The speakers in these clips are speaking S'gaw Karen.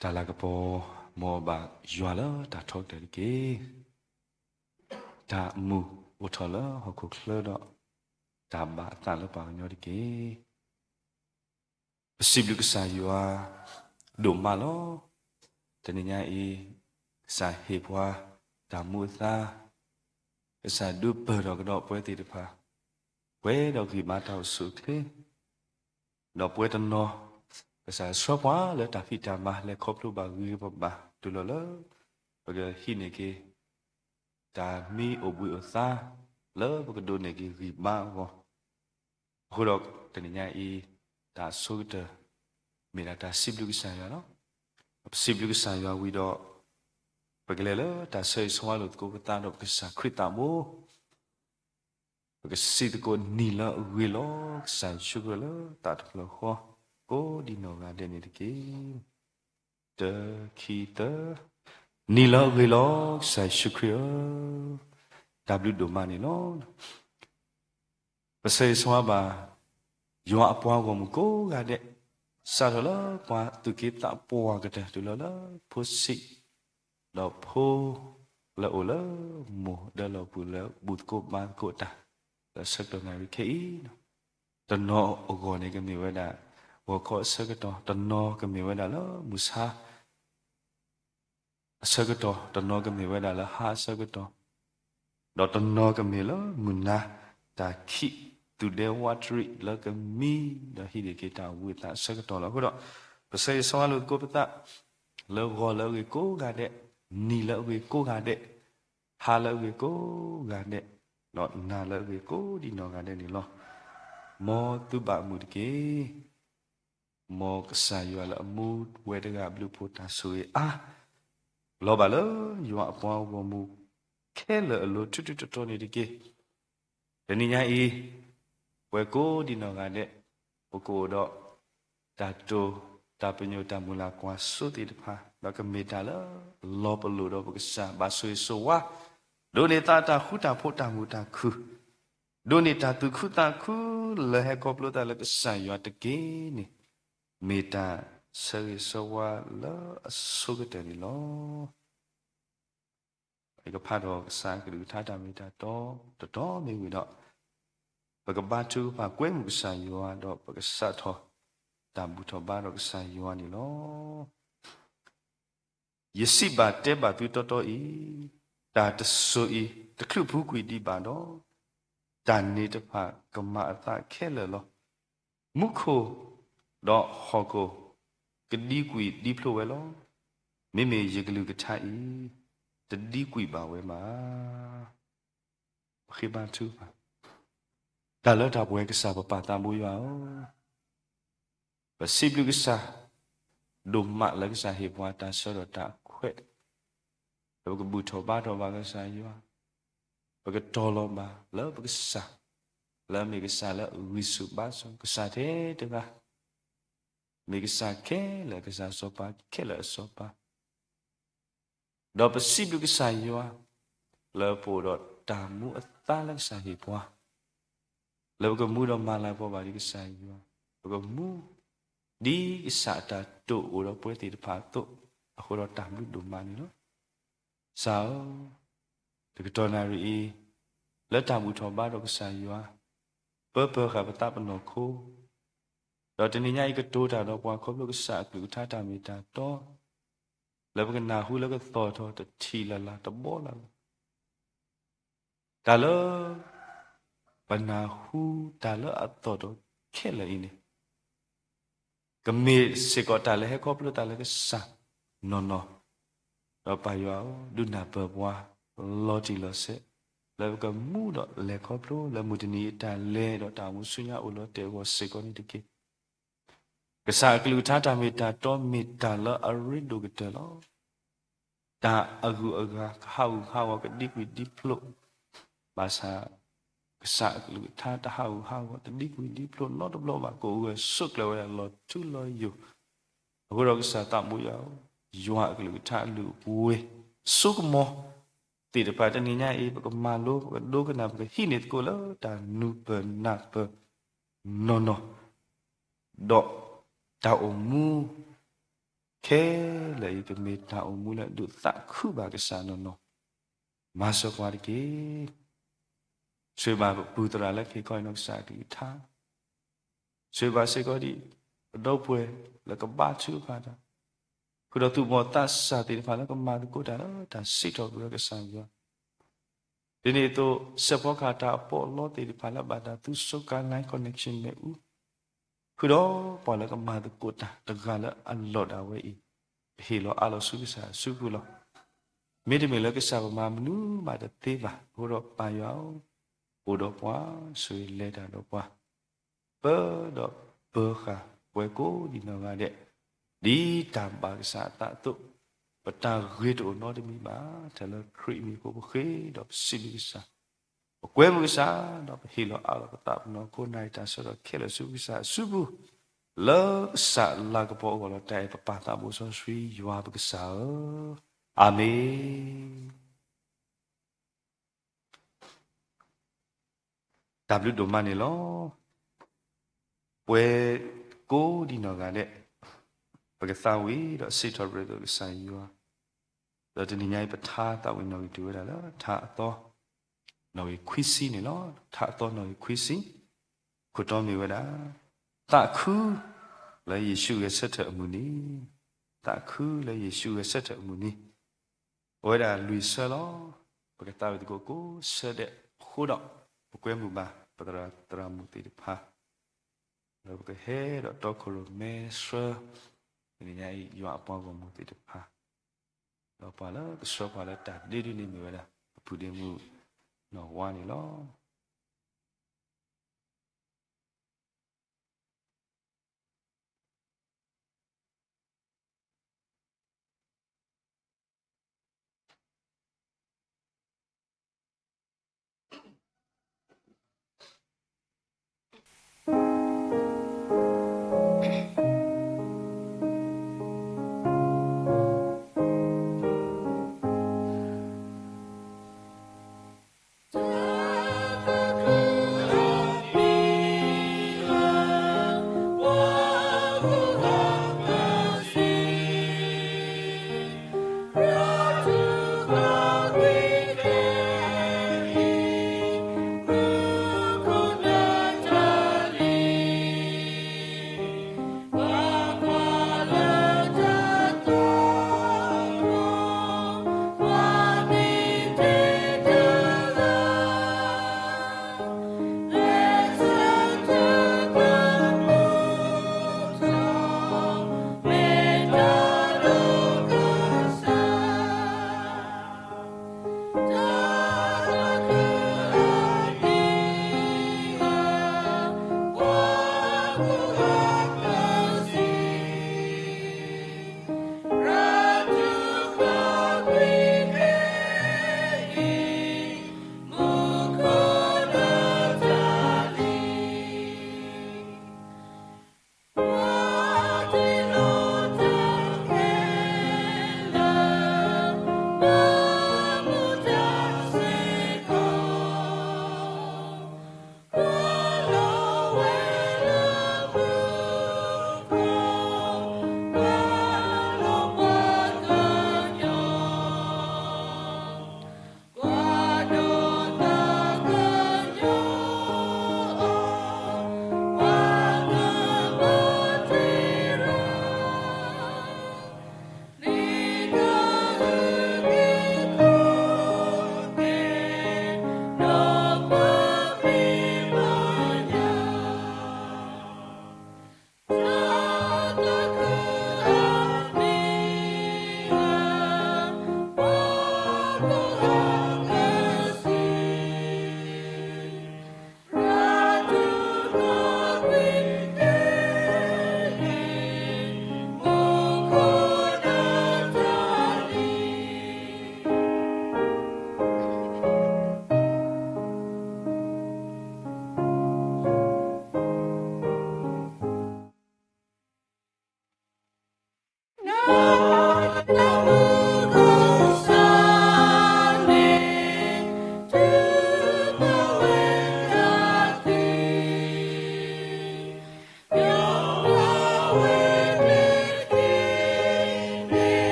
တၢ်လၤကပီၤ မ်အဘၣ်ယွၤလၢတၢ်ထီကတၢၢ်တက့ၢ်. တၢ်မူးအိၣ်ထီၣ်လၢဟီၣ်ခိၣ်ချၢဒီး တၢ်ဘၣ်အသးလၢပှၤကညီတက့ၢ်. ပစံးဘျုးကစၢ်ယွၤဒိၣ်မးလီၤ. တနံၤညါအံၤ ကစၢ်ဟ့ၣ်ပှၤတၢ်မူအသါ, ကစၢ်ဒုးပၢၢ်ထီၣ်ကဒီးပဝဲသ့ၣ်တဖၣ်, ပှဲၤဒီးဂံၢ်ဘါတၢ်အိၣ်ဆူၣ်အိၣ်ချ့, ဒီးပဝဲတနီၤ ကစၢ်ဆှၢပှၤလၢတၢ်ဖံးတၢ်မၤ လဲၤခီဖျိဘၣ်ဂ့ၤဂ့ၤဘၣ်ဘၣ် တုၤလီၤလၢ ပကဟံးန့ၢ်က့ၤ တၢ်မံအိၣ်ဘှံးအိၣ်သါ လၢပကဒိးန့ၢ်က့ၤဂံၢ်ဘါအဂီၢ်, အဃိဒီးတနံၤညါအံၤ တၢ်အဆိကတၢၢ် မ့ၢ်ဒၣ်တၢ်စံးဘျုးကစၢ်ယွၤလီၤ. ပစံးဘျုးကစၢ်ယွၤဝံၤဒီး ပကလဲၤလၢတၢ်ဆၢဂ့ၤဆၢဝါလိာ်သကိးပသးဒီးပကစၢ်ခရံာ်သးဘိ, ပကစံးသကိးနံၤလၢအဂ့ၤလီၤ ကစၢ်ယ့ၣ်ၡူးခရံာ်လၢသးတဖျၢၣ်ဃီ ကိးဒံနီၢ်ဂၤဒဲးန့ၣ်တက့ၢ်. တၢ ခံ သၢ, နံၤလၢအဂ့ၤလီၤ ကစၢ်ယ့ၣ်ၡူးခရံာ်ဧၢ, တၢ်ဘျုးဒိၣ်မးန့ၣ်လီၤ. ပဆၢဂ့ၤဆၢဝါဘၣ် ယွၤအပှၤဂီၢ်မုၢ်ကိးဂၤဒဲး, စးထီၣ်လၢပှၤသူၣ်က့သးပှၢ်ကတၢၢ် တုၤလီၤလၢဖိဆံး, ဒီးဖိလၢအိၣ်လၢမိၢ်ဒၢလီၢ်ပူၤလၢဘူၣ်သကိးဘါသကိးတၢ် လၢဆၢကတီၢ်နၣ်ရံၣ်ခဲအံၤ, တနီၤအဂီၢ်န့ၣ်ကမ့ၢ်ဝဲဒၣ် ဂီၤခီအဆၢကတီၢ်, တနီၤကမ့ၢ်ဝဲဒၣ်လၢမုၢ်ဆါ အဆၢကတီၢ်, တနီၤကမ့ၢ်ဝဲဒၣ်လၢဟါအဆၢကတီၢ်, ဒီးတနီၤကမ့ၢ်လၢမုၢ်နၤတၢ်ခံး သူၣ်ဒဲဝးတရံးလၢကမံ ဒီးဟံးန့ၢ်က့ၤတၢ်ဝံသးအဆၢကတီၢ်လီၤ. အဃိဒီး ပဆၢဂ့ၤဆၢဝါလိာ်သကိးပသး လၢဂီၤလၢအဂ့ၤကိးဂၤဒဲး, နံၤလၢအဂ့ၤကိးဂၤဒဲး, ဟါလၢအဂ့ၤကိးဂၤဒဲး, ဒီးနၤလၢအဂ့ၤကိးဒံနီၢ်ဂၤဒဲးန့ၣ်လီၤ. မ်သုဘၣ်မုာ်တက့ၢ်. မ်ကစၢ်ယွၤလၢအမူဝဲတဂၤအဘျုးအဖှိၣ်တၢ်ဆိၣ်ဂ့ၤအါ လီၤဘၣ်လၢယွၤအပှၤဂီၢ်မုၢ်ခဲလၢာ်အလိၤ ထူထူတီတီန့ၣ်တက့ၢ်. တနံၤညါအံၤ ပှၤကိးဒံနီၢ်ဂၤဒဲး ပကအိၣ်ဒီး တၢ်တိာ် တၢ်ပညိၣ် တၢ်မုၢ်လၢ်ကွၢ်စိသ့ၣ်တဖၣ် ဒီးကမ့ၢ်တၢ်လၢလီၤပလိာ်ဒီးပကစၢ် ဘၣ်ဆိၣ်ဂ့ၤဆိၣ်ဝါ ဒိးန့ၢ်သးတၢ်ဃူတၢ်ဖိး တၢ်မုာ်တၢ်ခုၣ် ဒိးန့ၢ်တၢ်သူၣ်ခုသးခု လၢဟဲခီဖျိသးလၢကစၢ်ယွၤတက့ၢ်န့ၣ် မ့ၢ်တၢ်ဆၢဂ့ၤဆၢဝါလၢအဆိကတၢၢ်န့ၣ်လီၤ. ယကဖးဒီးကစၢ်အကလုၢ်ကထါတၢ်မ့ၢ်တၢ်တီ တတီမ့ၢ်ဝံၤဒီး ပကဘါထုကဖၣ်ကွဲမုာ်ကစၢ်ယွၤ ဒီးပကစးထီၣ်တၢ်ဘူၣ်ထီၣ်ဘါထီၣ်ကစၢ်ယွၤန့ၣ်လီၤ. ယစံးဘၣ်တဲဘၣ်သုတီတီအံၤ, တၢ်တစိၤအံၤ တချုးပူၤကွံာ်ဒံးဘၣ်ဒီး, တၢ်န့ၣ်တဖၣ်ကမၤအသးခဲလၢာ်လီၤ. မူခိၣ်ဒီးဟီၣ်ခိၣ် ကဒံကွံာ်ဒံဖျိဝဲလီၤ. မ့မ့ၢ်ယကလုၢ်ကထါအံၤ တဒံကွံာ်ဘၣ်ဝဲဘၣ်. ပဃ့ဘါထုကဖၣ်. တၢ်လၢတၢ်ပှဲၤကစၢ်ပပၢ်သးဘိယွၤဧၢ, ပစံးဘျုးကစၢ် ဒိၣ်မးလၢကစၢ်ဟ့ၣ်ပှၤတၢ်ဆၢဒီးတၢ်ခွဲး, လၢပကဘူၣ်ထီၣ်ဘါထီၣ်ဘၣ်ကစၢ်ယွၤ, ပကတီၤလီၤဘၣ်လၢပကစၢ်, လၢအမ့ၢ်ကစၢ်လၢအဂံၢ်ဆူၣ်ဘါဆူၣ် ကစၢ်ထဲတဂၤ, မ့ၢ်ကစၢ်ခဲလၢာ်ကစၢ်စီၤပၤခဲလၢာ်အစီၤပၤ ဒီးပစံးဘျုးကစၢ်ယွၤ လၢပအိၣ်ဒီးတၢ်မူအသါလၢကစၢ်ဟ့ၣ်ပှၤ, လၢပကမူဒီးမၤလၤကပီၤဘၣ်ဒ်ကစၢ်ယွၤ, ပကမူ ဒ်ကစၢ်အတၢ်တိာ်အိၣ်ဒီးပဝဲသ့ၣ်တဖၣ်အသိး, အဃိဒီးတၢ်ဘျုးဒိၣ်မးန့ၣ်လီၤ. ကစၢ်ဧၢ, တကတီၢ်နၣ်ရံၣ်အံၤ, လၢတၢ်ဘူၣ်ထီၣ်ဘါထီၣ်ကစၢ်ယွၤ, ပၢပၢဃာ်ပသးပနီၢ်ခိ, ဒီးတနံၤညါအံၤကတိၤတၢ်ဒီးပှၤ ခီဖျိကစၢ်အကလုၢ်ကထါတၢ်မ့ၢ်တၢ်တီ, လၢပကနၢ်ဟူလၢကသီၣ်ထီၣ်တထံၣ်လၢ်လၢ်တဘီလၢ်လၢ် တၢ်လၢ ပနၢ်ဟူတၢ်လၢအသီၣ်ထီၣ်ခဲလၢာ်အံၤန့ၣ်, ကမ့ၢ်စ့ၢ်ကီးတၢ်လၢဟဲခီဖျိသးလၢကစၢ်နီၢ်နီၢ်, ဒီးပၢ်ယွၤဧၢ, ဒုးနၢ်ပၢၢ်ပှၤ လီၤတံၢ်လီၤဆဲး, လၢပကမူဒီးလဲၤခီဖျိလၢမုၢ်တနံၤအတၢ်လဲၤဒီးတၢ်အိၣ်မူဆူညါအိၣ်လီၤတဲာ်အဂီၢ်စ့ၢ်ကီးန့ၣ်တက့ၢ်. ကစၢ်အကလုၢ်ကထါတၢ်မ့ၢ်တၢ်တီမ့ၢ်တၢ်လၢအရ့ဒိၣ်ကတၢၢ်လီၤ. တၢ်အဂုၤအဂၤကဟးဂူာ်ဟးဂီၤကဒံကွံာ်ဒံဖျိး, ဘၣ်ဆၣ် ကစၢ်အကလုၢ်ကထါတဟးဂူာ်ဟးဂီၤတဒံကွံာ်ဒံဖျိးနီတဘျီဘၣ်, ကအိၣ်ဂၢၢ်ဆိးကျၢၤဝဲဒၣ်လီၤထူလီၤယိာ်. အဃိဒီးကစၢ်သးဘိယွၤဧၢ, ယွၤအကလုၢ်ကထါအလုၢ်အပှ့ၤ ဆိကမိၣ်သ့ၣ်တဖၣ်တနံၤညါအံၤ ပကမၤလိ ပကဒိကနၣ် ပကဟံးန့ၢ်သကိးလၢတၢ်နၢ်ပၢၢ်နၢ်ပၢၢ်နီၢ်နီၢ်, ဒီးတၢ်အိၣ်မူ ခဲလၢာ်အံၤ ကမ့ၢ်တၢ်အိၣ်မူလၢဒုးသးခုဘၣ်ကစၢ်နီၢ်နီၢ်, မၤစၢၤပှၤတက့ၢ်. ဆိၣ်ဂ့ၤဘၣ်ပပုၢ်သရၣ်လၢကဟ့ၣ်ခီအံၤနီၢ်ကစၢ်အကလုၢ်ကထါ, ဆိၣ်ဂ့ၤဘၣ်စ့ၢ်ကီးဒံး ပဒီပုၢ်ဝဲၢ်လၢကဘါထုကဖၣ်တၢ်, ဃုာ်ဒီးသူၣ်ဘီၣ်သးစၢ်သ့ၣ်တဖၣ်လၢကမၤသကိးတၢ်လၢတၢ်စံးထီၣ်ပတြၢၤကစၢ်ယွၤ, ဒ်န့ၣ်အသိး စဲးဖီကဟၣ်တၢ်အပီးအလီသ့ၣ်တဖၣ်လၢဘၣ်တၢ်သူစ့ကၤ line connection မ့ၣ်အူ, ဃုာ်ဒီးပှၤလၢကမၤသကိးတၢ်တဂၤလၢအလီၢ်ဒၣ်ဝဲအံၤ, ပဟ့ၣ်လီၤအးလီၤဆူကစၢ်အစုပူၤလီၤ. မ့တမ့ၢ်လၢကစၢ်ပမၤမနုၤမးတသ့ဘၣ်, အဃိဒီးပၢ်ယွၤဧၢ, အိၣ်ဒီးပှၤ, ဆိၣ်ဂ့ၤလဲၤတၢ်ဒီးပှၤ, ပၢဒီးပၢၤဃာ်ပှၤကိးဒံးနီၢ်ဂၤဒဲး, ဒ်တၢ်ဘၣ်ကစၢ်အသးအသိး, ပတၢ်ဂ့ၤတအိၣ်နီတမံၤဘၣ်, တၢ်လၢခရံာ်အမံၤအဃိပဃ့ဒီးပစံးဘျုးကစၢ်, ပကွဲမုာ်ကစၢ်, ဒီးပဟ့ၣ်လီၤအးလီၤပသးပနီၢ်ခိနၢ်တၢ်ဆၢကတီၢ်ခဲလၢာ်ဆူကစၢ်အစုပူၤ, လၢကစၢ်လၤကပီၤအဂီၢ်လီၤ. တၢ်အဲၣ်ပပၢ်သးဘိစီဆှံယွၤပကစၢ်ဧၢ, အၤမ့ၣ်. တၢ်ဘျုးဒိၣ်မးန့ၣ်လီၤ. ပှၤကိးဒံးနီၢ်ဂၤဒဲး, ပကသးဝံၣ်ဒီးစံးထီၣ်ပတြၢၤကစၢ်ယွၤ, ဒီးတနံၤညါအံၤပထါသးဝံၣ်နီၣ်ဂံၢ်တုၤဝဲဒၣ်လၢထါအသီ, နီၣ်ဂံၢ်ခွံဆံန့ၣ်လီၤ. ထါအသီနီၣ်ဂံၢ်ခွံဆံ, ခိၣ်တီမ့ၢ်ဝဲဒၣ်, သးခု, လၢယ့ၣ်ၡူးဂဲၤဆၢထၢၣ်အမုၢ်နံၤ, သးခုလၢယ့ၣ်ၡူးဂဲၤဆၢထၢၣ်အမုၢ်နံၤ, အဝဲဒၣ်လွံၢ်ဆၢလီၤ. ပကသးဝံၣ်သကိးကိးဆၢဒဲးအဃိဒီး, ပကွဲမုာ်ဘၣ် ပသရၣ်သရၣ်မုၣ်သ့ၣ်တဖၣ်, ဒီးပကဟဲဒီးတီခိၣ်ရိၣ်မဲဆှၢ, တနံၤညါအံၤယွၤအပှၤဂီၢ်မုၢ်သ့ၣ်တဖၣ်, ဒီးပှၤလၢကဆှၢပှၤလၢတၢ်ဒ့ဒုန့ၣ်မ့ၢ်ဝဲဒၣ် ပပုၢ်ဒ့မုၣ်နီၢ်ဝါန့ၣ်လီၤ.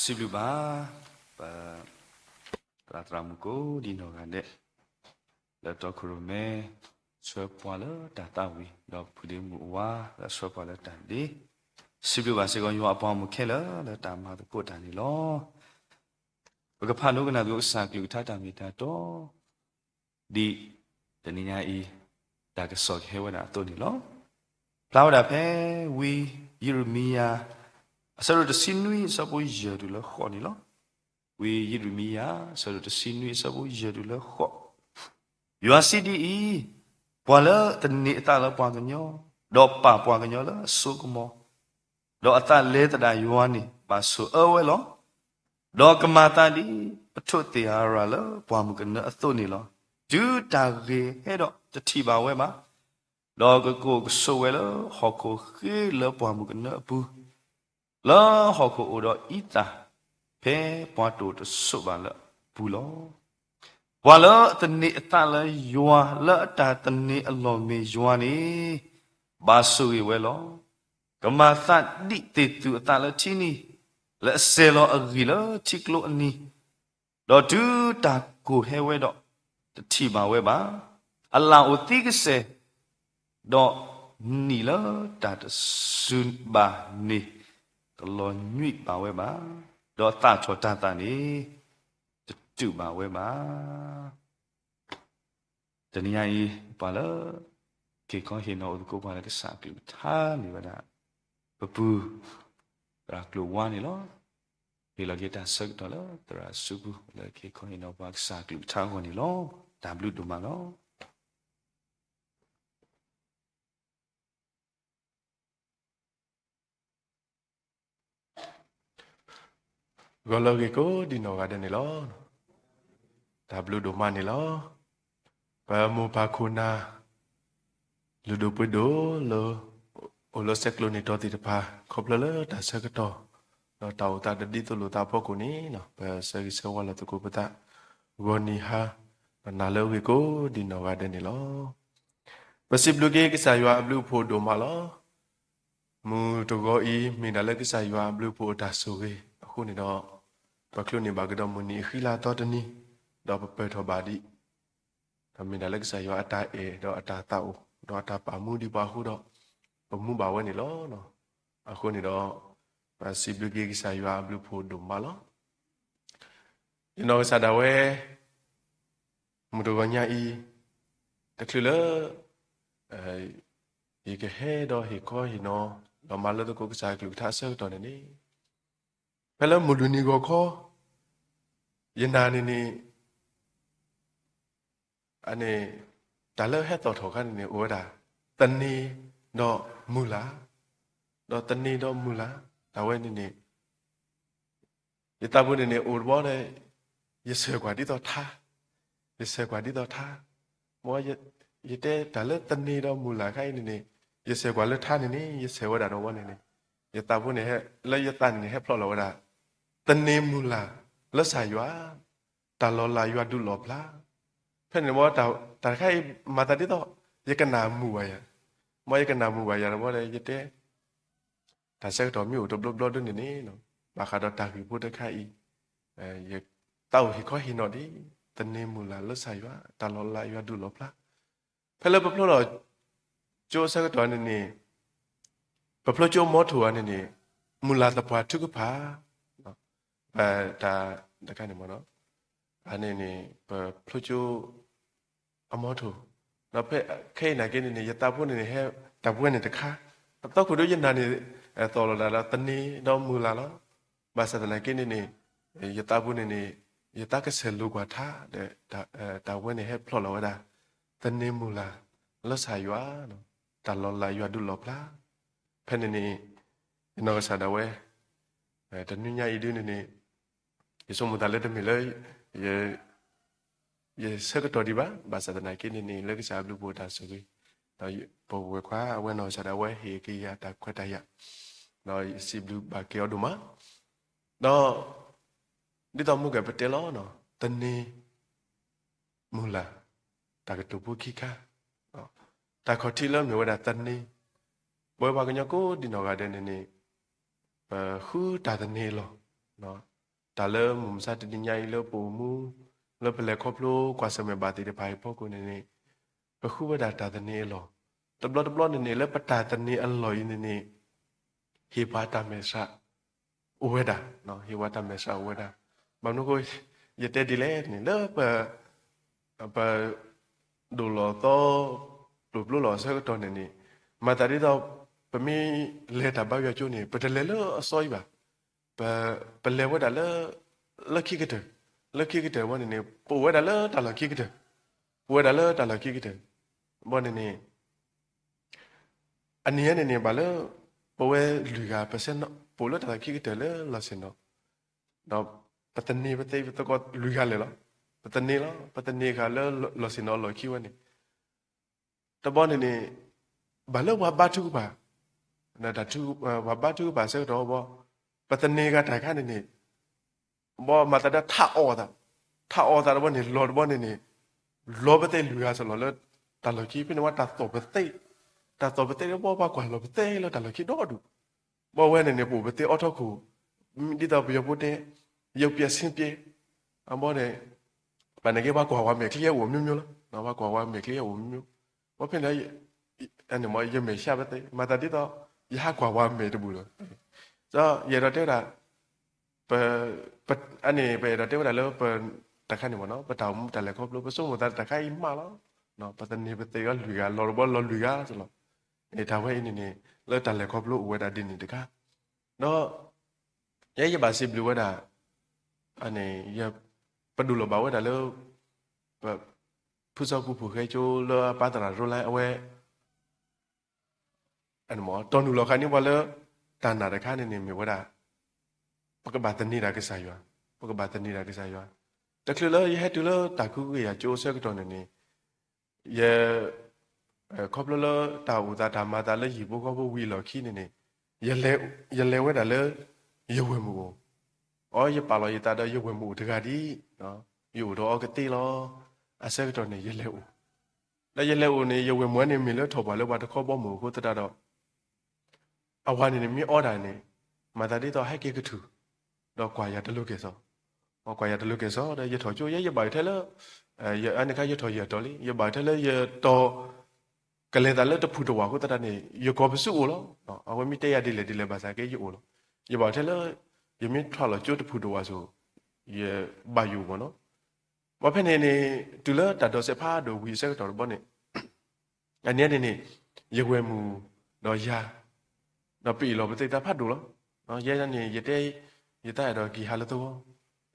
စံးဘျုးဘၣ် ပသရၣ်သရၣ်မုၣ်ကိးဒံနီၢ်ဂၤဒဲး လၢတီခိၣ်ရိၣ်မဲ ဆှၢပှၤလၢတၢ်သးဝံၣ် ဒီးဖုဒ့မုၣ်အဝါ လၢဆှၢပှၤလၢတၢ်ဒ့, စံးဘျုးဘၣ်စ့ၢ်ကီးယွၤအပှၤဂီၢ်မုၢ်ခဲလၢာ် လၢတၢ်မၤသကိးတၢ်န့ၣ်လီၤ. ပကဖးဒိကနၣ်သကိးကစၢ်အကလုၢ်ကထါတၢ်မ့ၢ်တၢ်တီ ဒ်တနံၤညါအံၤ တၢ်ကစီၣ်ကဟဲဝဲဒၣ်အသိးန့ၣ်လီၤ. ဖျါဝဲဒၣ်ဖဲ ဝံယံးရမံယၤ အဆၢဒိၣ်တဆံနွံ အဆၢဖိယဲၢ်တုၤလၢဃိးန့ၣ်လီၤ. ဝံယံးရမံယၤ အဆၢဒိၣ်တဆံနွံ အဆၢဖိယဲၢ်တုၤလၢဃိး, ယွၤစံးဒ်အံၤ, ပှၤလၢတန့ၢ်အသးလၢပှၤကညီ, ဒီးပာ်ပှၤကညီလၢအစိကမီၤ, ဒီးအသးလဲၤသဒၣ်ယွၤန့ၣ် ဘၣ်ဆိၣ်အၢဝဲလီၤ. ဒီးကမၤသးဒ်ပထိၣ်သ့ၣ်အၤရၣ်လၢပှၢ်မုၢ်ကနၢအသိးန့ၣ်လီၤ. တုၤတၢ်ဂ့ၢ်ဟဲဒီးတထံၣ်ဘၣ်ဝဲဘၣ်, ဒီးကကိၢ်ကဆိးဝဲလၢဟီၣ်ခိၣ်ဃ့လၢပှၢ်မုၢ်ကနၢအပူၤ, လၢဟီၣ်ခိၣ်အိၣ်ဒီးအံသၣ်, ဖဲပှၤတအိၣ်တဆိးဘၣ်လၢအပူၤလီၤ. ပှၤလၢအတန့ၢ်အသးလၢယွၤ လၢအတၢ်သန့ၤအလီၢ်မ့ၢ်ယွၤန့ၣ်, ဘၣ်ဆိၣ်ဂ့ၤဝဲလီၤ. ကမၤသးဒ်သ့ၣ်သူၣ်အသးလၢထံနံၤ, လၢအစဲၤလီၤအဂံၢ်လၢထံကျိအနံၤ, ဒီးတုၤတၢ်ကိၢ်ဟဲဝဲဒီး တထံၣ်ဘၣ်ဝဲဘၣ်. အလၣ်အိၣ်သံကစဲၤ, ဒီးနံၣ်လၢတၢ်တစူၤဘၣ်န့ၣ် ကလီၤညွံးဘၣ်ဝဲဘၣ်, ဒီးသးထီၣ်တၤသၣ်န့ၣ် တတုာ်ဘၣ်ဝဲဘၣ်. တနံၤညါအံၤ ပှၤလၢ က့ၤခီဟ့ၣ်နီၤအိၣ်သကိးပှၤလၢကစၢ်အကလုၢ်ကထါမ့ၢ်ဝဲဒၣ် ပပုၢ် သရၣ်ကျိၤဝါန့ၣ်လီၤ. ဟ့ၣ်လီၤက့ၤတၢ်ဆၢကတီၢ်လၢသရၣ်စုပူၤ လၢက့ၤခီဟ့ၣ်နီၤပှၤကစၢ်အကလုၢ်ကထါအဂီၢ်န့ၣ်လီၤ. တၢ်ဘျုးဒိၣ်မးလီၤ. ဂီၤလၢအဂ့ၤကိးဒံနီၢ်ဂၤဒဲးန့ၣ်လီၤ. တၢ်ဘျုးဒိၣ်မးန့ၣ်လီၤ. ပမိၢ်ပၢ်ခိၣ်နၢ် လုၢ်ဒိၣ်ပှ့ၤဒိၣ်လၢ အိၣ်လၢဆဲးကျိးန့ၢ်တီၤသ့ၣ်တဖၣ် ခီဖျိလၢတၢ်ဆၢကတီၢ် ဒီးတၢ်အိၣ်သးတဒ်သိးလိာ်သးအဖီခိၣ်န့ၣ် ပဆၢဂ့ၤဆၢဝါလီၤသကိးပသး ဂီၤနံၤဟါ ဒီးနၤလၢအဂ့ၤကိးဒံနီၢ်ဂၤဒဲးန့ၣ်လီၤ. ပစံးဘျုးက့ၤကစၢ်ယွၤအဘျုးအဖှိၣ်ဒိၣ်မးလီၤ. မုၢ်တဂီၤအံၤ မ့ၢ်ဒၣ်လၢကစၢ်ယွၤအဘျုးအဖှိၣ်အတၢ်ဆိၣ်ဂ့ၤအဃိန့ၣ်ဒီး ပချုးန့ၢ်ဘၣ်ကဒီးမုၢ်နံၤအဃံလၤအသီတနံၤ ဒီးပပၢၢ်ထီၣ်ဘၣ်ဒံး ဒီးမ့ၢ်ဒၣ်လၢကစၢ်ယွၤအတၢ်အဲၣ်ဒီးအတၢ်သးအိၣ် ဒီးအတၢ်ပာ်မူဒံးပှၤအဃိဒီး ပမူဘၣ်ဝဲန့ၣ်လီၤ. အဃိန့ၣ်ဒီး ပစံးဘျုးက့ၤကစၢ်ယွၤအဘျုးအဖှိၣ်ဒိၣ်မးလီၤ. ယနီၢ်ကစၢ်ဒၣ်ဝဲ မုၢ်တဂီၤညါအံၤ တချုးလၢ ယကဟဲဒီးဟ့ၣ်ခီဟ့ၣ်နီၤ ဒီးမၤလိသကိးကစၢ်အကလုၢ်ကထါအဆၢကတီၢ်န့ၣ်န့ၣ် ဖဲလၢမုၢ်လွံၢ်နံၤဂီၤခီ ယနာ်န့ၣ်န့ၣ် အန့ၣ် တၢ်လၢဟဲသီၣ်ထီၣ်အခါန့ၣ်န့ၣ် အိၣ်ဝဲဒၣ် သန့ၤဒီးမုၢ်လၢ်, ဒီးသန့ၤဒီးမုၢ်လၢ်, တၢ်ဝဲန့ၣ်န့ၣ် ယသးပူၤန့ၣ်န့ၣ် အိၣ်တဘျီဒီး ယဆၢကွၢ်ဒ်သိးထါ, ယဆၢကွၢ်ဒ်သိးထါ, မ်ယတဲတၢ်လၢသန့ၤဒီးမုၢ်လၢ်ခါအံၤန့ၣ်န့ၣ် ယဆၢကွၢ်လၢထါန့ၣ်န့ၣ် ယဆၢဝဲဒၣ်ဒီးဝဲန့ၣ်န့ၣ် ယသးပူၤန့ၣ် လၢယသးန့ၣ်န့ၣ် ဟဲဖျိးလီၤဝဲဒၣ် သန့ၤမုၢ်လၢ်လၢကစၢ်ယွၤ, တၢ်လီၤလးယွၤဒုးလီၤဖျါ, ဖဲန့ၣ်တဘျီ တၢ်တခါအံၤ မၤသးဒ်သိး ယကနၣ်မုာ်ဘၣ်ယၤ, မ်ယကနၣ်မုာ်ဘၣ်ယၤတဘျီဒီး ယတဲ တၢ်ဆၢကတီၢ်မ့ၢ်အိၣ်တဘျီဘျီဒ်န့ၣ်န့ၣ် ဘၣ်ဃးဒီးတၢ်ဂ့ၢ်ဖိတခါအံၤ ယသးအိၣ်ဟ့ၣ်ခီဟ့ၣ်နီၤဒ် သန့ၤမုၢ်လၢ်လၢကစၢ်ယွၤ တၢ်လီၤလးယွၤဒုးလီၤဖျါ, ဖဲလၢပဖျိထီၣ်ကၠိအဆၢကတီၢ်န့ၣ်န့ၣ် ပဖျိကၠိမီထိၣ်ဧါန့ၣ်န့ၣ် မုၢ်လၢ်သပှၢ်ထုကဖၣ်, တၢ်တခါန့ၣ်မ့ၢ် အန့ၣ်န့ၣ် ပဖျိကၠိ အမီထိၣ်, ဒီးဖဲခဲအံၤနာ်က့န့ၣ်န့ၣ် ယသးဖိန့ၣ်န့ၣ် ဟဲတၢ်ပဝဲန့ၣ်တခါ, အသီခိၣ်ဒိယနာ်န့ၣ် သီၣ်လီၤဒၣ်ဒီးသန့ၤဒီးမုၢ်လၢ်လီၤ, ဘၣ်ဆၣ်သနာ်က့န့ၣ်န့ၣ် ယသးဖိန့ၣ်န့ၣ် ယသးကဆဲးလိာ်ကွၢ်ထါဒီး တၢ်ဝဲန့ၣ်ဟဲဖျိးလီၤဝဲဒၣ် သန့ၤမုၢ်လၢ်လၢကစၢ်ယွၤ, တၢ်လီၤလးယွၤဒုးလီၤဖျါ, ဖဲန့ၣ်န့ၣ် ယနီၢ်ကစၢ်ဒၣ်ဝဲ တနွံညါအံၤဒ်န့ၣ်န့ၣ် ယဆိကမိၣ်သးလၢတမ့ၢ်လၢ ယဆၢကတီၢ်ဒံးဘၣ်, ဘၣ်ဆၣ်သနာ်က့န့ၣ်န့ၣ် လၢကစၢ်အဘျုးအဖှိၣ်အတၢ်ဆိၣ်ဂ့ၤ, ဒီးပဝဲၢ်ခွါအဝဲနီၢ်ကစၢ်ဒၣ်ဝဲဟ့ၣ်က့ၤယၤတၢ်ခွဲးတၢ်ယာ်, ဒီးယစံးဘျုးဘၣ်က့ၤအီၤဒိၣ်မး, ဒီး ဒ်သိးမုၢ်ကဲၣ်ပတဲလီၤ သန့ၤ မုၢ်လၢ် တၢ်ကတိၤဖိခံခါ, တၢ်ခီၣ်ထံးလၢမ့ၢ်ဝဲဒၣ်သန့ၤ, ပဝဲပှၤကညီကိးဒံနီၢ်ဂၤဒဲးန့ၣ်န့ၣ် ပဃုတၢ်သန့ၤအလီၢ်, တၢ်လၢမုၢ်မဆါတနံၤညါအံၤလၢပအိၣ်မူ လၢပလဲၤခီဖျိကွၢ်ဆၢၣ်မဲာ်ဘၣ်သ့ၣ်တဖၣ်အံၤအဖီခိၣ်န့ၣ်န့ၣ် ပဃုဝဲဒၣ်တၢ်သန့ၤအလီၢ်, တဘျီတဘျီန့ၣ်န့ၣ် လၢပတၢ်သန့ၤအလီၢ်အံၤန့ၣ်န့ၣ် ဟ့ၣ်ပှၤတၢ်မဲာ်ဆှးအိၣ်ဝဲဒၣ်, ဟ့ၣ်ပှၤတၢ်မဲာ်ဆှးအိၣ်ဝဲဒၣ်. ဘၣ်မနုၤအဃိ ယတဲဒ်လဲၣ်န့ၣ် လၢပ ပ ဒိၣ်လီၤသီ ပျိၣ်ပျိလီၤအဆၢကတီၢ်န့ၣ်န့ၣ် မၤသးဒ်သိး ပမ့ၢ်လဲၤတၢ်ဘါယွၤကၠိန့ၣ် ပတလဲၤလၢအစီအံၤဘၣ်. ပ ပလဲၤဝဲဒၣ်လၢ လၢခံကတၢၢ်, လၢခံကတၢၢ်ဘီန့ၣ်န့ၣ် ပအိၣ်ဝဲဒၣ်လၢတၢ်လီၢ်ခံကတၢၢ်, ပအိၣ်ဝဲဒၣ်လၢတၢ်လီၢ်ခံကတၢၢ် ဘီန့ၣ်န့ၣ် အနံၤအံၤန့ၣ်န့ၣ် ဘၣ်လၢ ပဝဲလွံၢ်ဂၤ ပဆဲနီၤ ပအိၣ်လၢတၢ်လီၢ်ခံကတၢၢ်လၢလီၢ်ဆ့ၣ်နီၤ, ဒီးပသန့ၤပသကိးလွံၢ်ဂၤလၢာ်လီၤ. ပသန့ၤလီၤ, ပသန့ၤဃာ်လၢလီၢ်ဆ့ၣ်နီၤအလီၢ်ခံဝဲန့ၣ် တဘီန့ၣ်န့ၣ် ဘၣ်လၢပှၤဘါထုကဖၣ်, ပှၤဘါထုကဖၣ်ဆၢကတီၢ်ဘီ ပသန့ၤဃာ်တၢ်ခါန့ၣ်န့ၣ် ဘီမၤသးဒ်ထးအီၣ်သး, ထးအီၣ်သးတဘီန့ၣ် လီၤတဘီန့ၣ်န့ၣ် လီၤပသ့လွံၢ်ဂၤစ့ၢ်လီၤလၢတၢ်လီၢ်ခံ ဖဲန့ၣ်ဝဲတၢ်သီၣ်ပသ့, တၢ်သီၣ်ပသ့တဘီ ပှၤကွၢ်လီၤပသ့လၢတၢ်လီၢ်ခံဒီဒူၣ် ဘီဝဲန့ၣ်န့ၣ် ပအိၣ်ပသ့အီထီခိၣ်, ဒ်သိးပယီၤဖိတဲ ရုပ်ပျက်ဆင်းပျက်, အဘီန့ၣ် ဘၣ်န့ၣ်က့ၤ ပှၤကွၢ်ဝဲမဲာ်ချံအအိၣ် မျိုးမျိုးလီၤ. ပှၤကွၢ်ဝဲမဲာ်ချံအအိၣ် မျိုးမျိုး, ဘီဖဲန့ၣ် ယမဲာ်ဆှးပသ့ မၤသးဒ်သိး ယဟးကွၢ်ဝဲမဲာ်တဘူၣ်လီၤ. ဒီးယအဲၣ်ဒိးတဲဝဲဒၣ် ပ အန့ၣ် ပအဲၣ်ဒိးတဲဝဲဒၣ်လၢပ တၢ်ခါန့ၣ်မ့ၢ်နီၤ ပတၢ်အိၣ်မူတၢ်လဲၤခီဖျိ ပဆိကမိၣ်သးတၢ်ခါအံၤမးလီၤ. ပသန့ၤပသ့အီၤလွံၢ်ဂၤ လီၤတဘီလီၤလွံၢ်ဂၤစ့ၢ်လီၤ. တၢ်ဝဲအံၤန့ၣ်န့ၣ် လၢတၢ်လဲၤခီဖျိအိၣ်ဝဲဒၣ်ဒ်န့ၣ်တခါ, ဒီး ယဲယဘၣ်စံးဘျုးဝဲဒၣ် အန့ၣ် ပဒိၣ်လီၤဘၣ်ဝဲဒၣ်လၢ ပ ဖုစီၤကူဖုဃဲကၠိလၢအပၢ်သရၣ်ရိလဲအဝဲ တီၢ်နုာ်လီၤဃာ်န့ၢ်ပှၤလၢ တၢ်နာ်တခါန့ၣ်န့ၣ်မ့ၢ်ဝဲဒၣ် ပကဘၣ်သန့ၤဒၣ်ကစၢ်ယွၤ, ပကဘၣ်သန့ၤဒၣ်ကစၢ်ယွၤ, တချုးလၢယဟဲတုၤလၢတၢ်ကူကယၤကၠိအဆၢကတီၢ်န့ၣ်န့ၣ် ယ ခီဖျိလၢတၢ်အိၣ်သးတၢ်မၤသးလၢဟံၣ်ဖိဃီဖိဝံၤအလီၢ်ခံန့ၣ်န့ၣ် ယလဲၤဝဲဒၣ်လၢ ယဝဲၢ်မုၢ်အိၣ်, အီ ယပာ်လီၤယသးဒီးယဝဲၢ်မုၢ်အိၣ်တဂၤဒ် ယအိၣ်ဒီးအီၤကသ့လီၤ. အဆၢကတီၢ်န့ၣ် ယလဲၤအိၣ်, ဒီးယလဲၤအိၣ်န့ၣ် ယဝဲၢ်မုၢ်န့ၣ်မ့ၢ်လၢထီၣ်ပှၢ်လၢပှၤတခီဘီမုၢ်အဃိသတးဒီး အဝၤန့ၣ်န့ၣ်မ့ၢ်အီဒၣ်န့ၣ် မၤသးဒ်သိးဟဲက့ၤကထူၣ် ဒီးကွၢ်ယၤတလိၤကဲၣ်စီ, ကွၢ်ယၤတလိၤကဲၣ်စီဒီး ယထီၣ်ကၠိ ယဲယဘၣ်ထဲလၢ အန့ၣ်ခါယထီၣ်ယဲၢ်တီၤလံ ယဘၣ်ထဲလၢယတီၤ ကလဲၤသးလၢတဖုးတဝၢ်အဃိသတးန့ၣ် ယကိးပစုအိၣ်လီၤ. အဝဲမ့ၢ်တဲယၤဒ်လဲၣ်ဒ်လဲၣ်ဘၣ်ဆၣ်က့ ယအိၣ်လီၤ. ယဘၣ်ထဲလၢ ယမ့ၢ်ထွဲလီၤကၠိတဖုးတဝၢ်ဆိ ယဘၣ်ယိၣ်မ့ၢ်နီၤ. ဘၣ်ဖဲန့ၣ်န့ၣ် တုၤလၢတၢ်ဒိးစဲးဖးဒိၣ်ဝံၤအဆၢကတီၢ်တဘီန့ၣ် အန့ၣ်န့ၣ်န့ၣ် ယဝဲၢ်မုၢ်ဒီးယၤ ဒီးပအ့ၣ်လိာ်ပသ့ၣ်တၢ်ဖးဒိၣ်လီၤ. ယဲန့ၣ် ယတဲ ယသးအဲၣ်ဒိးက့ၤဟးလၢသဝီ,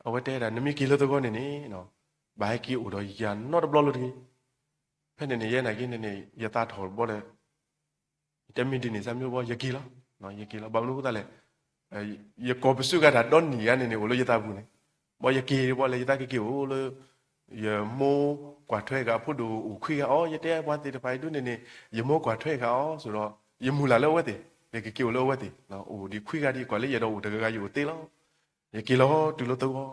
အဝဲတဲဒၣ် နမ့ၢ်က့ၤလၢသဝီန့ၣ်န့ၣ် ဘၣ်ဟဲက့ၤအိၣ်ဒီးယၤနီတဘျီလၢၤတဂ့ၤ. ဖဲန့ၣ်န့ၣ် ယဲနာ်က့န့ၣ်န့ၣ် ယသးထီၣ်တဘျီဒီး ယတဲမ့ၢ်ဒ်န့ၣ် ဆၢမုၢ်ဘီ ယက့ၤလီၤ, ယက့ၤလီၤ. ဘၣ်မနုၤအဃိသတးလဲၣ် ယကိးပစုကၤတၢ်ဒီနံၣ်ဂၤန့ၣ်န့ၣ် အိၣ်လၢယသးပူၤန့ၣ်, ဘီယက့ၤတဘျီလၢယသးကက့ၤအိၣ်လၢ ယမိၢ်ကွၢ်ထွဲဂၤအဖိဒိၣ်အိၣ်ခွံဂၤအီၤ, ယတဲပှၤသ့ၣ်တဖၣ်အံၤဒ်န့ၣ်န့ၣ် ယမိၢ်ကွၢ်ထွဲဂၤအီၤ ဆိဒီး ယမုၢ်လၢ်လၢအဝဲသ့ၣ်, ယကက့ၤအိၣ်လၢအဝဲသ့ၣ်, အိၣ်ဒံးခွံဂၤဒံး ကွၢ်လၢယအဲၣ်ဒိးအိၣ်တဂၤဂၤယအိၣ်သ့လီၤ. ယက့ၤလီၤတုၤလၢသဝီ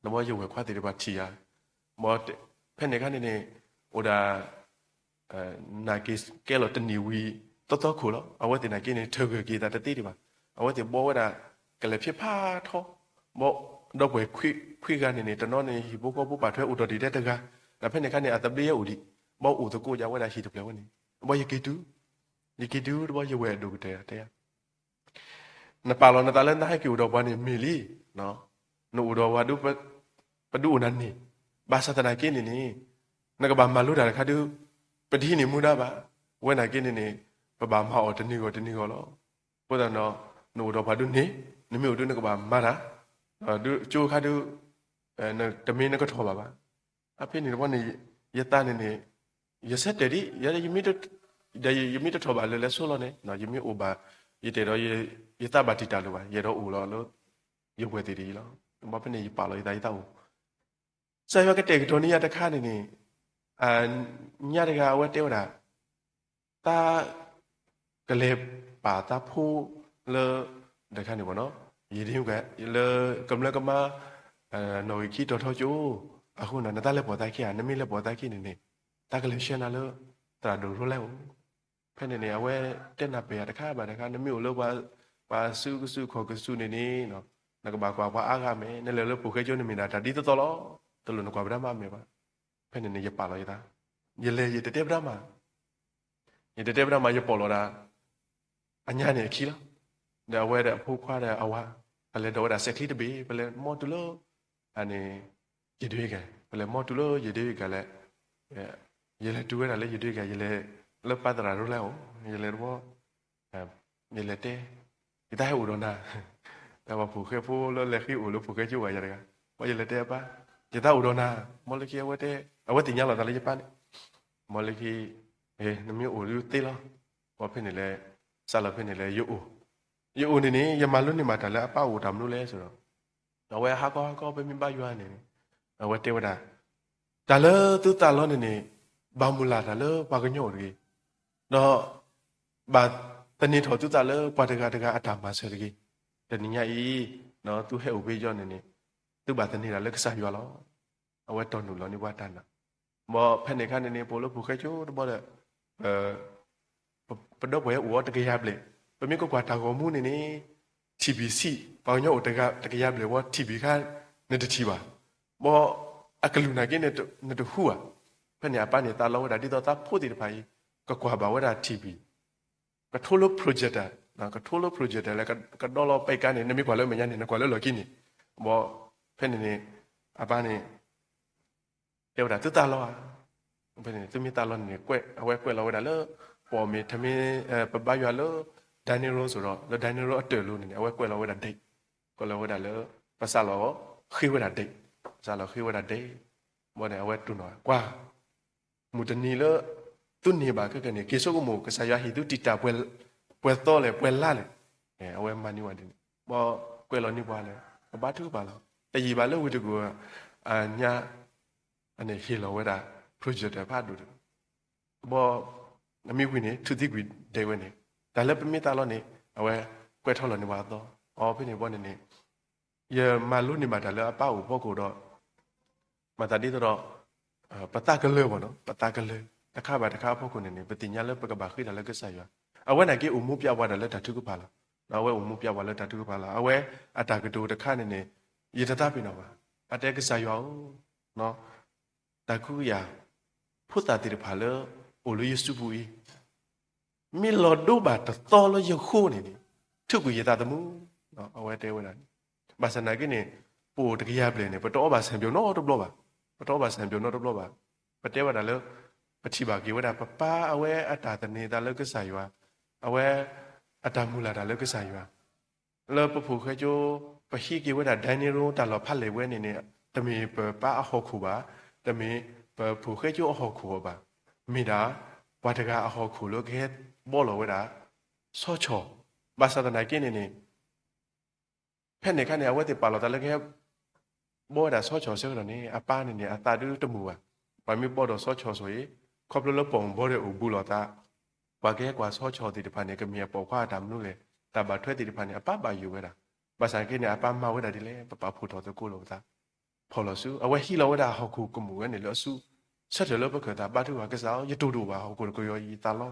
နဘီယဝဲၢ်ခွါသ့ၣ်တဖၣ်ထံၣ်ယၤ, ဘီ ဖဲန့ၣ်အခါန့ၣ်န့ၣ် အိၣ်ဒၣ် နာ်က့ၤကဲလီၤတနံၣ်ဝံၤ သီသီခိၣ်လီၤ. အဝဲသ့ၣ်နာ်က့န့ၣ် ထၢၣ်ဂၢၢ်က့ၤသးတသ့ဒံးဘၣ်. အဝဲသ့ၣ်ဘီဝဲဒၣ် ကလဲၤဖံးဖးထီ, ဘီ ဒီပုၢ်ဝဲၢ်ခွံဂၤန့ၣ်န့ၣ် တနီၤန့ၣ် ဟံၣ်ဖိဃီဖိပာ်ထွဲအိၣ်တ့ၢ်ဒံးထဲတဂၤ, ဒီးဖဲန့ၣ်အခါန့ၣ် အသဘျ့ယအိၣ်ဒံး, ဘီအိၣ်သကိးယၤဝဲဒၣ်ဟံၣ်တဖျၢၣ်ဝဲန့ၣ်, ဘီယက့ၤတုၤ, ယက့ၤတုၤတဘီ ယဝဲၢ်အဒိၣ်ကတၢၢ်တဲယၤ နပာ်လီၤနသးလၢနဟဲက့ၤအိၣ်ဒီးပှၤန့ၣ်မ့ၢ်လံ, နအိၣ်ဒီးပှၤဒုး ပဒုးအိၣ်နၤန့ၣ်, ဘၣ်ဆၣ်သနာ်က့န့ၣ်န့ၣ် နကဘၣ်မၤလိတၢ်တခါဒုး ပတဟံးန့ၢ်မူဒါဘၣ်. ဝဲနာ်က့န့ၣ်န့ၣ် ပဘၣ်မၤအီၤတနံၤဂီၢ်တနံၤဂီၢ်လီၤ. အဃိသတးဒီး နအိၣ်ဒီးပှၤဒုးန့ၣ်, နမ့ၢ်အိၣ်ဒုးနကဘၣ်မၤတၢ်, ဒီးကၠိခါဒုး တမ့ၢ်နကထီၣ်ဘၣ်ဘၣ်. အဖဲန့ၣ်တဘီန့ၣ် ယသးန့ၣ်န့ၣ် ယဆၢတဲာ်ဒ် ယမ့ၢ်တထီၣ်ဘၣ်လၢလဲၤဆိလီၤန့ၣ် ယမ့ၢ်အိၣ်ဘၣ် ယတဲဒီး ယသးဘၣ်တံာ်တာ်လၢၤဘၣ် ယအဲၣ်ဒိးအိၣ်လီၤလၢ ယဝဲၢ်သ့ၣ်တဂ့ၤလီၤ. ဘၣ်ဖဲန့ၣ် ယပာ်လီၤယသးယသးအိၣ် ကစၢ်ယွၤကတဲာ်ကတီၤန့ၢ်ယၤတခါန့ၣ်န့ၣ် ညါတဂၤအဝဲတဲဝဲဒၣ် သး ကလဲၤပာ်သးဖိလၢ တခါန့ၣ်ဘၣ်နီၤ ယဒ့လၢကမျၢၢ်ကမါ နီၣ်ဂံၢ်ခံတီၤထီကၠိ အဃိန့ၣ် နသးလဲၤပိာ်သးခံဧါ နမ့ၢ်လဲၤပိာ်သးခံန့ၣ်န့ၣ် သးကလဲၤဆှၢနၤလၢ သရၣ်ဒိၣ်ရိလဲအိၣ် ဖဲန့ၣ်န့ၣ် အဝဲတဲနၢ်ပၢၢ်ယၤတခါဘၣ်တခါ နမ့ၢ်အိၣ်လၢ ပှၤစုကစုခီၣ်ကစုန့ၣ်န့ၣ် နကဘၣ်ကွၢ်ပှၤအါဂၤအမဲာ်, နလဲၤလၢပူၤဃဲကၠိနမ့ၢ်ဒၣ်တၢ်ဒ်သိးသိးလီၤ, တလိၣ်နကွၢ်ပဒၣ်မးအမဲာ်ဘၣ်. ဖဲန့ၣ်န့ၣ် ယပာ်လီၤယသး, ယလဲၤယတတဲပဒၣ်မး, ယတတဲပဒၣ်မး ယပိာ်လီၤဒၣ် အညါန့ၣ်အခံလီၤ. ဒီးအဝဲဒီးအဖိခွါဒီးအဝၤ, ပလဲၤဒိးဝဲဒၣ်စဲးချံတဘ့ၣ်, ပလဲၤမီၢ်တုၤလၢ အန့ၣ် ယဒွဲကၤ, ပလဲၤမီၢ်တုၤလၢယဒွဲကၤလဲၣ်, ယလဲၤတုၤဝဲဒၣ်လၢယဒွဲကၤ, ယလဲၤလၢပၢ်သရၣ်ဒိလၢအအိၣ်, ယလဲၤတဘီ ယလဲၤတဲ, ယတၢ်ဟဲအိၣ်ဒီးနၤ, တၢ်ပှၤဖိၣ်ဃဲဖိလၢလဲၤဃ့အိၣ်လၢပူၤဃဲကၠိဝဲယၤတဂၤ, ဘီယလဲၤတဲအပၢ်, ယတၢ်အိၣ်ဒီးနၤ, မီၢ်လၢခံအဝဲတဲ, အဝဲသ့ၣ်ညါလီၤသးလၢယပၢ်န့ၣ်, မီၢ်လၢခံ နမ့ၢ်အိၣ်ဒုးသ့လီၤ, ဘီဖဲန့ၣ်လဲၣ်, စးလီၤဖဲန့ၣ်လဲၣ် ယအိၣ်, ယအိၣ်န့ၣ်န့ၣ် ယမၤလိန့ၢ်ဘၣ်တၢ်လၢအပၢ်အိၣ်တၢ်မနုၤလဲၣ်စ့ၢ်ဒီး, အဝဲဟါခီဟါခီပမ့ၢ်ဘါယွၤန့ၣ်, အဝဲတဲဝဲဒၣ်, တၢ်လၢသုသးလီန့ၣ်န့ၣ်, ဘၣ်မုၢ်လၢ်တၢ်လၢပှၤကညီအိၣ်တဂ့ၤ, ဒီး ဘၣ်သန့ၤထီၣ်သုသးလၢပှၤတဂၤတဂၤအတၢ်မၤစၢၤတဂ့ၤ, တနံၤညါအံၤ, သုဟဲအိၣ်ဖဲယီၤန့ၣ်န့ၣ်, သုဘၣ်သန့ၤတၢ်လၢကစၢ်ယွၤလီၤ. အဝဲတီၢ်နုာ်လီၤန့ၢ်ပှၤတၢ်နာ်, ဘီဖဲန့ၣ်အခါန့ၣ်န့ၣ် ပအိၣ်လၢပူၤဃဲကၠိတဘီဒီး ပဒီပုၢ်ဝဲၢ်အိၣ်အီၤတကယၤဘျဲၣ်, ပမ့ၢ်ကကွၢ်တၢ်ဂီၤမူန့ၣ်န့ၣ်, ထံၣ်ဘံၣ်ဆံး, ပှၤကညီအိၣ်တဂၤတကယၤဘျဲၣ်ဝဲ ထံၣ်ဘံၣ်ခါ, နတထံၣ်ဘၣ်, ဘီအကလုၢ်နာ်က့ နတဟူဧါ. ဖဲန့ၣ်အပၢ်န့ၣ်သးလီဝဲဒၣ်ဒ်သိးသးဖိသ့ၣ်တဖၣ်အံၤ, ကကွၢ်ဘၣ်ဝဲဒၣ်ထံၣ်ဘံၣ်, ကထိလၢ projector, ကထိလၢ projector လၢကဒီလီၤပဲာ်ကါန့ၣ် နမ့ၢ်ကွၢ်လၢမဲာ်ညါန့ၣ် နကွၢ်လၢလီၢ်ခံန့ၣ်, ဘီဖဲန့ၣ်န့ၣ်, အပၢ်န့ၣ် တဲဝဲဒၣ်သုသးလီဧါ, ဖဲန့ၣ်သုမ့ၢ်သးလီန့ၣ် အဝဲကွဲးလီၤဝဲဒၣ်လၢ ပအီၣ်မ့ၢ်ထမ့ၢ် ပဘါယွၤလၢ dining room စ့ၢ်ဒီး လၢ dining room အတၢၢ်လိၤန့ၣ်န့ၣ် အဝဲကွဲးလီၤဝဲဒၣ် date, ကွဲးလီၤဝဲဒၣ်လၢ ပစးလီၤဃ့ဝဲဒၣ် date, ပစးလီၤဃ့ဝဲဒၣ် date, ဘီန့ၣ်အဝဲတူၢ်နီၣ်ကွၢ် မုၢ်တနံၤလၢ သုန့ၢ်ဘၣ်ခဲကနံၣ် က့ၤဆိကမိၣ် ကစၢ်ယွၤဟ့ၣ်သုတံာ်တာ် ပှဲၤသီလဲၣ် ပှဲၤလါလဲၣ်, အဝဲမၤန့ၢ်ဝဲဒ်န့ၣ်, ဘီကွဲးလီၤန့ၢ်ပှၤလၢ ပဘါထုကဖၣ်လီၤ. တယံာ်ဘၣ်လၢဝ့ၢ်တကူၣ်အညါ အန့ၣ်ဟ့ၣ်လီၤဝဲဒၣ် projector ဖးဒိၣ်တ ဘီ အမ့ၢ်ဝံၤန့ၣ် ထူၣ်သံကွံာ်ဒဲးဝဲန့ၣ်, တၢ်လၢပမ့ၢ်သးလီန့ၣ် အဝဲကွဲးထီၣ်လီၤန့ၢ်ပှၤအသီ, အဖဲန့ၣ်ဘီန့ၣ်န့ၣ် ယမၤလိန့ၢ်ဘၣ်တၢ်လၢအပၢ်အိၣ်ဖီခိၣ်ဒီး မၤသးဒ်သိးဒီး ပသးကလၢာ်ဘၣ်နီၤ, ပသးကလၢာ် တခါဘၣ်တခါအဖီခိၣ်န့ၣ်န့ၣ် ပသ့ၣ်ညါလၢပကဘၣ်ဃ့တၢ်လၢကစၢ်ယွၤ, အဝဲနာ်က့အိၣ်မူပျဲဝဲဒၣ်လၢတၢ်ထုကဖၣ်လီၤ. အဝဲအိၣ်မူပျဲဝဲလၢတၢ်ထုကဖၣ်လီၤ. အဝဲအတၢ်ကတိၤတခါန့ၣ်န့ၣ် ယတသးပ့ၤနီၣ်ဘၣ်. အတဲကစၢ်ယွၤဧၢ, တၢ်ကဟုကယာ် ဖိသၣ်သ့ၣ်တဖၣ်လၢ အိၣ်လၢယစုပူၤအံၤ မ့ၢ်လီၤဒိဘၣ်တသီလၢယဃိန့ၣ်န့ၣ် ထုးကွံာ်ယသးသမူ, အဝဲတဲဝဲဒၣ်န့ၣ်, ဘၣ်ဆၣ်နာ်က့န့ၣ် ပအိၣ်တကယၤဘျဲၣ်န့ၣ် ပတအီဘၣ်ဆံးပျိနီတဘျီဘၣ်, ပတအီဘၣ်ဆံးပျိနီတဘျီဘၣ်. ပတဲဝဲဒၣ်လၢ ပထံၣ်ဘၣ်က့ၤဝဲဒၣ် ပပၢ်အဝဲအတၢ်သန့ၤသးလၢကစၢ်ယွၤ, အဝဲအတၢ်မုၢ်လၢ်တၢ်လၢကစၢ်ယွၤ လၢပဖိၣ်ဃဲကၠိ ပဟံးက့ၤဝဲဒၣ် dining room တၢ်လီၢ်ဖးလဲၢ်ဝဲန့ၣ်န့ၣ် တမ့ၢ်ပပၢ်အဟီၣ်ခိၣ်ဘၣ်, တမ့ၢ်ပဖိၣ်ဃဲကၠိအဟီၣ်ခိၣ်ဘၣ်, မ့ၢ်ဒၣ် ပှၤတဂၤအဟီၣ်ခိၣ်လၢကဟဲဘီလီၤဝဲဒၣ် ဆီဆီၣ်, ဘၣ်ဆၣ်သနာ်က့န့ၣ်န့ၣ် ဖဲန့ၣ်အခါန့ၣ် အဝဲသ့ၣ်ပာ်လီၤသးလၢကဟဲ ဘီဝဲဒၣ်ဆီဆီၣ်ဆၢကတီၢ်န့ၣ် အပၢ်န့ၣ်န့ၣ် အသးဒုတမုာ်ဘၣ်. ပှၤမ့ၢ်ဘီဒီးဆီဆီၣ်ဆိၣ်အံၤ ခီဖျိလၢပိာ်မုၣ်ဘီဒီးအိၣ်ဘူးလိာ်သး, ပှၤကဟဲကွၢ်ဆီဆီၣ်သ့ၣ်တဖၣ်န့ၣ် ကမ့ၢ်အပိာ်ခွါအတၢ်မနုၤလဲၣ်, တၢ်ဘၣ်ထွဲသ့ၣ်တဖၣ်န့ၣ် အပၢ်ဘၣ်ယိၣ်ဝဲဒၣ်. ဘၣ်ဆၣ်က့န့ၣ် အပၢ်မၤဝဲဒၣ်ဒ်လဲၣ် ပပာ်ဖှိၣ်ထီၣ်သကိးလိာ်ပသး ဖီၣ်လီၤဆူ အဝဲဟံးလီၤဝဲဒၣ်ဟီၣ်ခိၣ်ကမူၣ်ဝဲန့ၣ်လၢအစု, ဆၢထၢၣ်လၢပခၢၣ်သးဘါထုကဖၣ်ကစၢ်ဧၢ, ယတိၢ်ဒိၣ်ဘၣ် ဟီၣ်ခိၣ်တကယီၤအံၤယသးလီ.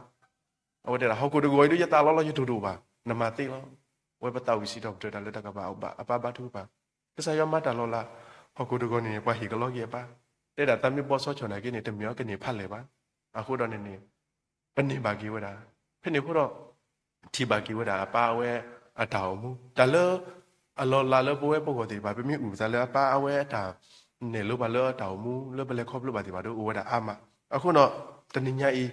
အဝဲတဲဒၣ် ဟီၣ်ခိၣ်တကယီၤအံၤဒုးယသးလီလီၤ ယတိၢ်ဒိၣ်ဘၣ်, နမၤသ့လီၤ. အဝဲပသးဝံၣ်စံးထီၣ်ပတြၢၤတၢ်လၢတၢ်ကဘၣ်အပၢ်ဘါထုကဖၣ်, ကစၢ်ယွၤမၤတၢ်လီၤလး, ဟီၣ်ခိၣ်တကယီၤန့ၣ် ပှၤဟ့ၣ်ကလီက့ၤအပၢ်, တဲဒၣ်သးမ့ၢ်ဘီဆီဆီၣ်နာ်က့န့ၣ် တမ့ၢ်အီၤကန့ၢ်ဖးလဲၢ်ဘၣ်. အဃိဒီးန့ၣ်န့ၣ် ပန့ၢ်ဘၣ်က့ၤဝဲဒၣ်, ဖဲန့ၣ်အဃိဒီး ထံၣ်ဘၣ်က့ၤဝဲဒၣ်အပၢ်အဝဲအတၢ်အိၣ်မူ, တၢ်လၢ အလီၤလးလၢပဝဲပဂီၢ်သ့ၣ်တဖၣ် ပမ့ၢ်အုၣ်ပသးလၢအပၢ်အဝဲအတၢ်နဲၣ်လိပှၤလၢအတၢ်အိၣ်မူ လၢပလဲၤခီဖျိဘၣ်သ့ၣ်တဖၣ်ဒီး အိၣ်ဝဲဒၣ်အါမး. အဃိဒီး တနံၤညါအံၤ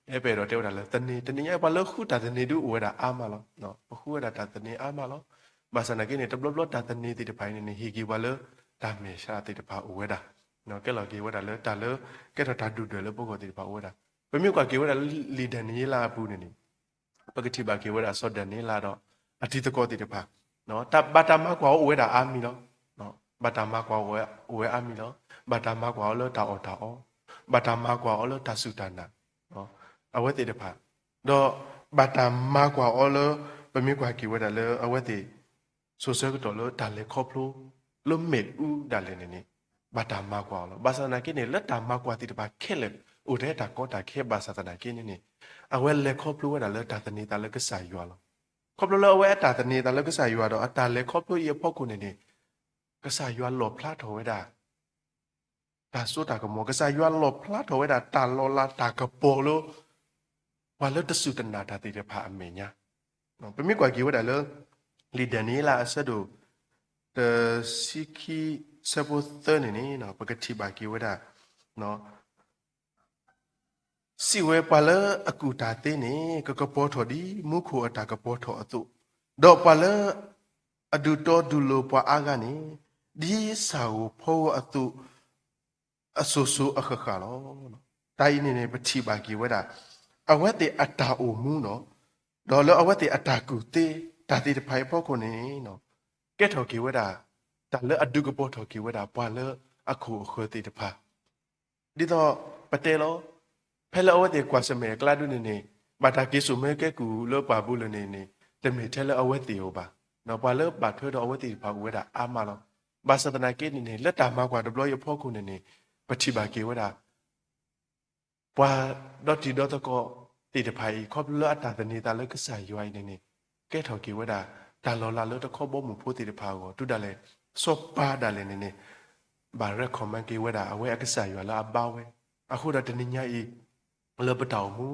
အဲပအဲၣ်ဒိးတဲဝဲဒၣ်လၢသန့ၤ, တနံၤညါအံၤပှၤလၢဃုတၢ်သန့ၤဒုးအိၣ်ဝဲဒၣ်အါမးလီၤ. ပဃုဝဲဒၣ်တၢ်သန့ၤအါမးလီၤ. ဘၣ်ဆၣ်သနာ်က့န့ၣ် တဘျီဘျီတၢ်သန့ၤသ့ၣ်တဖၣ်အံၤန့ၣ်န့ၣ် ဟ့ၣ်က့ၤပှၤလၢတၢ်မဲာ်ဆှးသ့ၣ်တဖၣ်အိၣ်ဝဲဒၣ်, ကဲလီၤက့ၤဝဲဒၣ်လၢတၢ်လၢ ကဲထီၣ်တၢ်ဒုၣ်ဒွဲၣ်လၢပဂီၢ်သ့ၣ်တဖၣ်အိၣ်ဝဲဒၣ်. ပမ့ၢ်ကွၢ်က့ၤဝဲဒၣ်လၢလံာ်ဒၤနံးယ့လးအပူၤန့ၣ်န့ၣ် ပကထံၣ်ဘၣ်က့ၤဝဲဒၣ်စီၤဒၤနံးယ့လးဒီး အတံၤသကိးသ့ၣ်တဖၣ်, ဘၣ်တၢ်မၤကွၢ်အီၤအိၣ်ဝဲဒၣ်အါမံၤလီၤ. ဘၣ်တၢ်မၤကွၢ်အီၤအိၣ်ဝဲအါမံၤလီၤ. ဘၣ်တၢ်မၤကွၢ်အီၤလၢတၢ်အီၣ်တၢ်အီ, ဘၣ်တၢ်မၤကွၢ်အီၤလၢတၢ်စူၢ်တၢ်နာ်, အဝဲသ့ၣ်တဖၣ်, ဒီးဘၣ်တၢ်မၤကွၢ်အီၤလၢ ပမ့ၢ်ကွၢ်က့ၤဝဲဒၣ်လၢအဝဲသ့ၣ် စိၤဆၢကတီၢ်လၢတၢ်လဲၤခီဖျိ လၢမ့ၣ်အူဒၣ်လဲာ်န့ၣ်န့ၣ် ဘၣ်တၢ်မၤကွၢ်အီၤလီၤ. ဘၣ်ဆၣ်သနာ်က့န့ၣ် လၢတၢ်မၤကွၢ်သ့ၣ်တဖၣ်ခဲလၢာ် အိၣ်ထဲတၢ်ကီတၢ်ခဲဘၣ်ဆၣ်သနာ်က့န့ၣ်န့ၣ် အဝဲလဲၤခီဖျိဝဲဒၣ်လၢတၢ်သန့ၤသးလၢကစၢ်ယွၤလီၤ. ခီဖျိလၢအဝဲအတၢ်သန့ၤအသးလၢကစၢ်ယွၤဒီးအတၢ်လဲၤခီဖျိအံၤအဖီခိၣ်န့ၣ်န့ၣ်, ကစၢ်ယွၤလီၣ်ဖျါထီၣ်ဝဲဒၣ် တၢ်စိတၢ်ကမီၤ, ကစၢ်ယွၤလီၣ်ဖျါထီၣ်ဝဲဒၣ်တၢ်လီၤလးတၢ်ကပီၤလၢ ပှၤလၢတစူၢ်တနာ်တၢ်သ့ၣ်တဖၣ်အမဲာ်ညါ. ပမ့ၢ်ကွၢ်က့ၤဝဲဒၣ်လၢ လံာ်ဒၤနံးယ့လးအဆၢဒိၣ် တဆံခံ ဆၢဖိသၢန့ၣ်န့ၣ် ပကထံၣ်ဘၣ်က့ၤဝဲဒၣ် စံးဝဲ, ပှၤလၢအကူၣ်တၢ်သ့န့ၣ် ကကပီၤထီၣ်ဒ်မူခိၣ်အတၢ်ကပီၤထီၣ်အသိး, ဒီးပှၤလၢအဒုးတီဒုးလိၤပှၤအါဂၤန့ၣ် ဒ်ဆၣ်ဧိၤဖီဧိၤအသိး အစိၤစိၤအဃၣ်ဃၣ်လီၤ. တၢ်အံၤန့ၣ်န့ၣ် ပထံၣ်ဘၣ်က့ၤဝဲဒၣ် အဝဲသ့ၣ်အတၢ်အိၣ်မူနီၤ, ဒီးလၢအဝဲသ့ၣ်အတၢ်ကူၣ်သ့ တၢ်သ့ၣ်တဖၣ်အံၤအဖီခိၣ်န့ၣ် ကဲထီၣ်က့ၤဝဲဒၣ် တၢ်လၢအဒုးကပီၤထီၣ်က့ၤဝဲဒၣ် ပှၤလၢအခိၣ်အဃၢၤသ့ၣ်တဖၣ် ဒ်သိးပတဲလီၤ, ဖဲလၢအဝဲသ့ၣ်ကွၢ်ဆၢၣ်မဲာ်အကျါဒုန့ၣ်န့ၣ် ဘၣ်တၢ်က့ၤစိာ်မၢကဲကုၢ်လၢပှၢ်ပူၤလၢန့ၣ်န့ၣ် တမ့ၢ်ထဲလၢအဝဲသ့ၣ်ဧိၤဘၣ်. ပှၤလၢဘၣ်ထွဲဒီးအဝဲသ့ၣ်တဖၣ်အိၣ်ဝဲဒၣ်အါမးလီၤ. ဘၣ်ဆၣ်သနာ်က့န့ၣ်န့ၣ် လၢတၢ်မၤကွၢ်တဘျီအံၤအဖီခိၣ်န့ၣ်န့ၣ် ပထံၣ်ဘၣ်က့ၤဝဲဒၣ် ပှၤဒီတံၤဒီသကိးသ့ၣ်တဖၣ်အံၤ ခီဖျိလၢအတၢ်သန့ၤသးလၢကစၢ်ယွၤအံၤန့ၣ်န့ၣ် ကဲထီၣ်က့ၤဝဲဒၣ် တၢ်လီၤလးလၢတခီဘီမုၢ်ဖိသ့ၣ်တဖၣ်အဂီၢ် တုၤဒၣ်လဲာ် စီၤပၤဒၣ်လဲာ်န့ၣ်န့ၣ် ဘၣ် recommend က့ၤဝဲဒၣ် အဝဲအကစၢ်ယွၤလၢအဘါဝဲ. အဃိဒီးတနံၤညါအံၤ လၢပတၢ်အိၣ်မူ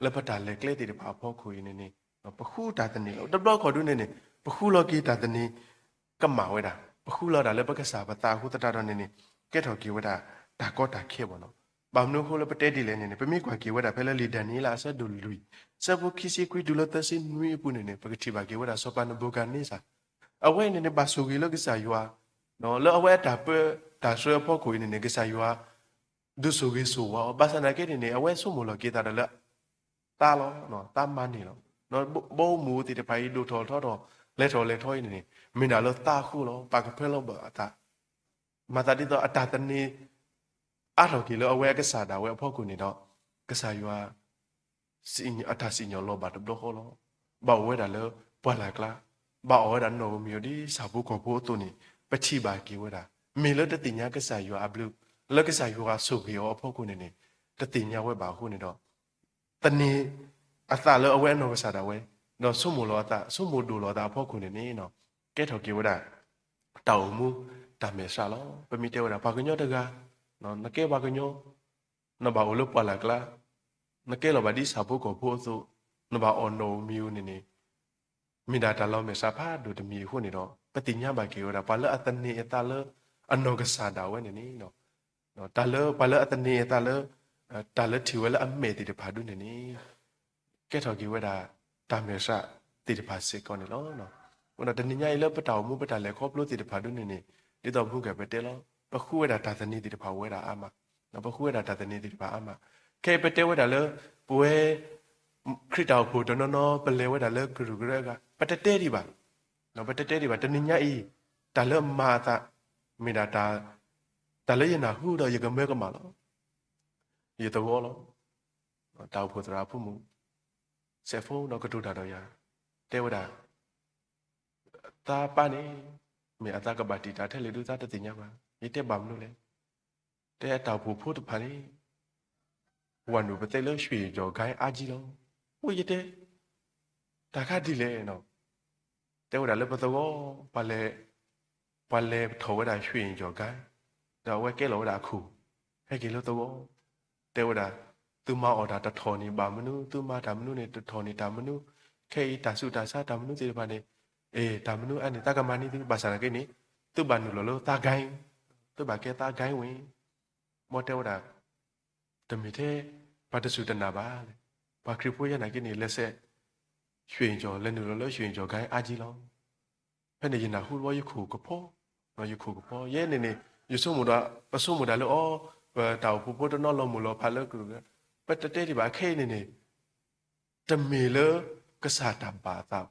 လၢပတၢ်လဲၤကျဲသ့ၣ်တဖၣ်အဖီခိၣ်အံၤန့ၣ်န့ၣ် ပဃုတၢ်သန့ၤလီၤ. တဘျီခီၣ်ဒုန့ၣ်န့ၣ် ပဃုလီၤက့ၤတၢ်သန့ၤ ကမၣ်ဝဲဒၣ် ပဃုလီၤဒၣ်လၢပကစၢ်ပသးအဃိသတးဒီးန့ၣ်န့ၣ် ကဲထီၣ်က့ၤဝဲဒၣ် တၢ်ကီတၢ်ခဲဘၣ်နီၤ. ဘၣ်မနုၤအဃိလၢပတဲဒ်လဲၣ်န့ၣ်န့ၣ် ပမ့ၢ်ကွၢ်က့ၤဝဲဒၣ်ဖဲလၢလံာ်ဒၤနံးယ့လးအဆၢဒိၣ်လွံၢ် ဆၢဖိခံဆံခွံတုၤလၢသၢဆံနွံအပူၤန့ၣ်န့ၣ် ပကထံၣ်ဘၣ်က့ၤဝဲဒၣ်စီၤပၤနဘူၤခၣ်နံစၢ် အဝဲအံၤန့ၣ်န့ၣ် ဘၣ်ဆိၣ်ဂ့ၤလၢကစၢ်ယွၤ လၢအဝဲအတၢ်ပၢတၢ်ဆှၢအဖီခိၣ်အံၤန့ၣ်န့ၣ် ကစၢ်ယွၤ ဒုးဆိၣ်ဂ့ၤဆိၣ်ဝါအီၤ ဘၣ်ဆၣ်သနာ်က့န့ၣ်န့ၣ် အဝဲဆိကမိၣ်လီၤက့ၤသးဒီးလၢ သါလီၤ သါမၤန့ၢ်လီၤ ဘီမုၢ်သ့ၣ်တဖၣ်အံၤ ဒိၣ်ထီၣ်ထီထီၣ် လဲၤထီၣ်လဲၤထီအံၤန့ၣ်န့ၣ် မ့ၢ်ဒၣ်လၢသါအဃိလီၤ. ပာ်ကဖၢလီၤဘၣ်အသး မၤသးဒ်သိးအတၢ်သန့ၤ အါထီၣ်က့ၤလၢအဝဲအကစၢ်ဒၣ်ဝဲအဖီခိၣ်န့ၣ်ဒီး ကစၢ်ယွၤ အတၢ်စံၣ်ညီၣ်လီၤဘၣ်တဘျီဃီလီၤ. ဘၣ်အိၣ်ဝဲဒၣ်လၢပှၢ်လၢ်ကျါ ဘၣ်အီၣ်ဝဲဒၣ်နီၣ်ဧိၤမံၤဧိၤဒ်ဆၣ်ဖိကီၢ်ဖိအသိးန့ၣ် ပထံၣ်ဘၣ်က့ၤဝဲဒၣ် မ့ၢ်လၢတသ့ၣ်ညါကစၢ်ယွၤအဘျုး လၢကစၢ်ယွၤဆိၣ်ဂ့ၤအီၤအဖီခိၣ်န့ၣ်န့ၣ် တသ့ၣ်ညါဝဲဘၣ်အဃိန့ၣ်ဒီး သန့ၤအသးလၢအဝဲအနီၢ်ကစၢ်ဒၣ်ဝဲ ဒီးဆိကမိၣ်လီၤအသး ဆိကမိၣ်ဒိၣ်လီၤအသးအဖီခိၣ်န့ၣ်န့ၣ် ကဲထီၣ်က့ၤဝဲဒၣ် တၢ်အိၣ်မူ တၢ်မဲာ်ဆှးလီၤ. ပမ့ၢ်တဲဝဲဒၣ် ပှၤကညီတဂၤ နကဲပှၤကညီ နဘၣ်အိၣ်လၢပှၢ်လၢ်ကျါ နကဲလီၤဘၣ်ဒ်ဆၣ်ဖိကီၢ်ဖိအသိး နဘၣ်အီၣ်နီၣ်ဧိၤမံၤဧိၤန့ၣ်န့ၣ် မ့ၢ်ဒၣ်တၢ်လီၤမဲာ်ဆှးဖးဒိၣ်တမံၤအဃိန့ၣ်ဒီး ပသ့ၣ်ညါဘၣ်က့ၤဝဲဒၣ် ပှၤလၢအသန့ၤအသးလၢအနီၢ်ကစၢ်ဒၣ်ဝဲန့ၣ်န့ၣ် တၢ်လၢပှၤလၢအသန့ၤအသးလၢ တၢ်လၢထံၣ်ဝဲလၢအမဲာ်သ့ၣ်တဖၣ်ဒုန့ၣ်န့ၣ် ကဲထီၣ်က့ၤဝဲဒၣ် တၢ်မဲာ်ဆှးသ့ၣ်တဖၣ်စ့ၢ်ကီးန့ၣ်လီၤ. အဃိဒီးတနံၤညါအံၤလၢပတၢ်အိၣ်မူပတၢ်လဲၤခီဖျိသ့ၣ်တဖၣ်ဒုန့ၣ်န့ၣ် ဒ်သိးမူကဲၣ်ပတဲလီၤ ပဃုဝဲဒၣ်တၢ်သန့ၤသ့ၣ်တဖၣ်အိၣ်ဝဲဒၣ်အါမး ပဃုဝဲဒၣ်တၢ်သန့ၤသ့ၣ်တဖၣ်အါမး ခဲအံၤပတဲဝဲဒၣ်လၢ ပဝဲ ခရံာ်တၢ်အိၣ်ဖှိၣ်တနီၤနီၤ ပလဲၤဝဲဒၣ်လၢကရူၢ်ကရၢအဂၤ ပတတဲဒံးဘၣ် ပတတဲဒံးဘၣ် တနံၤညါအံၤ တၢ်လၢမၤအသး မ့ၢ်ဒၣ် တၢ်လၢယနၢ်ဟူဒီးယကမၢကမၣ်လီၤ. ယသဝီလီၤ. တၢ်အိၣ်ဖှိၣ်သရၣ်အဖိမုၣ် စဲးဖိဒီးကတိၤတၢ်ဒီးယၤ တဲဝဲဒၣ် သးပၢ်န့ၣ် မ့ၢ်အသးကဘၣ်တံာ်တာ်ထဲလဲၣ်ဒုးသးတသ့ၣ်ညါဘၣ်. ယတဲဘၣ်မနုၤလဲၣ်. တဲအတၢ်အိၣ်ဖှိၣ်ဖိတဖၣ်န့ၣ် ဝၤနုာ်ပသဲလၢ ရွှေကျော်ဂိုင်း အါကံလီၤ. အိၣ်ယတဲ တၢ်ခါဒ်လဲၣ်နီၤ. တဲဝဲဒၣ်လၢပသဝီ ပှၤလဲၤ ပှၤလဲၤထီၣ်ဝဲဒၣ် ရွှေကျော်ဂိုင်း ဒီးအဝဲကဲလီၤဝဲဒၣ်အခိၣ် ဟဲက့ၤလၢသဝီ တဲဝဲဒၣ် သုမၤအီၣ်တၢ်တထီၣ်န့ၣ်ဘၣ်မနုၤ သုမၤတၢ်မနုၤန့ၣ် တထီၣ်န့ၣ်တၢ်မနုၤ ခဲအံၤတၢ်ဆူးတၢ်ဆါတၢ်မနုၤသ့ၣ်တဖၣ်န့ၣ် အ့ တၢ်မနုၤအန့ၣ် သးကမၤန့ၢ်သု ဘၣ်ဆၣ်သနာ်က့န့ၣ် သုဘၣ်နုာ်လီၤလၢသးဂိုင်း သုဘၣ်ကဲသးဂိုင်းဝဲ မ်တဲဝဲဒၣ် တမ့ၢ်ထဲ ပှၤတစူၢ်တနာ်ဘၣ်လဲၣ်. ပှၤခရံာ်ဖိယဲနာ်က့န့ၣ် လဲၤဆဲး ရွှေကျော် လဲၤနုာ်လီၤလၢ ရွှေကျော်ဂိုင်း အါကံလီၤ. ဖဲန့ၣ်ယနၢ်ဟူဘီယခိၣ်ကဖီ ယခိၣ်ကဖီ ယဲန့ၣ်န့ၣ် ယဆိကမိၣ်ဒီး ပဆိကမိၣ်ဒၣ်လၢအီၤ ပတၢ်အိၣ်ဖှိၣ်ဖိတနီၤလီၤမိၢ်လီၤဖးလၢကရူၢ် ပတတဲဒံးဘၣ်ခဲအံၤန့ၣ်န့ၣ် တမ့ၢ်လၢကစၢ်တၢ်ဘၣ်အသး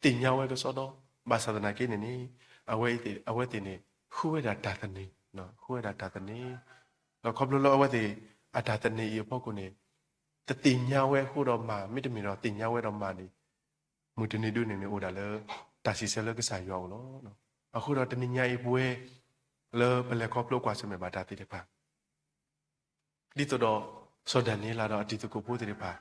သ့ၣ်ညါဝဲကစီဒီ ဘၣ်ဆၣ်သနာ်က့န့ၣ်န့ၣ် အဝဲသ့ၣ် အဝဲသ့ၣ်န့ၣ် ဃုဝဲဒၣ်တၢ်သန့ၤ ဃုဝဲဒၣ်တၢ်သန့ၤ ဒီးခီဖျိလၢအဝဲသ့ၣ် အတၢ်သန့ၤအံၤအဖီခိၣ်န့ၣ် တသ့ၣ်ညါဝဲအဃိဒီးမၤ မ့တမ့ၢ်ဒီးသ့ၣ်ညါဝဲဒီးမၤန့ၣ် မုၢ်တနံၤဒုန့ၣ်န့ၣ် အိၣ်ဒၣ်လၢ တၢ်စံးဆၢလၢကစၢ်ယွၤအအိၣ်လီၤ. အဃိဒီးတနံၤညါအံၤ ပဝဲ လၢပလဲၤခီဖျိကွၢ်ဆၢၣ်မဲာ်ဘၣ်တၢ်သ့ၣ်တဖၣ် ဒ်သိးဒီး စီၤဒၤနံးယ့လးဒီးအတံၤသကိးဖိသ့ၣ်တဖၣ်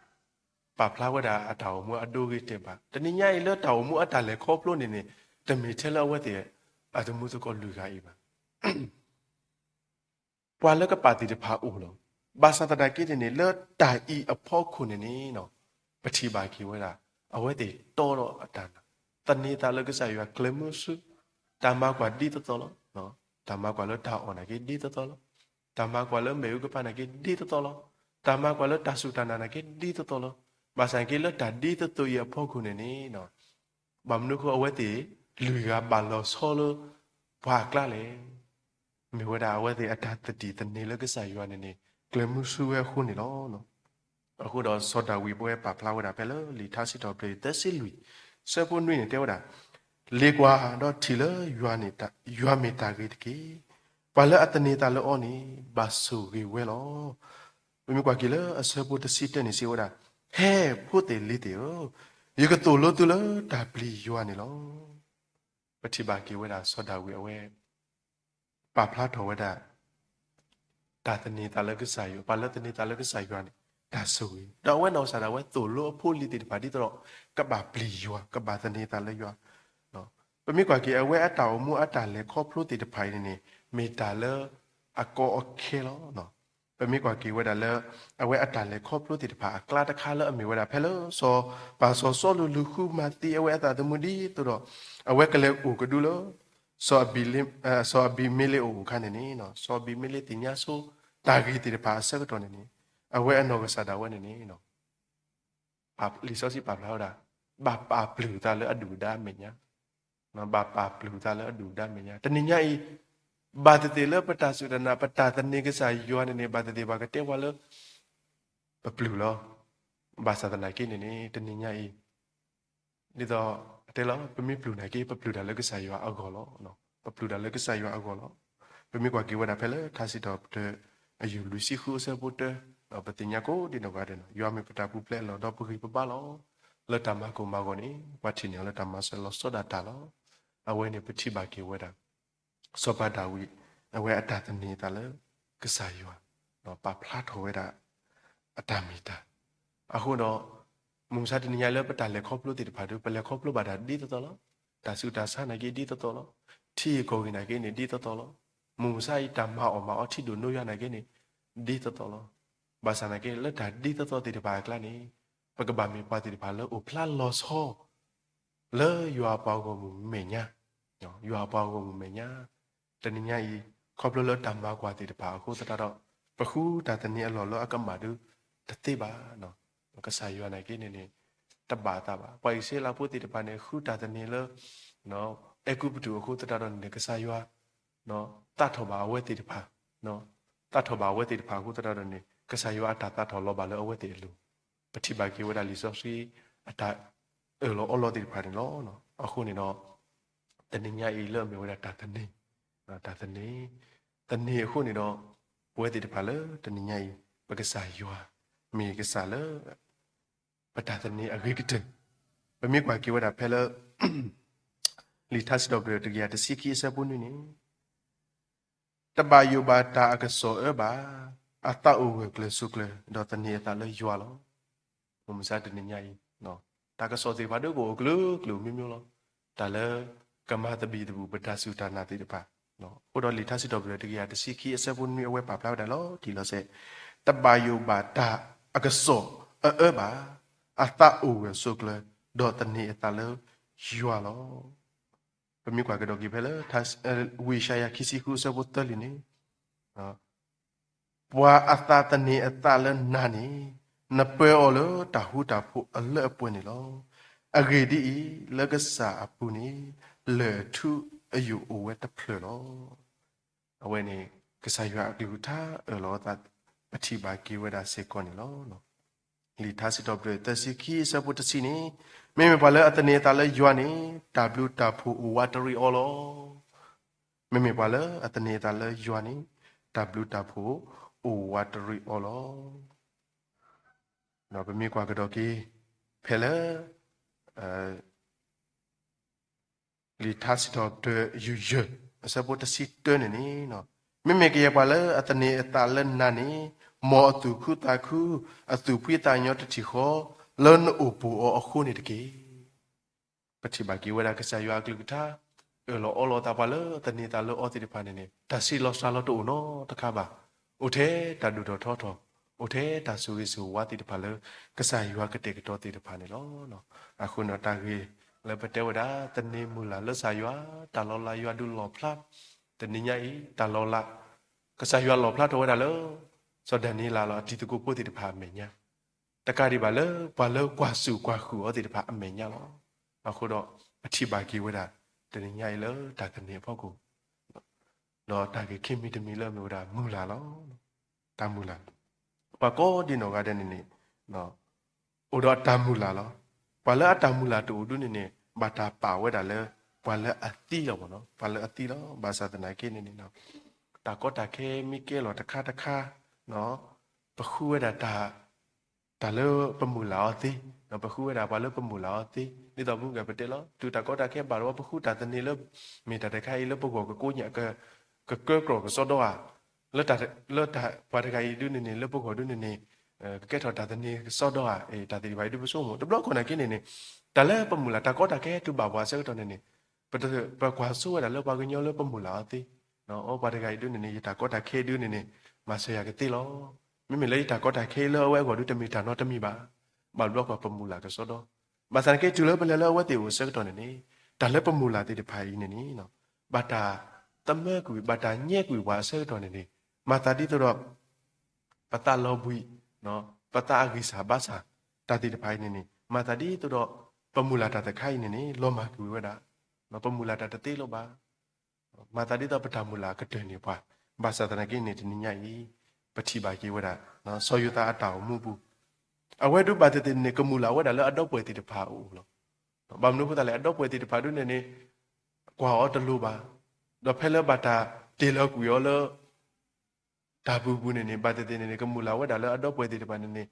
ပာ်ဖျါဝဲဒၣ်အတၢ်အိၣ်မူအဒိဂ့ၤတဲာ်ဘၣ်. တနံၤညါအံၤလၢတၢ်အိၣ်မူအတၢ်လဲၤခီဖျိန့ၣ်န့ၣ် တမ့ၢ်ထဲလၢအဝဲသ့ၣ်အသမူသကိးလွံၢ်ဂၤအံၤဘၣ်. ပှၤလၢကပာ်သ့ၣ်တဖၣ်အိၣ်လီၤ. ဘၣ်ဆၣ်သနာ်က့န့ၣ်န့ၣ် လၢတၢ်အံၤအဖီခိၣ်န့ၣ်န့ၣ် ပထံၣ်ဘၣ်က့ၤဝဲဒၣ် အဝဲသ့ၣ်တီဒီးအတၢ်နာ်, သန့ၤသးလၢကစၢ်ယွၤကျဲၤမုဆူ, တၢ်မၤကွၢ်ဒ်သိးသိးလီၤ. တၢ်မၤကွၢ်လၢတၢ်အီၣ်နာ်က့ဒ်သိးသိးလီၤ. တၢ်မၤကွၢ်လၢမ့ၣ်အူကဖၣ်နာ်က့ဒ်သိးသိးလီၤ. တၢ်မၤကွၢ်လၢတၢ်စူၢ်တၢ်နာ်နာ်က့ဒ်သိးသိးလီၤ. ဘၣ်ဆၣ်က့လၢတၢ်ဒ်သိးသိးအံၤအဖီခိၣ်န့ၣ်န့ၣ် ဘၣ်မနုၤအဃိအဝဲသ့ၣ် လွံၢ်ဂၤဘၣ်လီၤဆီလၢ ပှၤအကျါလဲၣ်. မ့ၢ်ဝဲဒၣ်အဝဲသ့ၣ်အတၢ်သတံၢ်သန့ၤလၢကစၢ်ယွၤန့ၣ်န့ၣ် ကျဲၤမုဆူဝဲအဃိန့ၣ်လီၤ. အဃိဒီးစီၤဒၤဝံးပဝဲပာ်ဖျါဝဲဒၣ်ဖဲလၢလံာ်ထါစံးထီၣ်ပတြၢၤသၢဆံလွံၢ် ဆၢဖိနွံန့ၣ်တဲဝဲဒၣ်, လ့ၤကွၢ်ဒီးထံၣ်လၢယွၤမ့ၢ်တၢ်ဂ့ၤတက့ၢ်. ပှၤလၢအသန့ၤသးလၢအီၤန့ၣ် ဘၣ်ဆိၣ်ဂ့ၤဝဲလီၤ. ပမ့ၢ်ကွၢ်က့ၤလၢအဆၢဖိတဆံတၢန့ၣ်စံးဝဲဒၣ်, ဟဲဖိသ့ၣ်လံၤသ့ၣ်ဧၢ, ယကသိၣ်လိသုလၢတၢ်ပျံၤယွၤန့ၣ်လီၤ. ပထံၣ်ဘၣ်က့ၤဝဲဒၣ်စီၤဒၤဝံးအဝဲ ပာ်ဖျါထီၣ်ဝဲဒၣ် တၢ်သန့ၤသးလၢကစၢ်ယွၤ, ပှၤလၢသန့ၤသးလၢကစၢ်ယွၤန့ၣ် တၢ်ဆိၣ်ဂ့ၤ, ဒီးအဝဲနီၢ်ကစၢ်ဒၣ်ဝဲသိၣ်လိအဖိလံၤသ့ၣ်တဖၣ်ဒ်သိးဒီး ကဘၣ်ပျံၤယွၤ, ကဘၣ်သန့ၤသးလၢယွၤ. ပမ့ၢ်ကွၢ်က့ၤအဝဲအတၢ်အိၣ်မူအတၢ်လဲၤခီဖျိသ့ၣ်တဖၣ်အံၤန့ၣ်န့ၣ် မ့ၢ်တၢ်လၢအကီအခဲလီၤ. ပမ့ၢ်ကွၢ်က့ၤဝဲဒၣ်လၢ အဝဲအတၢ်လဲၤခီဖျိသ့ၣ်တဖၣ်အကျါတခါလၢအမ့ၢ်ဝဲဒၣ်ဖဲလၢစီၤ, ပၢ်စီၤစီလူးလူၤဃုမၤသံအဝဲအသးသမူဒ်သိးဒီး အဝဲကလဲၤအိၣ်ကဒုလၢ စီၤအဘံၤမ့လ့းအအိၣ်အခါန့ၣ်န့ၣ် စီၤအဘံၤမ့လ့းသ့ၣ်ညါဆိ တၢ်ဂ့ၢ်သ့ၣ်တဖၣ်အဆၢကတီၢ်န့ၣ်န့ၣ် အဝဲအနီၢ်ကစၢ်ဒၣ်ဝဲန့ၣ်န့ၣ် လံာ်စီဆှံပာ်ဖျါဝဲဒၣ် ဘၣ်ပာ်ပျုၢ်သးလၢအဒုၣ်အဒါအမဲာ်ညါ, ဘၣ်ပာ်ပျုၢ်သးလၢအဒုၣ်အဒါအမဲာ်ညါ. တနံၤညါအံၤ ဘၣ်သ့ၣ်သ့ၣ်လၢပတၢ်စူၢ်တၢ်နာ် ပတၢ်သန့ၤကစၢ်ယွၤန့ၣ်န့ၣ် ဘၣ်သ့ၣ်သ့ၣ်ပှၤကတဲပှၤလၢ ပပျုၢ်လီၤ. ဘၣ်ဆၣ်သနာ်က့န့ၣ်န့ၣ် တနံၤညါအံၤ ဒ်သိး အတဲလီၤ ပမ့ၢ်ပျုၢ်နာ်က့ ပပျုၢ်တၢ်လၢကစၢ်ယွၤအဂီၢ်လီၤ. ပပျုၢ်တၢ်လၢကစၢ်ယွၤအဂီၢ်လီၤ. ပမ့ၢ်ကွၢ်က့ၤဝဲဒၣ်ဖဲလၢထါစံးထီၣ်ပတြၢၤ အယူၢ်လွံၢ်ဆံဃုအဆၢဖိတၢ, ပသ့ၣ်ညါကိးဒံးနီၢ်ဂၤဒဲး ယွၤမ့ၢ်ပတၢ်ပူၤဖျဲးအလီၢ်ဒီးပဂံၢ်ပဘါလီၤ. လၢတၢ်မၤကိၢ်မၤဂီၤန့ၣ် ပှၤထံၣ်န့ၢ်အီၤလၢတၢ်မၤစၢၤလီၤဆီဒၣ်တၢ်လီၤ. အဝဲန့ၣ်ပထံၣ်ဘၣ်က့ၤဝဲဒၣ် စီၤပၤဒၤဝံး အဝဲအတၢ်သန့ၤအသးလၢကစၢ်ယွၤ ပာ်ဖျါထီၣ်ဝဲဒၣ် အတၢ်မ့ၢ်တၢ်. အဃိဒီး မုၢ်မဆါတနံၤညါလၢပတၢ်လဲၤခီဖျိသ့ၣ်တဖၣ်ဒီး ပလဲၤခီဖျိဘၣ်တၢ်ဒ်သိးသိးလီၤ. တၢ်ဆူးတၢ်ဆါနာ်က့ဒ်သိးသိးလီၤ. ထံဂ့ၢ်ကီၢ်ဂ့ၢ်နာ်က့န့ၣ်ဒ်သိးသိးလီၤ. မုၢ်မဆါအံၤတၢ်မၤအီၣ်မၤအီ ထံဒိၣ်နိယွၤနာ်က့န့ၣ် ဒ်သိးသိးလီၤ. ဘၣ်ဆၣ်နာ်က့လၢတၢ်ဒ်သိးသိးသ့ၣ်တဖၣ်အကျါန့ၣ် ပကဘၣ်မ့ၢ်ပှၤသ့ၣ်တဖၣ်လၢအိၣ်ဖျါလီၤဆီ လၢယွၤအပှၤဂီၢ်မုၢ်မဲာ်ညါ, ယွၤအပှၤဂီၢ်မုၢ်မဲာ်ညါ. တနံၤညါအံၤ ခီဖျိလၢတၢ်မၤကွၢ်သ့ၣ်တဖၣ်အဃိသတးဒီး ပဃုတၢ်သန့ၤအလီၢ်လၢအကမၣ်ဒုးတသ့ဘၣ်. ကစၢ်ယွၤနာ်က့န့ၣ်န့ၣ် တဘၣ်အသးဘၣ်. ပှၤအံၣ်စရ့လးဖိသ့ၣ်တဖၣ်န့ၣ် ဃုတၢ်သန့ၤလၢ အဲၤကူပတူးအဃိသတးဒီးန့ၣ် ကစၢ်ယွၤ သးထီၣ်ဘၣ်အဝဲသ့ၣ်တဖၣ်, သးထီၣ်ဘၣ်အဝဲသ့ၣ်တဖၣ်အဃိသတးဒီးန့ၣ် ကစၢ်ယွၤအတၢ်သးထီၣ်လီၤဘၣ်လၢအဝဲသ့ၣ်အလိၤ. ပထံၣ်ဘၣ်က့ၤဝဲဒၣ်လံာ်စီဆှံ အတၢ်အၢၣ်လီၤအီလီၤသ့ၣ်တဖၣ်န့ၣ်လီၤ. အဃိန့ၣ်ဒီး တနံၤညါအံၤလၢအမ့ၢ်ဝဲဒၣ်တၢ်သန့ၤ, တၢ်သန့ၤ, သန့ၤအဃိန့ၣ်ဒီး ပဝဲသ့ၣ်တဖၣ်လၢတနံၤညါအံၤ ပကစၢ်ယွၤ မ့ၢ်ကစၢ်လၢ ပတၢ်သန့ၤအဂ့ၤကတၢၢ်. ပမ့ၢ်ကွၢ်က့ၤဝဲဒၣ်ဖဲလၢ လံာ်ထါစံးထီၣ်ပတြၢၤတကယၤတဆံခံအဆၢဖိနွံန့ၣ် တဘၣ်ယိၣ်ဘၣ်တၢ်အကစီၣ်အၢဘၣ်, အသးအိၣ်ဂၢၢ်ကျၢၤဆိးကျၢၤ ဒီးသန့ၤအသးလၢယွၤလီၤ. မုၢ်မဆါတနံၤညါအံၤ တၢ်ကစီၣ်သ့ၣ်တဖၣ်ဒုးကအိၣ်ကျၢၤကျၢၤမံၤမံၤလီၤ. တၢ်လၢကမၤသဘံၣ်သဘုၣ်ပတၢ်စူၢ်တၢ်နာ်သ့ၣ်တဖၣ် အဃိဒီးလံာ်ထါစံးထီၣ်ပတြၢၤတကယၤတဆံခံအဆၢဖိနွံအဝဲပာ်ဖျါဝဲဒၣ်လီၤတံၢ်လီၤဆဲး, တဘၣ်ယိၣ်ဘၣ်တၢ်အကစီၣ်အအၢဘၣ်, အသးအိၣ်ဂၢၢ်ဆိးကျၢၤ ဒီးသန့ၤအသးလၢယွၤလီၤ. ပမ့ၢ်ကွၢ်ကဒီးက့ၤဖဲလၢ ဝံယၡါယၤခံဆံဃုအဆၢဖိသၢလံန့ၣ် ပှၤအသးသန့ၤအသးလၢနၤန့ၣ် နပၢအီၤလၢတၢ်ဃူတၢ်ဖိးအလၢအပှဲၤန့ၣ်လီၤ. အဂ့ၢ်ဒ်အံၤ, လၢကစၢ်အပူၤန့ၣ် လၢၢ်အထူအယိာ်အိၣ်ဝဲတဖျၢၣ်လီၤ. အဝဲန့ၣ် ကစၢ်ယွၤအကလုၢ်ကထါအၢၣ်လီၤအသး ပထံၣ်ဘၣ်က့ၤဝဲဒၣ်စ့ၢ်ကီးန့ၣ်လီၤ. လံာ်ထါစံးထီၣ်ပတြၢၤသၢဆံခံအဆၢဖိတဆံန့ၣ်, မ့မ့ၢ်ပှၤလၢအသန့ၤအသးလၢယွၤန့ၣ် တၢ်ဘျုးတၢ်ဖှိၣ်အိၣ်ဝးတရံးအီၤလီၤ. မ့မ့ၢ်ပှၤလၢအသန့ၤအသးလၢယွၤန့ၣ် တၢ်ဘျုးတၢ်ဖှိၣ်အိၣ်ဝးတရံးအီၤလီၤ. ဒီးပမ့ၢ်ကွၢ်ကဒီးက့ၤ ဖဲလၢ လံာ်ထါစံးထီၣ်ပတြၢၤယုၢ်ယၢၢ် အဆၢဖိတဆံတၢန့ၣ်န့ၣ်, မ့မ့ၢ်ကယဲၢ်ပှၤလၢအသန့ၤအသးလၢနၤန့ၣ် မ်အသူၣ်ခုသးခု အသူၣ်ဖှံသးညီတထံၣ်ဃီ လၢနအိၣ်ပူၤအီၤအဃိန့ၣ်တက့ၢ်. ပထံၣ်ဘၣ်က့ၤဝဲဒၣ်ကစၢ်ယွၤအကလုၢ်ကထါ အၢၣ်လီၤအီလီၤသးပှၤလၢသန့ၤသးလၢအီၤသ့ၣ်တဖၣ်န့ၣ်န့ၣ် တၢ်ဆံးလီၤစှၤလီၤတအိၣ်နီတခါဘၣ်. အိၣ်ထဲတၢ်ဒိၣ်ထီၣ်ထီထီၣ်, အိၣ်ထဲတၢ်ဆိၣ်ဂ့ၤဆိၣ်ဝါသ့ၣ်တဖၣ်လၢ ကစၢ်ယွၤကတဲာ်ကတီၤသ့ၣ်တဖၣ်န့ၣ်လီၤ. အဃိန့ၣ်တၢ်ဂ့ၢ်လၢပတဲဝဲဒၣ် သန့ၤမုၢ်လၢ်လၢကစၢ်ယွၤ, တၢ်လီၤလးယွၤဒုးလီၣ်ဖျါ, တနံၤညါအံၤ တၢ်လီၤလး ကစၢ်ယွၤလီၣ်ဖျါထီၣ်ဝဲဒၣ်လၢ စီၤဒၤနံးယ့လးလီၤ အတံၤသကိးဖိသ့ၣ်တဖၣ်အမဲာ်ညါ တကးဒံးဘၣ်လၢ ပှၤလၢကွၢ်စူၣ်ကွၢ်ဃုာ်အီၤသ့ၣ်တဖၣ်အမဲာ်ညါလီၤ. အဃိဒီး ပထံၣ်ဘၣ်က့ၤဝဲဒၣ် တနံၤညါအံၤလၢတၢ်သန့ၤအဖီခိၣ် ဒီးတၢ်ဂ့ၢ်ခံမံၤတမံၤလၢမ့ၢ်ဝဲဒၣ်မုၢ်လၢ်လီၤ. တၢ်မုၢ်လၢ်, ပှၤကိးဒံနီၢ်ဂၤဒဲးန့ၣ်န့ၣ် အိၣ်ဒီးအတၢ်မုၢ်လၢ်လီၤ. ပှၤလၢအတၢ်မုၢ်လၢ်တအိၣ်ဒုန့ၣ်န့ၣ် ဘၣ်တၢ်ပာ်ဝဲဒၣ်လၢ ပှၤလၢအသံလီၤမ့ၢ်နီၤ, ပှၤလၢအသံလီၤ. ဘၣ်ဆၣ်သနာ်က့န့ၣ်န့ၣ် တၢ်ကီတၢ်ခဲမ့ၢ်ကဲလီၤတခါတခါ ပဃုဝဲဒၣ် တၢ်လၢပမုၢ်လၢ်အီၤသ့, ပဃုဝဲဒၣ်ပှၤလၢပမုၢ်လၢ်အီၤသ့, ဒ်သိးပမ့ၢ်ကပတဲလီၤ တုၤတၢ်ကီတၢ်ခဲဘၣ်ဒီး ပဃုတၢ်သန့ၤလၢ မ့ၢ်တၢ်တခါအံၤလၢပဂီၢ်ကကိးညၣ် ကကၢကရိးကစီဒီဧါ, လၢတၢ် လၢတၢ်ပှၤတဂၤအံၤဒုန့ၣ်န့ၣ် လၢပဂီၢ်ဒုန့ၣ်န့ၣ် ကကဲထီၣ်တၢ်သန့ၤကစီဒီဧါ, တၢ်သ့ၣ်တဖၣ်အံၤဒုပဆိကမိၣ် တဘျီခိၣ်နာ်က့န့ၣ်န့ၣ် တၢ်လၢပမုၢ်လၢ် တၢ်ကီတၢ်ခဲတုၤဘၣ်ပှၤအဆၢကတီၢ်န့ၣ်န့ၣ် ပကွၢ်စိဝဲဒၣ်လၢပှၤကညီလၢပမုၢ်လၢ်အီၤသ့, အိ ပှၤတဂၤအံၤဒုန့ၣ်န့ၣ် ယတၢ်ကီတၢ်ခဲဒုန့ၣ်န့ၣ် မၤစၢၤယၤကသ့လီၤ. မ့မ့ၢ်လၢယတၢ်ကီတၢ်ခဲလၢအဝဲအဂီၢ်ဒုတမ့ၢ်တၢ်နီတမံၤဘၣ်. ဘၣ်ဘျီကွၢ်ပမုၢ်လၢ်ကစီဒီ, ဘၣ်ဆၣ်သနာ်က့တုၤလၢပလဲၤလၢအဝဲသ့ၣ်အိၣ်အဆၢကတီၢ်န့ၣ်န့ၣ် တၢ်လၢပမုၢ်လၢ်သ့ၣ်တဖၣ်အံၤန့ၣ်န့ၣ် ဘၣ်တၢ်သမၢကွံာ် ဘၣ်တၢ်ညဲကွံာ်ပှၤအဆၢကတီၢ်န့ၣ်န့ၣ် မၤသးဒ်သိးဒီး ပသးလီၤဘှံး, ပသးအဂံၢ်စၢ်ဘါစၢ် တၢ်သ့ၣ်တဖၣ်အံၤန့ၣ်န့ၣ် မၤသးဒ်သိးဒီး ပမုၢ်လၢ်တၢ်တခါအံၤန့ၣ်န့ၣ် လီၤမၢ်ကွံာ်ဝဲဒၣ်, ပမုၢ်လၢ်တၢ်တသ့လၢၤဘၣ်, မၤသးဒ်သိးပတၢ်မုၢ်လၢ်ကတၢၢ်န့ၢ်ပှၤ, ဘၣ်ဆၣ်သနာ်က့န့ၣ် တနံၤညါအံၤ ပထံၣ်ဘၣ်က့ၤဝဲဒၣ် စီၤယိၤသးအတၢ်အိၣ်မူပူၤ, အဝဲဒုးဘၣ်သ့ၣ်သ့ၣ်န့ၣ် ကမုၢ်လၢ်ဝဲဒၣ်လၢအဒီပုၢ်ဝဲၢ်သ့ၣ်တဖၣ်အအိၣ်လီၤ. ဘၣ်မနုၤအဃိသတးလဲၣ် အဒီပုၢ်ဝဲၢ်သ့ၣ်တဖၣ်ဒုန့ၣ်န့ၣ် ကွၢ်အီၤတလိၤဘၣ်, ဒီးဖဲလၢဘၣ်တၢ်တ့ၢ်လီၤကွံာ်အီၤလၢ တၢ်ပူၤပူၤန့ၣ်န့ၣ် ဘၣ်သ့ၣ်သ့ၣ်န့ၣ်န့ၣ် ကမုၢ်လၢ်ဝဲဒၣ်လၢအဒီပုၢ်ဝဲၢ်သ့ၣ်တဖၣ်န့ၣ်န့ၣ်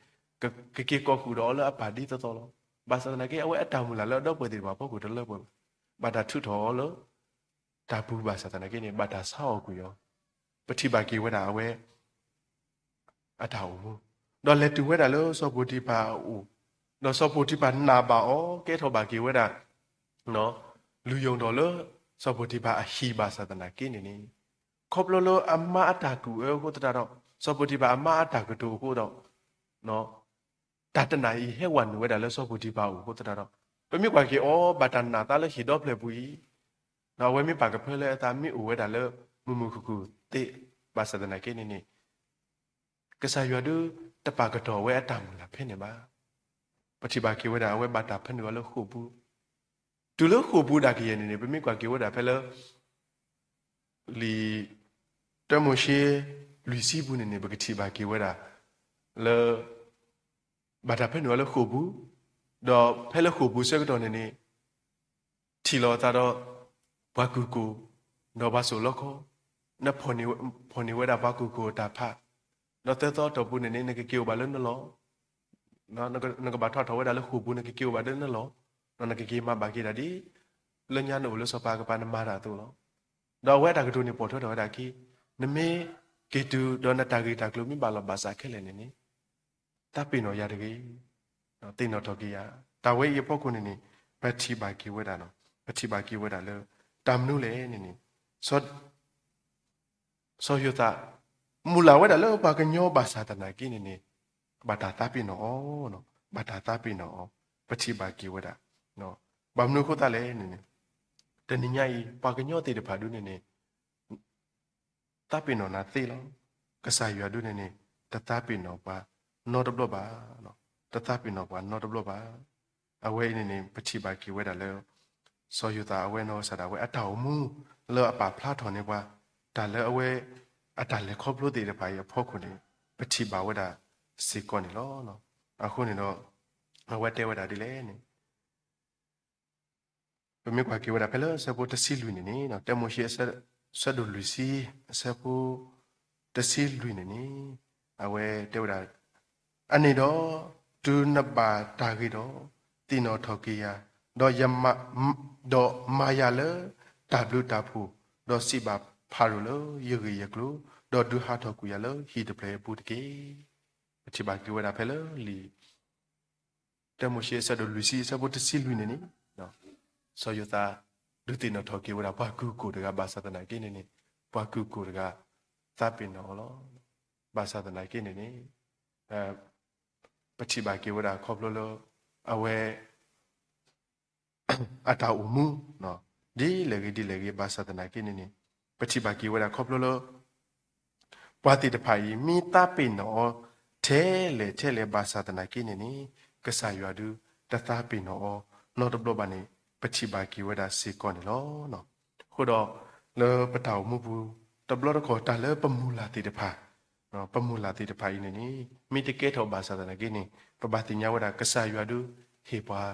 ကက့ၤကိးဃုာ်ဒီးအီၤလၢအပၢ်ဒ်သိးသိးလီၤ. ဘၣ်ဆၣ်သနာ်က့ အဝဲအတၢ်မုၢ်လၢ်လၢအဒီပုၢ်ဝဲၢ်သ့ၣ်တဖၣ်အဖီခိၣ်တလၢပှဲၤဘၣ်. ဘၣ်တၢ်ထုးထီၣ်အီၤလၢ တၢ်ပူၤဘၣ်ဆၣ်သနာ်က့န့ၣ် ဘၣ်တၢ်ဆါအီၣ်ကွံာ်အီၤ, ပထံၣ်ဘၣ်က့ၤဝဲဒၣ်အဝဲ အတၢ်အိၣ်မူ, ဒီးလဲၤတုၤဝဲဒၣ်လၢစီၤပိၤတံၤဖၢ်အအိၣ်, ဒီးစီၤပိၤတံၤဖၢ်နာ်ဘၣ်အီၤ ကဲထီၣ်ဘၣ်က့ၤဝဲဒၣ် လုၢ်ယိၣ်ဒီးလၢ စီၤပိၤတံၤဖၢ်အဟံၣ်ဘၣ်ဆၣ်သနာ်က့န့ၣ်န့ၣ်, ခီဖျိလၢအမါအတၢ်ကူၣ်အၢအဃိသတးဒီး စီၤပိၤတံၤဖၢ်အမါအတၢ်ကတိၤအဃိဒီး တၢ်တနၢ်အံၤဟဲဝဲနုာ်ဝဲဒၣ်လၢစီၤပိၤတံၤဖၢ်အအိၣ်အဃိသတးဒီး ပမ့ၢ်ကွၢ်က့ၤအီၤ ဘၣ်တၢ်နာ်သးလၢဟံၣ်ဒီဖျၢၣ်ပူၤအံၤ, ဒီးအဝဲမ့ၢ်ပာ်ကဖၢလၢအသးမ့ၢ်အိၣ်ဝဲဒၣ်လၢ မုာ်မုာ်ခုၣ်ခုၣ်သ့ ဘၣ်ဆၣ်သနာ်က့န့ၣ်န့ၣ် ကစၢ်ယွၤဒုးတပာ်ကတီၢ်ဝဲအတၢ်မုၢ်လၢ်ဖဲန့ၣ်ဘၣ်. ပထံၣ်ဘၣ်က့ၤဝဲဒၣ် အဝဲဘၣ်တၢ်ဖၢနုာ်အီၤလၢဃိာ်ပူၤ, တုၤလၢဃိာ်ပူၤဒၣ်ကယဲၢ်န့ၣ်န့ၣ် ပမ့ၢ်ကွၢ်က့ၤဝဲဒၣ်ဖဲလၢ လံာ်တၢမိၤၡ့ လွံၢ်ဆံပူၤန့ၣ်န့ၣ် ပကထံၣ်ဘၣ်က့ၤဝဲဒၣ် လၢ ဘၣ်တၢ်ဖၢနုာ်အီၤလၢဃိာ်ပူၤ, ဒီးဖဲလၢဃိာ်ပူၤဆၢကတီၢ်န့ၣ်န့ၣ် ထံၣ်လိာ်အသးဒီး ပှၤကူၣ်ကိၢ်, ဒီးပှၤစိာ်လီခီ, နဖီၣ်န့ၢ်ဝဲဒၣ်ပှၤကူၣ်ကိၢ်အတၢ်ဖး, ဒီးသၢသီအတီၢ်ပူၤန့ၣ်န့ၣ် နကက့ၤအိၣ်ဘၣ်လၢနလီၢ်, နကဘၣ်ထီၣ်ထီၣ်ဝဲဒၣ်လၢဃိာ်ပူၤ နကက့ၤအိၣ်ဘၣ်လၢနလီၢ်, ဒီးနကက့ၤမၤဘၣ်က့ၤဒၣ်ဒ် လၢညါနအိၣ်လၢစီၤပၤအကပၤနမၤတၢ်အသိးလီၤ. ဒီးအဝဲအတၢ်ကတိၤန့ၣ် ပိာ်ထွဲထီၣ်ဝဲဒၣ်အခံ, နမ့ၢ်က့ၤတုၤဒီးနတၢ်ဂ့ၢ်တၢ်ကျိၤမ့ၢ်ဘၣ်လီၤဘၣ်စးခဲလၢာ်န့ၣ်န့ၣ် သးပ့ၤနီၣ်ယၤတဂ့ၤ, သ့ၣ်နီၣ်ထီၣ်က့ၤယၤ, တၢ်ဝဲအံၤအဖီခိၣ်န့ၣ်န့ၣ် ပထံၣ်ဘၣ်က့ၤဝဲဒၣ်, ပထံၣ်ဘၣ်က့ၤဝဲဒၣ်လၢ တၢ်မနုၤလဲၣ်န့ၣ်န့ၣ် စီၤယိၤသး မုၢ်လၢ်ဝဲဒၣ်လၢပှၤကညီဘၣ်ဆၣ်သနာ်က့န့ၣ်န့ၣ် ဘၣ်တၢ်သးပ့ၤနီၣ်အီၤ, ဘၣ်တၢ်သးပ့ၤနီၣ်အီၤ, ပထံၣ်ဘၣ်က့ၤဝဲဒၣ်, ဘၣ်မနုၤအဃိသတးလဲၣ်န့ၣ်န့ၣ် တနံၤညါအံၤ ပှၤကညီသ့ၣ်တဖၣ်ဒုန့ၣ်န့ၣ် သးပ့ၤနီၣ်နၤသ့လီၤ. ကစၢ်ယွၤဒုန့ၣ်န့ၣ် တသးပ့ၤနီၣ်ပှၤနီတဘျီဘၣ်, တသးပ့ၤနီၣ်ပှၤနီတဘျီဘၣ်. အဝဲအံၤန့ၣ်န့ၣ် ပထံၣ်ဘၣ်က့ၤဝဲဒၣ်လၢ စီၤယိၤသးအဝဲနီၢ်ကစၢ်ဒၣ်ဝဲအတၢ်အိၣ်မူ လၢအပာ်ဖျါထီၣ်န့ၢ်ပှၤ တၢ်လၢအဝဲ အတၢ်လဲၤခီဖျိသ့ၣ်တဖၣ်အံၤအဖီခိၣ်န့ၣ် ပထံၣ်ဘၣ်ဝဲဒၣ်စ့ၢ်ကီးန့ၣ်လီၤ. အဃိန့ၣ်ဒီး အဝဲတဲဝဲဒၣ်ဒ်လဲၣ်န့ၣ် ပမ့ၢ်ကွၢ်က့ၤဝဲဒၣ်ဖဲလၢအဆၢဖိတဆံလွံၢ်န့ၣ်န့ၣ် တၢမိၤၡ့ အဆၢဒိၣ်လွံၢ်ဆံ အဆၢဖိ တဆံလွံၢ်န့ၣ်န့ၣ် အဝဲတဲဝဲဒၣ် အန့ၣ်ဒီး တုၤနဘၣ်တၢ်ဂ့ၤဒီး သ့ၣ်နီၣ်ထီၣ်က့ၤယၤ, ဒီးယမၤ, ဒီးမၤယၤလၢတၢ်ဘျုးတၢ်ဖှိၣ်, ဒီးစံးဘၣ်ဖၤရိၤလၢယဂ့ၢ်ယကျိၤ, ဒီးဒုးဟးထီၣ်ကွံာ်ယၤလၢဟံၣ်တဖျၢၣ်အပူၤတက့ၢ်. ပထံၣ်ဘၣ်က့ၤဝဲဒၣ်ဖဲလၢလံာ် တၢမိၤၡ့အဆၢဒိၣ်လွံၢ်ဆံ အဆၢဖိတဆံလွံၢ်န့ၣ်န့ၣ်, စီၤယိၤသး ဒုးသ့ၣ်နီၣ်ထီၣ်က့ၤဝဲဒၣ်ပှၤကုၢ်ကိၢ်တဂၤဘၣ်ဆၣ်သနာ်က့န့ၣ်န့ၣ်, ပှၤကုၢ်ကိၢ်တဂၤ သးပ့ၤနီၣ်အီၤလီၤ. ဘၣ်ဆၣ်သနာ်က့န့ၣ်န့ၣ်, ပထံၣ်ဘၣ်က့ၤဝဲဒၣ်ခီဖျိလၢ အဝဲ အတၢ်အိၣ်မူ ဒ်လဲၣ်ဂ့ၤဒ်လဲၣ်ဂ့ၤ ဘၣ်ဆၣ်သနာ်က့န့ၣ်န့ၣ်, ပထံၣ်ဘၣ်က့ၤဝဲဒၣ်ခီဖျိလၢ ပှၤသ့ၣ်တဖၣ်အံၤ မ့ၢ်သးပ့ၤနီၣ်အီၤ ထဲလဲၣ်ထဲလဲၣ်ဘၣ်ဆၣ်သနာ်က့န့ၣ်န့ၣ်, ကစၢ်ယွၤဒုး တသးပ့ၤနီၣ်အီၤ နီတဘျီဘၣ်န့ၣ် ပထံၣ်ဘၣ်က့ၤဝဲဒၣ်စ့ၢ်ကီးန့ၣ်လီၤ. အဃိဒီး လၢပတၢ်အိၣ်မူပူၤ တဘျီတခီၣ်တၢ်လၢပမုၢ်လၢ်သ့ၣ်တဖၣ်, ပမုၢ်လၢ်သ့ၣ်တဖၣ်အံၤန့ၣ်န့ၣ် မ့ၢ်တကဲထီၣ်ဘၣ်ဆၣ်သနာ်က့န့ၣ် ပဘၣ်သ့ၣ်ညါဝဲဒၣ် ကစၢ်ယွၤဒုး ဟ့ၣ်ပှၤ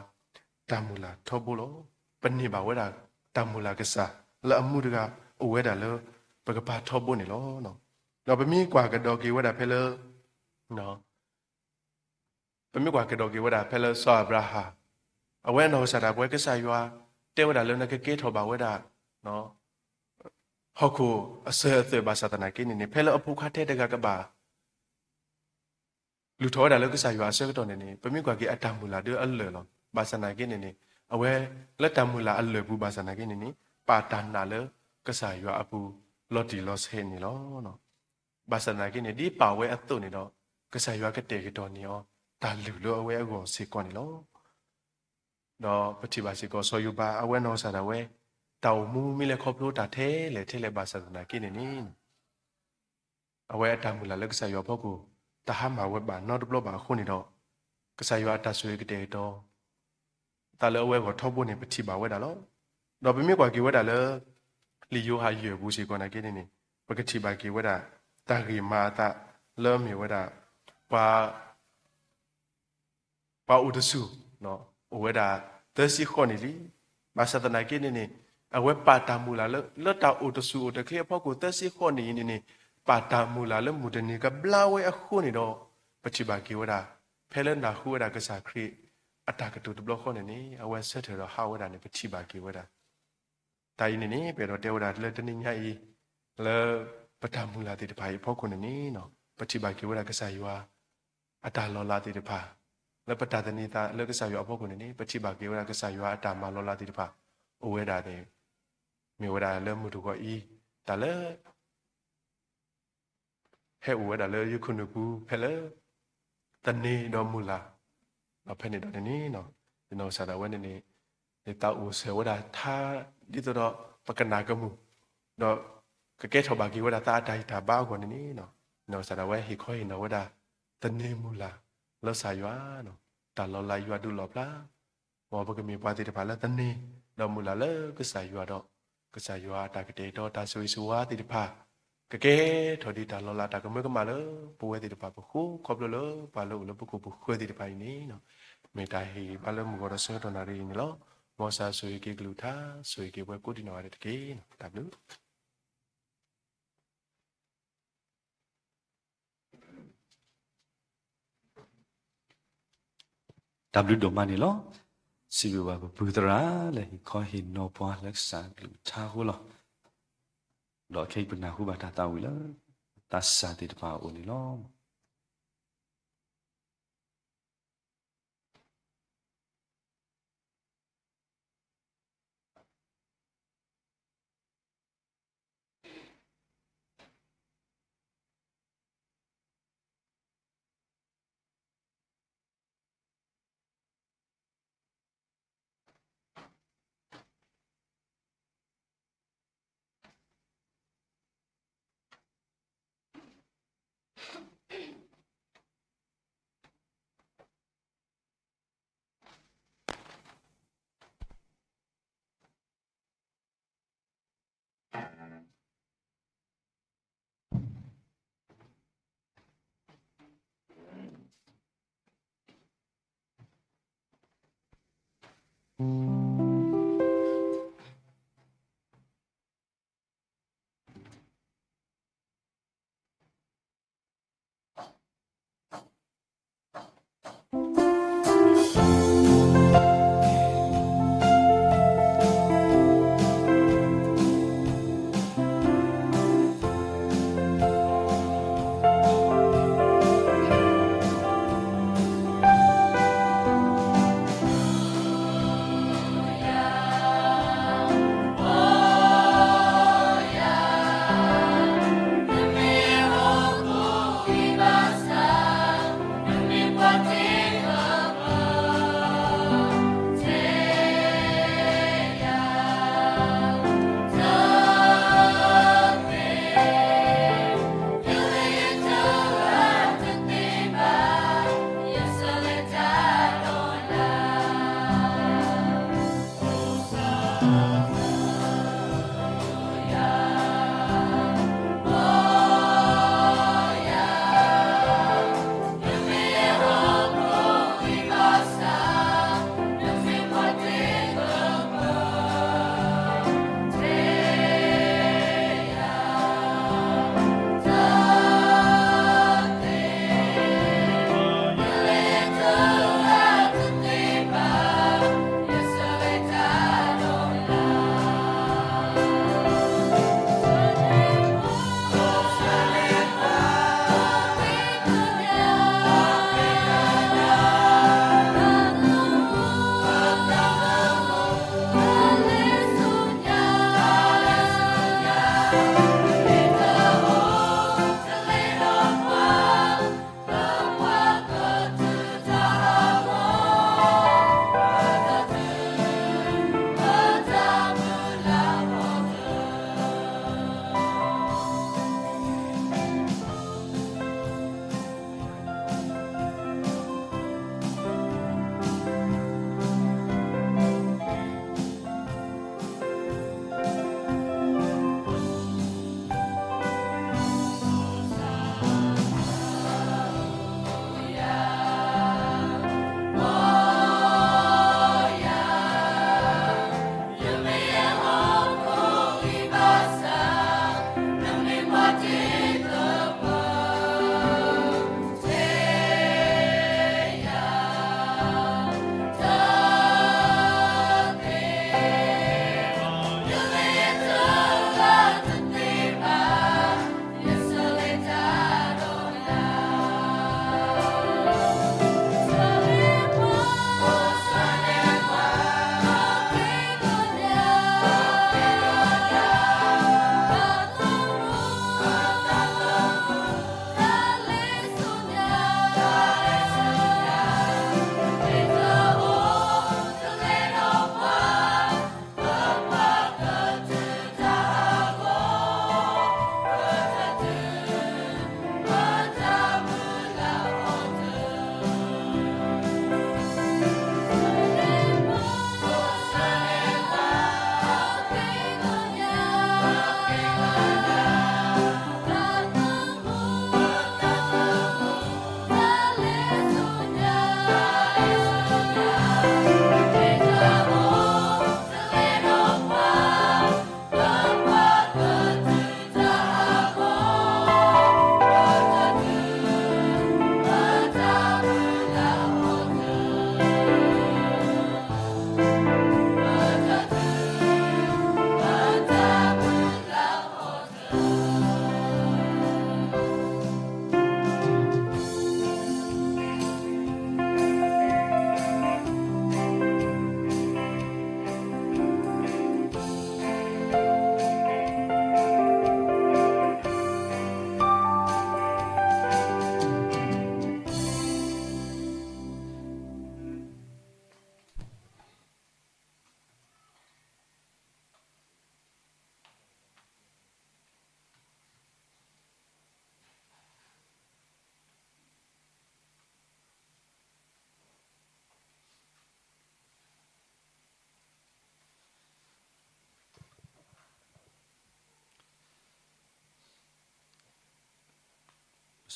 တၢ်မုၢ်လၢ်ထီဘိလီၤ. ပန့ၢ်ဘၣ်ဝဲဒၣ်တၢ်မုၢ်လၢ်ကစၢ် လၢအမူတဂၤ အိၣ်ဝဲဒၣ်လၢ ပကပၤထီဘိန့ၣ်လီၤ. ဒီးပမ့ၢ်ကွၢ်ကဒီးက့ၤဝဲဒၣ်ဖဲလၢ ပမ့ၢ်ကွၢ်ကဒီးက့ၤဝဲဒၣ်ဖဲလၢစီၤအၤဘြၤဟၣ်, အဝဲအနီၢ်ကစၢ်ဒၣ်ပဝဲ ကစၢ်ယွၤ တဲဝဲဒၣ်လၢနကကဲထီၣ်ဘၣ်ဝဲဒၣ် ဟီၣ်ခိၣ်အစၢၤအသွဲၣ်ဘၣ်ဆၣ်သနာ်က့န့ၣ်န့ၣ် ဖဲလၢအဖိခွါထဲတဂၤကဘၣ် လုၢ်ထီၣ်ဝဲဒၣ်လၢကစၢ်ယွၤအဆၢကတီၢ်န့ၣ်န့ၣ် ပမ့ၢ်ကွၢ်က့ၤအတၢ်မုၢ်လၢ်ဒုးအလၢာ်လီၤ. ဘၣ်ဆၣ်သနာ်က့န့ၣ်န့ၣ် အဝဲလၢတၢ်မုၢ်လၢ်အလၢာ်ပူၤဘၣ်ဆၣ်သနာ်က့န့ၣ်န့ၣ် ပာ်တၢ်နာ်လၢကစၢ်ယွၤအပူၤ လီၤတံၢ်လီၤဆဲးန့ၣ်လီၤ. ဘၣ်ဆၣ်သနာ်က့န့ၣ် ဒ်ပာ်ဝဲအသိးန့ၣ်ဒီး ကစၢ်ယွၤကတဲာ်ကတီၤန့ၢ်အီၤ တၢ်လုၢ်လၢအဝဲအဂီၢ်စ့ၢ်ကီးန့ၣ်လီၤ. ဒီးပထံၣ်ဘၣ်စ့ၢ်ကီးစီၤယိၤဘး အဝဲနီၢ်ကစၢ်ဒၣ်ဝဲ တၢ်အိၣ်မူမ့ၢ်လဲၤခီဖျိတၢ်ထဲလဲၣ်ထဲလဲၣ်ဘၣ်ဆၣ်သနာ်က့န့ၣ်န့ၣ် အဝဲအတၢ်မုၢ်လၢ်လၢကစၢ်ယွၤအဖီခိၣ် တဟါမၢ်ဝဲဘၣ်နီတဘျီဘၣ်အဃိန့ၣ်ဒီး ကစၢ်ယွၤအတၢ်ဆိၣ်ဂ့ၤကတဲာ်ကတီၤ သးလၢအဝဲအဂီၢ်ထီဘိန့ၣ် ပထံၣ်ဘၣ်ဝဲဒၣ်လီၤ. ဒီးပမ့ၢ်ကွၢ်က့ၤဝဲဒၣ်လၢ လံာ်ယိၤဟၣ်ယဲၢ်ပူၤစ့ၢ်ကီးသနာ်က့န့ၣ်န့ၣ် ပကထံၣ်ဘၣ်က့ၤဝဲဒၣ် တၢ်ဂ့ၢ်မၤအသးလၢအမ့ၢ်ဝဲဒၣ် ပှၤ ပှၤအိၣ်တဆူၣ် အိၣ်ဝဲဒၣ်သၢဆံဃိးနံၣ်လံ. ဘၣ်ဆၣ်သနာ်က့န့ၣ်န့ၣ် အဝဲပာ်တၢ်မုၢ်လၢ်လၢ လၢတၢ်အိၣ်တဆူၣ်အိၣ်တချ့အဖီခိၣ်သၢဆံဃိးနံၣ်အံၤန့ၣ်န့ၣ် ပာ်တၢ်မုၢ်လၢ်လၢမုၢ်တနံၤကဘျါဝဲအဃိန့ၣ်ဒီး ပထံၣ်ဘၣ်က့ၤဝဲဒၣ် ဖဲလၢနၢ်ဟူဝဲဒၣ်ကစၢ်ခရံာ် အတၢ်ကတိၤတဘျီဃီန့ၣ်န့ၣ် အဝဲဆၢထၢၣ်ဒီးဟးဝဲဒၣ်န့ၣ် ပထံၣ်ဘၣ်က့ၤဝဲဒၣ် တၢ်အံၤန့ၣ်န့ၣ် ပအဲၣ်ဒိးတဲဝဲဒၣ်လၢတနံၤညါအံၤ လၢပတၢ်မုၢ်လၢ်သ့ၣ်တဖၣ်အံၤအဖီခိၣ်န့ၣ်န့ၣ် ပထံၣ်ဘၣ်က့ၤဝဲဒၣ်ကစၢ်ယွၤ အတၢ်လီၤလးသ့ၣ်တဖၣ် လၢပတၢ်သန့ၤသးလၢကစၢ်ယွၤအဖီခိၣ်န့ၣ်န့ၣ် ပထံၣ်ဘၣ်က့ၤဝဲဒၣ်ကစၢ်ယွၤအတၢ်မၤလီၤလးသ့ၣ်တဖၣ် အိၣ်ဝဲဒၣ်န့ၣ် မ့ၢ်ဝဲဒၣ်လၢမုၢ်တဂီၤအံၤ တၢ်လၢ ဟဲအိၣ်ဝဲဒၣ်လၢယခိၣ်နူာ်ပူၤဖဲလၢ သန့ၤဒီးမုၢ်လၢ် ဒီးဖဲန့ၣ်ဒီးန့ၣ်န့ၣ် ယနီၢ်ကစၢ်ဒၣ်ဝဲန့ၣ်န့ၣ် ယသးအိၣ်ဆၢဝဲဒၣ်ထါ ဒ်သိးဒီးပကနၣ်ကမူၣ် ဒီးကကဲထီၣ်ဘၣ်က့ၤဝဲဒၣ်သးအတၢ်ဂံၢ်တၢ်ဘါအဂီၢ်န့ၣ်န့ၣ် ယနီၢ်ကစၢ်ဒၣ်ဝဲဟ့ၣ်ခီဟ့ၣ်နီၤဝဲဒၣ် သန့ၤမုၢ်လၢ် လၢကစၢ်ယွၤ တၢ်လီၤလးယွၤဒုးလီၣ်ဖျါ မ်ပကမ့ၢ်ပှၤသ့ၣ်တဖၣ်လၢသန့ၤ ဒီးမုၢ်လၢ်လၢကစၢ်ယွၤဒီး ကစၢ်ယွၤအတၢ်ကတဲာ်ကတီၤတၢ်ဆိၣ်ဂ့ၤဆိၣ်ဝါသ့ၣ်တဖၣ် ကကဲထီၣ်ဒ်တၢ်လီၤလးတၢ်ကမၢကမၣ်လၢပဝဲသ့ၣ်တဖၣ်ပဃိ ခီဖျိလၢပှၤလၢအိၣ်လၢပခိၣ်ပဃၢၤသ့ၣ်တဖၣ်အံၤန့ၣ် မ့ၢ်တၢ်ဟ့ၣ်ဂံၢ်ဘါလၢမုၢ်ဂီၤဒီးဆၢကတီၢ်နၣ်ရံၣ်အံၤန့ၣ်လီၤ. မ်ကစၢ်ဆိၣ်ဂ့ၤက့ၤကလုၢ်ကထါ ဆိၣ်ဂ့ၤက့ၤပှၤကိးဒံးနီၢ်ဂၤဒဲးတက့ၢ်. တၢ်ဘျုး တၢ်ဘျုးဒိၣ်မးန့ၣ်လီၤ. စံးဘျုးဘၣ်ပပုၢ်သရၣ်လၢဟ့ၣ်ခီဟ့ၣ်နီၤပှၤလၢကစၢ်ကလုၢ်ကထါအဃိလီၤ. ဒီးခဲအံၤပနၢ်ဟူဘၣ်တၢ်သးဝံၣ်လၢ သးစၢ်သ့ၣ်တဖၣ်အအိၣ်န့ၣ်လီၤ.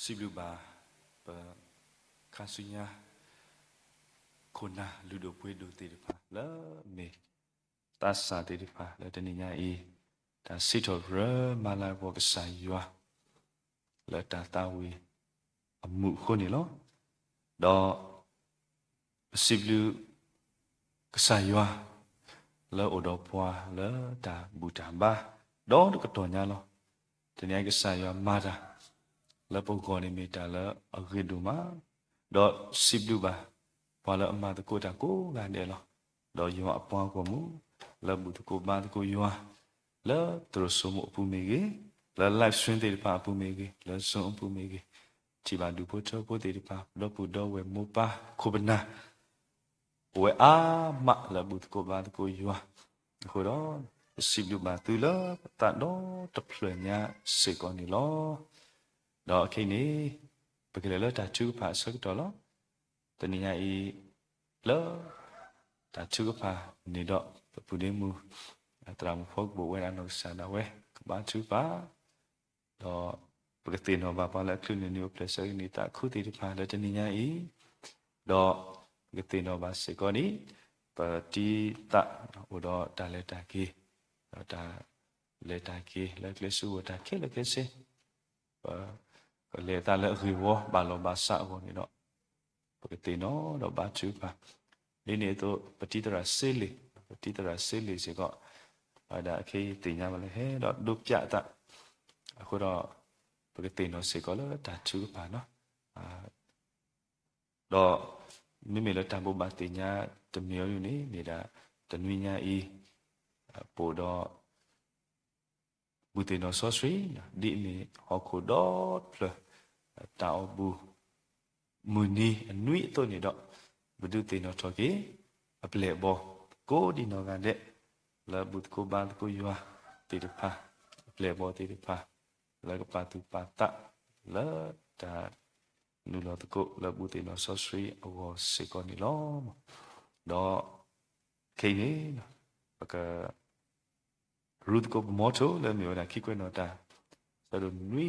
စံးဘျုးဘၣ် ပ ခါဆူညါ ခိၣ်နၢ်လုၢ်ဒိၣ်ပှ့ၤဒိၣ်သ့ၣ်တဖၣ် လၢအမ့ၢ် သးစၢ်သ့ၣ်တဖၣ် လၢတနံၤညါအံၤ တၢ်စံးထီၣ်ပတြၢၤမၤလၤကပီၤကစၢ်ယွၤ လၢတၢ်သးဝံၣ်အမူးအဃိန့ၣ်လီၤ. ဒီး ပစံးဘျုး ကစၢ်ယွၤ လၢအိၣ်ဒီးပှၤလၢတၢ်ဘူၣ်တၢ်ဘါ ဒီးတကတီၢ်ညါလီၤ. တနံၤအံၤကစၢ်ယွၤမၤတၢ် လၢပဂီၢ်န့ၣ်မ့ၢ်တၢ်လၢအဂ့ၤဒိၣ်မး, ဒီးစံးဘျုးဘၣ် ပှၤလၢအမၤသကိးတၢ်ကိးဂၤဒဲးလီၤ. ဒီးယွၤအပှၤဂီၢ်မုၢ် လၢဘူၣ်သကိးဘါသကိးယွၤ လၢသရိာ်စိမိၣ်အပူၤမ့ၢ်ဂ့ၤ, လၢ live stream သ့ၣ်တဖၣ်အပူၤမ့ၢ်ဂ့ၤ, လၢ Zoom အပူၤမ့ၢ်ဂ့ၤ, ထံၣ်ဘၣ်ဒူၣ်ဖိထၢဖိသ့ၣ်တဖၣ် ဒီပုၢ်ဒီဝဲၢ်မိၢ်ပၢ်ခိၣ်ပနၢ် အိၣ်ဝဲအါမးလၢဘူၣ်သကိးဘါသကိးယွၤအဃိဒီး, ပစံးဘျုးဘၣ်သုလၢပသးဒီတဖျၢၣ်ညါစ့ၢ်ကီးန့ၣ်လီၤ. ဒီးခဲအံၤန့ၣ် ပကလဲၤလၢတၢ်ထုကဖၣ်အဆၢကတီၢ်လီၤ. တနံၤညါအံၤ လၢ တၢ်ထုကဖၣ်န့ၣ်ဒီး ပပုၢ်ဒ့မုၣ် သရၣ်မုၣ်ဖီကပိာ်ဝဲဒၣ်နီၢ်ကစၢ်ဒၣ်ဝဲ ကဘါထုကဖၣ် ဒီး ပကသ့ၣ်နီၣ်ဘၣ်ပှၤလၢအချုးန့ၢ်နံၣ်အိၣ်ဖျဲၣ်ဆၢကနံၣ်သးခုသ့ၣ်တဖၣ်လၢတနံၤညါအံၤ, ဒီး ပကသ့ၣ်နီၣ်ဘၣ်စ့ၢ်ကီးန့ၣ် ပတံၤသကိးအိၣ်ဒီးတၢ်လဲၤတၢ်က့ၤ, ဒီးတၢ်လဲၤတၢ်က့ၤလၢကျဲစုဝဲၤတၢ်ခဲလၢာ်ခဲဆ့ ပ ကလဲၤသးလၢအဂ့ၢ်ဝီဘၣ်လီၤဘၣ်စးအဂီၢ်န့ၣ်ဒီး ပကသ့ၣ်နီၣ်ဒီးဘါထုကဖၣ်, ဒ်န့ၣ်အသိး ပတံၤသရၣ်စ့လ့ၣ်, ပတံၤသရၣ်စ့လ့ၣ်စ့ၢ်ကီး ဝဲဒၣ်ခဲအံၤသ့ၣ်ညါဘၣ်လၢဟဲဒီးဒိးပၠးအသး, အဃိဒီး ပကသ့ၣ်နီၣ်စ့ၢ်ကီးလၢတၢ်ထုကဖၣ်နီၤ, ဒီး မ့မ့ၢ်လၢတၢ်ဘိးဘၣ်သ့ၣ်ညါတမံၤအံၤန့ၣ် မ့ၢ်ဒၣ်တနွံညါအံၤ ပအိၣ်ဒီး ဘူၣ်သ့ၣ်နီၣ်စီဆှံ ဒ်အမ့ၢ်ဟီၣ်ခိၣ်ဒီဖျၢၣ် တၢ်အီၣ်ဘူၣ် မုၢ်နံၤအနွံအသိးန့ၣ်ဒီး ပဒုးသ့ၣ်နီၣ်ထီၣ်က့ၤ အပျဲၢ်အဘီၣ် ကိးဒံနီၢ်ဂၤဒဲး လၢဘူၣ်သကိးဘါသကိးယွၤသ့ၣ်တဖၣ် အပျဲၢ်အဘီၣ်သ့ၣ်တဖၣ် လၢကပာ်သူၣ်ပာ်သး လၢတၢ်နုာ်လီၤသကိးလၢဘူၣ်သ့ၣ်နီၣ်စီဆှံအဂီၢ်စ့ၢ်ကီးန့ၣ်လီၤ. ဒီး ခဲအံၤန့ၣ် ပက ရူသကိးပမီထိလၢမ့ၢ်ဝဲဒၣ်ခံကွဲးနီၣ်တၢ် ဆၢဒိၣ်နွံ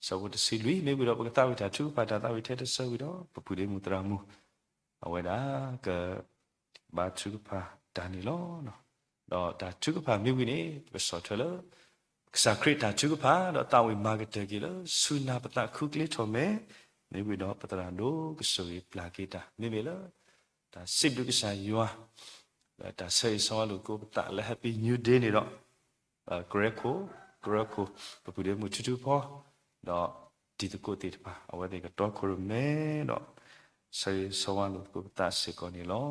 ဆၢဖိတဆံလွံၢ် မ့ၢ်ဝံၤဒီး ပကသးဝံၣ်တၢ်ထုကဖၣ် တၢ်သးဝံၣ်ထဲတဆၢဝံၤဒီး ပပုၢ်ဒ့မုၣ်သရၣ်မုၣ် အဝဲဒၣ်က ဘါထုကဖၣ်တၢ်န့ၣ်လီၤ. ဒီးတၢ်ထုကဖၣ်မ့ၢ်ဝံၤန့ၣ် ပကဆီၣ်ထွဲလၢ ကစၢ်ခရံာ်တၢ်ထုကဖၣ် ဒီးသးဝံၣ်မၤကတၢၢ်က့ၤလၢ ဆူနၢ်ပသးခုကျ့ထီၣ်မဲာ် မ့ၢ်ဝံၤဒီးပသရၣ်ဒိၣ်ကစၢ်ဂ့ၤပျၢ်က့ၤတၢ် မ့မ့ၢ်လၢ တၢ်စံးဘျုးကစၢ်ယွၤ လၢတၢ်ဆၢဂ့ၤဆၢဝါလိာ်သကိးပသးလၢ Happy New Day န့ၣ်ဒီး ကရၢခိၣ် ကရၢခိၣ် ပပုၢ်ဒ့မုၣ်ထူထူဖီ ဒီးတံၤသကိးသ့ၣ်တဖၣ် အဝဲသ့ၣ်ကတီခိၣ်ရိၣ်မဲဒီး ဆၢဂ့ၤဆၢဝါလိာ်သကိးပသးစ့ၢ်ကီးန့ၣ်လီၤ.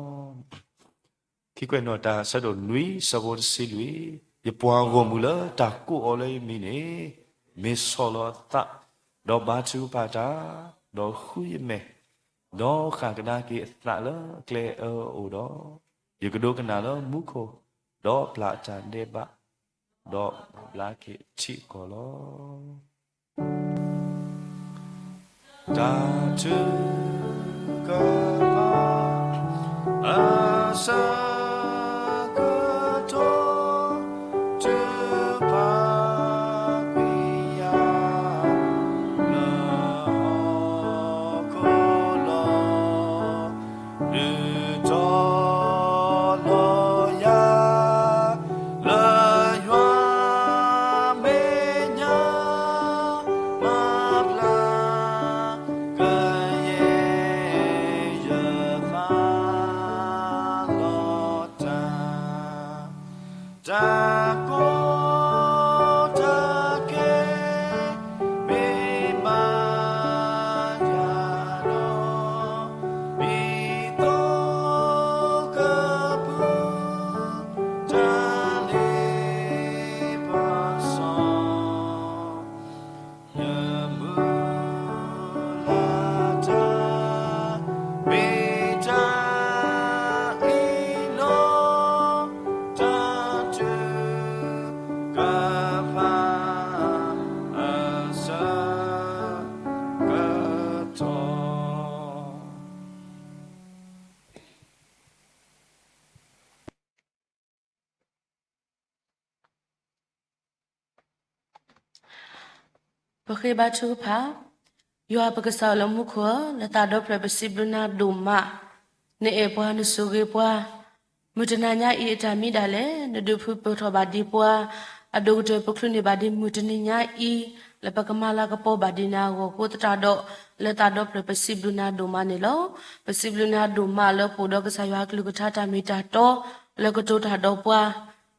ခံကွဲးနီၣ်တၢ်ဆၢဒိၣ်နွံဆၢဖိတဆံလွံၢ်, ယပှၤဂီၢ်မုၢ်လၢတၢ်ကိးအီၤလၢယမံၤန့ၣ် မ့ၢ်ဆီၣ်လီၤအသး, ဒီးဘါထုကဖၣ်တၢ်, ဒီးဃုယမဲာ်, ဒီးဃၣ်ကဒါက့ၤအသးလၢအကျဲအၢအအိၣ်ဒီး, ယကဒိကနၣ်လၢမူခိၣ်, ဒီးပျၢ်အတၢ်ဒဲးဘး, ဒီးဘျါက့ၤအထံအကီၢ်လီၤ. တၢ်ထုကဖၣ် အဆၢကတီၢ် ထုကဖၣ်ကွံာ်ယၤ လၢဟီၣ်ခိၣ်လီၤ. ဒုးတီၤလီၤယၤ လၢယွၤမဲာ်ညါ မၤဘျါ ကယဲၢ်ယသးလီၤတၢ် တၢ်ကီတၢ်ခဲ မ့ၢ်မၤယၤဒီး ဒ်သိးကပူၤ တၢ်လ့ပစီ ယမုၢ်လၢ်တၢ် မ့ၢ်တၢ်အံၤလီၤ. တၢ်ထုကဖၣ် အဆၢကတီၢ် ပဃ့ဘါထုကဖၣ်, ယွၤပကစၢ်လၢမူခိၣ်ဧၢ, လၢသးဒီဖျၢၣ်ပစံးဘျုးနၤဒိၣ်မး, နအဲၣ်ပှၤနဆိၣ်ဂ့ၤပှၤ, မုၢ်တနၤညါအံၤအတၢ်မံဒၣ်လဲာ် နဒုးဖုပၢၢ်ထီၣ်ဘၣ်ဒံးပှၤ, အဒိၣ်ကတၢၢ်ပချုးန့ၢ်ဘၣ်ဒံးမုၢ်တနံၤညါအံၤ, လၢပကမၤလၤကပီၤဘၣ်ဒံးနၤအဂီၢ်အဃိသတးဒီး, လၢသးဒီဖျၢၣ်ပစံးဘျုးနၤဒိၣ်မးန့ၣ်လီၤ. ပစံးဘျုးနၤဒိၣ်မးလၢပအိၣ်ဒီးကစၢ်ယွၤအကလုၢ်ကထါတၢ်မ့ၢ်တၢ်တီ, လၢကတိၤတၢ်ဒီးပှၤ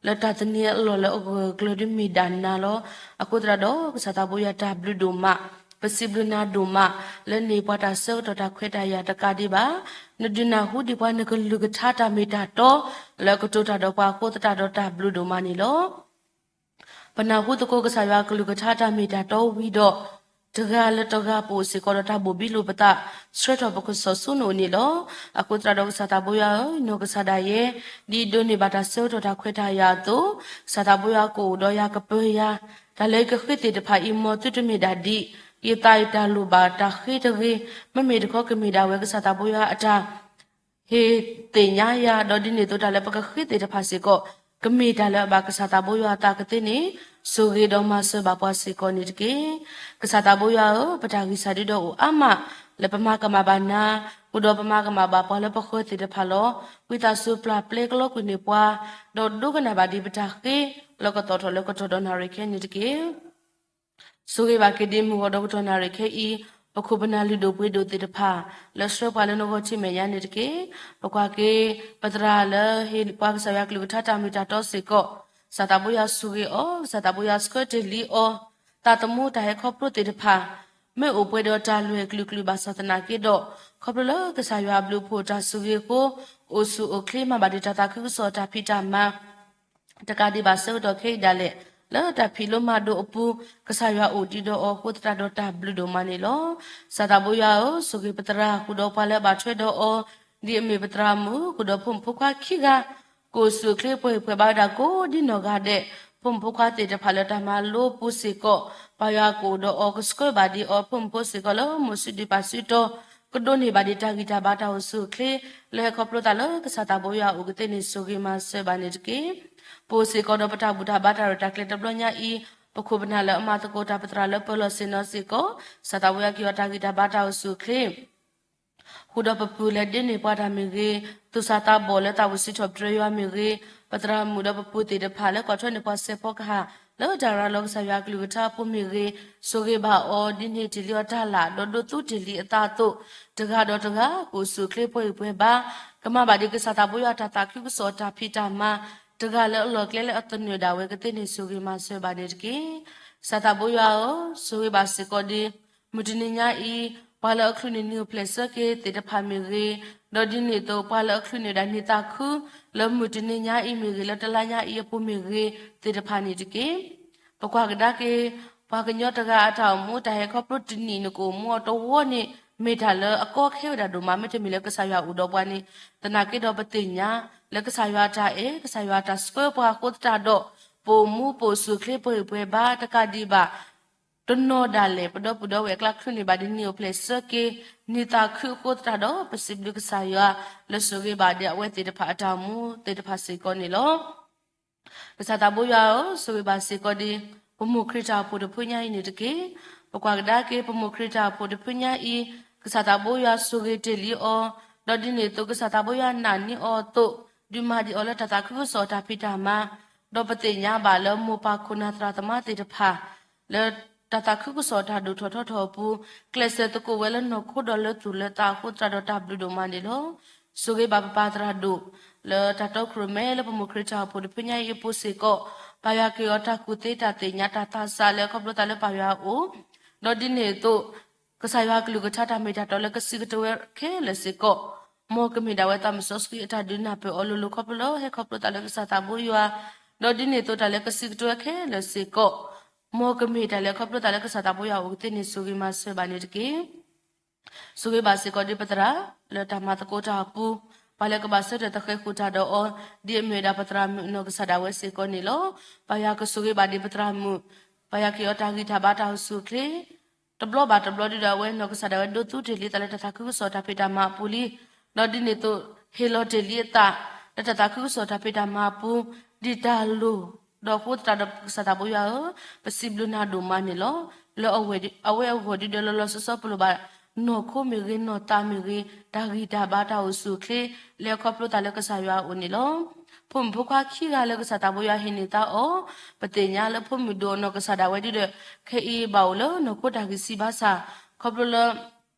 လၢတၢ်သန့ၤအလီၢ်လၢအဂၢၢ်အကျၢၤဒ်မ့ၢ်ဒၣ်နၤလီၤ. အဃိသတးဒီး ကစၢ်သးဘိယွၤတၢ်ဘျုးဒိၣ်မး, ပစံးဘျုးနၤဒိၣ်မး, လၢနဟ့ၣ်ပှၤတၢ်ဆၢကတီၢ်တၢ်ခွဲးတၢ်ယာ်တကးဒံးဘၣ်, နဒုးနၢ်ဟူဒံးပှၤနကလုၢ်ကထါတၢ်မ့ၢ်တၢ်တီ, လၢကတိၤတၢ်ဒီးပှၤအဃိသတးဒီးတၢ်ဘျုးဒိၣ်မးန့ၣ်လီၤ. ပနၢ်ဟူသကိးကစၢ်ယွၤအကလုၢ်ကထါတၢ်မ့ၢ်တၢ်တီဝံၤဒီး, တဂၤလၢတဂၤပအိၣ်စ့ၢ်ကီးဒီးတၢ်ဘိၣ်ဘံလိာ်ပသး, ဆှၢထီၣ်ပကစီၣ်ဆူနအိၣ်န့ၣ်လီၤ. အဃိသတးဒီးကစၢ်သးဘိယွၤဧၢ, နီၢ်ကစၢ်ဒၣ်ယဲ, ဒ်ယဒိးန့ၢ်ဘၣ်တၢ်ဆၢကတီၢ်တၢ်ခွဲးတၢ်ယာ်အသိး, ကစၢ်သးဘိယွၤကအိၣ်ဒီးယၤကပၢၤယၤ, တၢ်လၢယကဃ့သ့ၣ်တဖၣ်အံၤ မ်သုတမ့ၢ်ဒၣ်ဒ် ယသးအံၤတၢ်လိၣ်ဘၣ်တၢ်ဃ့တဂ့ၤ, မ့မ့ၢ်တခီကမ့ၢ်ဒၣ်ဝဲကစၢ်သးဘိယွၤအတၢ် ဟ့ၣ်သ့ၣ်ညါယၤ, ဒီးဒ်န့ၣ်အသိးတၢ်လၢပကဃ့သ့ၣ်တဖၣ်စ့ၢ်ကီး, ကမ့ၢ်တၢ်လၢအဘၣ်ကစၢ်သးဘိယွၤအသးကသ့န့ၣ်, ဆိၣ်ဂ့ၤဒီးမၤစၢၤဘၣ်ပှၤစ့ၢ်ကီးန့ၣ်တက့ၢ်. ကစၢ်သးဘိယွၤဧၢ, ပတၢ်ဂံၢ်စၢ်ဒုဒီးအိၣ်အါမး, လၢပမၤကမၣ်ဘၣ်နၤ, ဃုာ်ဒီးပမၤကမၣ်ဘၣ်ပှၤလၢပဃၢၤသ့ၣ်တဖၣ်လီၤ. ဝံသးစူၤပျၢ်ပျဲကလီကွံာ်န့ၢ်ပှၤ, ဒီးဒိကနၣ်ဘၣ်ဒံးပတၢ်ဃ့, လၢကသီၣ်ထီၣ်လၢကတီၢ်ဒီးနၣ်ရံၣ်ခဲအံၤန့ၣ်တက့ၢ်. ဆိၣ်ဂ့ၤဘၣ်က့ၤဒံးမုၢ်ဂီၤဒီးကတီၢ်နၣ်ရံၣ်ခဲအံၤ, ပခိၣ်ပနၢ်လုၢ်ဒိၣ်ပှ့ၤဒိၣ်သ့ၣ်တဖၣ်, လၢဆှၢပှၤလၢနဂီၢ်ထံးမဲာ်ညါန့ၣ်တက့ၢ်. ပကွၢ်က့ၤ ပသရၣ်လၢဟ့ၣ်ပှၤကစၢ်ယွၤကလုၢ်ကထါတၢ်မ့ၢ်တၢ်တီစ့ၢ်ကီး, ကစၢ်သးဘိယွၤဆိၣ်ဂ့ၤအီၤ, ကစၢ်သးဘိယွၤဆှၢတ့ၢ်လံအီၤ, သးသမူတၢ်ဟဲခီဖျိသ့ၣ်တဖၣ် မ့ၢ်အိၣ်ပှဲၤဒီးတၢ်လွဲၢ်ကလုာ်ကလုာ်ဘၣ်ဆၣ်သနာ်က့ဒီး, ခီဖျိလၢကစၢ်ယွၤအဘျုးအဖှိၣ်တၢ်ဆိၣ်ဂ့ၤအဃိ, အိၣ်ဆူၣ်အိၣ်ချ့မၤဘၣ်ဒံးတၢ်သးခုကစီၣ်တၢ်ဖံးတၢ်မၤ တကးဒံးဘၣ်ဆၢကတီၢ်ခဲအံၤဒၣ်လဲာ်, လၢတၢ်ဖံးလိမၤဒိးအပူၤ, ကစၢ်ယွၤအိၣ်ဒံးဒီးအီၤအဃိသတးဒီးတၢ်ဘျုးဒိၣ်မးန့ၣ်လီၤ. ကစၢ်သးဘိယွၤဧၢ, ဆိၣ်ဂ့ၤပသရၣ်ဃုာ်ဒီးပှၤလၢအဘၣ်ထွဲဒီးအီၤ, ဒ်အမ့ၢ်ပသရၣ်မုၣ်ဃုာ်ဒီးဖိမုၣ်ဖိခွါခံဂၤ, ကအိၣ်ဆူၣ်အိၣ်ချ့ပှဲၤဂံၢ်ပှဲၤဘါဝဲဒၣ်ကိးဒ်နီၢ်ဂၤဒဲး, ဖိမုၣ်ဖိခွါသ့ၣ်တဖၣ်လၢတၢ်မၤလိပူၤစ့ၢ်ကီး, ပၢ်ယွၤကအိၣ်ဒီးအီၤကဆှၢဘၣ်ဒံးအီၤဖိမုၣ်ဖိစ့ၢ်ကီးလၢမိၢ်စုဒုးပၢ်စုတီ ကဒိးန့ၢ်ဘၣ်ဒံးတၢ်ဂံၢ်တၢ်ဘါတၢ်အိၣ်ဆူၣ်အိၣ်ချ့, လၢဟဲခီဖျိသးလၢကစၢ်သးဘိယွၤအအိၣ်ကသ့န့ၣ် ဆိၣ်ဂ့ၤမၤစၢၤဘၣ်န့ၣ်တက့ၢ်. ပအိၣ်စ့ၢ်ကီးဒီးပတၢ်ဘူၣ်တၢ်ဘါတၢ်ရဲၣ်တၢ်ကျဲၤတဘျီညါအံၤ, ပခိၣ်ပနၢ်လၢအမၤသကိးတၢ်ပသရၣ်လၢပၢၤလီၢ်ဆ့ၣ်နီၤစ့ၢ်ကီး, ကစၢ်သးဘိယွၤက့ၤအီၤတၢ်ဂံၢ်တၢ်ဘါတၢ်အိၣ်ဆူၣ်အိၣ်ချ့ ဃုာ်ဒီးပပုၢ်လၢဒ့န့ၢ်ပှၤတၢ်မ့ၢ်ဂ့ၤ, သူၣ်စၢ်သးဘီၣ်လၢသးဝံၣ်စံးထီၣ်ပတြၢၤယွၤမ့ၢ်ဂ့ၤ, ပသရၣ်မုၣ်ဒီးပပုၢ်သ့ၣ်တဖၣ်လၢကွၢ်ထွဲန့ၢ်ပှၤစဲးဖီကဟၣ်, လၢတၢ်ရၤလီၤကစၢ်ယွၤကလုၢ်ကထါအပူၤမ့ၢ်ဂ့ၤ, ဆိၣ်ဂ့ၤဘၣ်အီၤဒ်န့ၢ်တ့ၢ်လံအီၤတၢ်လၢ်, ဒီးဒိးသူတ့ၢ်လံအသးအသိး, တဂၤဒီးတဂၤ ကအိၣ်ဆူၣ်အိၣ်ချ့ပှဲၤဂံၢ်ပှဲၤဘါ, ကမၤဘၣ်ဒံးကစၢ်သးဘိယွၤတၢ်သးခုကစီၣ်တၢ်ဖံးတၢ်မၤ, တဂၤလၢအလီၢ်ကျဲလၢအသနၢၣ်ဒၣ်ဝဲကသ့န့ၣ် ဆိၣ်ဂ့ၤမၤစၢၤဘၣ်န့ၣ်တက့ၢ်. ကစၢ်သးဘိယွၤဧၢ, ဆိၣ်ဂ့ၤဘၣ်စ့ၢ်ကီးဒံး မုၢ်တနံၤညါအံၤ, ပှၤလၢအချုးန့ၢ်နံၣ်အိၣ်ဖျဲၣ်ဆၢက့ၤသ့ၣ်တဖၣ်မ့ၢ်ဂ့ၤ, ဒီးဒ်န့ၣ်အသိး ပှၤလၢအချုးန့ၢ်ဒၣ်နံၣ်သးခု လၢမုၢ်တနံၤညါအံၤမ့ၢ်ဂ့ၤ, လၢတလါညါအံၤအပူၤမ့ၢ်ဂ့ၤသ့ၣ်တဖၣ်န့ၣ်တက့ၢ်. ပကွၢ်ကဒါက့ၤ ပှၤကညီတဂၤအတၢ်အိၣ်မူတၢ်ဟဲခီဖျိတနံၣ်နကအိၣ်မူအီၤတဝီန့ၣ် မ့ၢ်တၢ်လၢအကီခဲဝဲဒၣ်ဒိၣ်မး မ့တမ့ၢ်လၢကစၢ်ယွၤအိၣ်ဒီးပှၤန့ၣ်, သနာ်က့ဒီးပသ့ၣ်ညါ လၢကစၢ်ယွၤတၢ်အဲၣ် ကစၢ်ယွၤတၢ်ဆှၢပှၤအဃိသတးဒီး, ပအိၣ်မူပအိၣ်ဆူၣ်အိၣ်ချ့ပှဲၤဂံၢ်ပှဲၤဘါတကးဒံးဘၣ် တနီၤဒၣ်လဲာ် ပဒီပုၢ်ဒီဝဲၢ်အကျါချုးန့ၢ်ဘၣ်ဒံးနံၣ်အိၣ်ဖျဲၣ်ဆၢက့ၤ နံၣ်သးခုအဃိသတးဒီး ပစံးဘျုးကစၢ်ယွၤ လၢဆိၣ်ဂ့ၤဘၣ်ဒံးအဝဲသ့ၣ်တဖၣ်အတၢ်အိၣ်မူသ့ၣ်တဖၣ်စ့ၢ်ကီးန့ၣ်လီၤ. ကစၢ်သးဘိယွၤဧၢ, ဆိၣ်ဂ့ၤဘၣ်စ့ၢ်ကီးဒံး ပမိၢ်ခရံာ်တၢ်အိၣ်ဖှိၣ်တဖုညါအံၤန့ၣ်တက့ၢ်. ပကွၢ်ကဒါက့ၤ ပမိၢ်ခရံာ်တၢ်အိၣ်ဖှိၣ်တဖုညါအံၤ, ကစၢ်သးဘိယွၤဆိၣ်ဂ့ၤတ့ၢ်လံအီၤ, ဒီးဒ်န့ၣ်အသိး ကစၢ်သးဘိယွၤနာ်န့ၢ်အီၤအသိး, ဒုးမၤဒံးအီၤလၢတၢ်သးခုကစီၣ်တၢ်ဖံးတၢ်မၤ, ဒီးပသ့ၣ်ညါဘၣ်လၢမိၢ်ပၢ်ခိၣ်နၢ်သရၣ်သမါသ့ၣ်တဖၣ် လၢတၢ်သးခုကစီၣ်တၢ်ဒိၣ်ထီၣ်ထီထီၣ်အပူၤ, ကျဲးစၢးသကိးဝဲလၢနီၢ်ခိဒီးလၢသူၣ်လၢသးအဃိသတးဒီးတၢ်ဘျုးဒိၣ်မးန့ၣ်လီၤ. ဆိၣ်ဂ့ၤဘၣ်ပပၢ်သရၣ်ဒိၣ် လၢတၢ်တီခိၣ်ရိၣ်မဲလၢပမိၢ်ခရံာ်တၢ်အိၣ်ဖှိၣ်တဖုညါအံၤအပူၤစ့ၢ်ကီး, ပၢ်ယွၤက့ၤအီၤတၢ်ကူၣ်သ့တၢ်သ့ၣ်ညါတၢ်သးစၢ်လၢခီဖျိသးလၢပၢ်ယွၤအအိၣ်, ဒီးဒ်န့ၣ်အသိး ကစၢ်ယွၤကလုၢ်ကထါတၢ်မ့ၢ်တၢ်တီလၢကစံးကတိၤဝဲခဲလၢာ်စ့ၢ်ကီး, မ်ကမ့ၢ်ဒၣ်ဝဲသးမုၢ်စီဆှံအတၢ်ဒုးနၢ်ပၢၢ်အီၤလိၤလိၤခီဖျိလၢဟဲခီဖျိသးလၢကစၢ်သးဘိယွၤ, ဒီးဒ်န့ၣ်အသိးတၢ်လၢကစံးကတိၤဝဲခဲလၢာ်စ့ၢ်ကီး, မ်ကမ့ၢ်တၢ်လၢခီဖျိသးလၢကစၢ်သးဘိယွၤအအိၣ်ကသ့န့ၣ် ဆိၣ်ဂ့ၤမၤစၢၤဘၣ်န့ၣ်တက့ၢ်. ဆိၣ်ဂ့ၤဘၣ်စ့ၢ်ကီးဒ်ပသရၣ် လၢတၢ်မၤသကိးတၢ်အပူၤ, ပှၤလၢကဘၣ်ဆၢထၢၣ်သဃဲၤဃုာ်တၢ်ဒီးအီၤ, ဒ်အမ့ၢ်ဝဲဒၣ်ပသရၣ်မုၣ်အနီၢ်ကစၢ်ဒၣ်ဝဲစ့ၢ်ကီးန့ၣ်လီၤ. ပၢ်ယွၤကဆိၣ်ဂ့ၤဘၣ်ဒ်ပသရၣ်မုၣ်, ပၢ်ယွၤက့ၤအီၤတၢ်ဂံၢ်တၢ်ဘါတၢ်အိၣ်ဆူၣ်အိၣ်ချ့ တဘျီဘၣ်တဘျီဒ်ဒီးအဝဲနီၢ်ကစၢ်ဒၣ်ဝဲဒိးသူတ့ၢ်လံသးလၢတၢ်သးခုကစီၣ်တၢ်ဖံးတၢ်မၤအပူၤလံ, ဒီးဒ်န့ၣ်အသိး ဟ့ၣ်လီၤတ့ၢ်လံအသး လၢတၢ်သးခုကစီၣ်တၢ်ဖံးတၢ်မၤအပူၤ, ဒ်တၢ်လိၣ် ဒီးအဃိသတးဒီးကစၢ်သးဘိယွၤဧၢ, ပစံးဘျုးနၤဒိၣ်မးန့ၣ်လီၤ. လၢအဝဲအဂီၢ်ဒုဒီးလီၤလီၤဆီဆီပလိၣ်ဘၣ် နီၢ်ခိမ့ၢ်ဂ့ၤ, နီၢ်သးမ့ၢ်ဂ့ၤ, တၢ်ဂံၢ်တၢ်ဘါတၢ်အိၣ်ဆူၣ်အိၣ်ချ့ လၢအခီဖျိသးလၢကစၢ်ယွၤအအိၣ်န့ၣ်လီၤ. ဖိမုၣ်ဖိခွါခံဂၤလၢကစၢ်သးဘိယွၤဟ့ၣ်န့ၢ်သါအီၤ, ပသ့ၣ်ညါလၢဖိမုၣ်ဒိၣ်အနီၢ်ကစၢ်ဒၣ်ဝဲဒုဒီး ခဲအံၤဘၣ်အိၣ်လၢနီၢ်ခိတၢ်ဂံၢ်ဆံးဘါစၢ်, ခီဖျိလၢ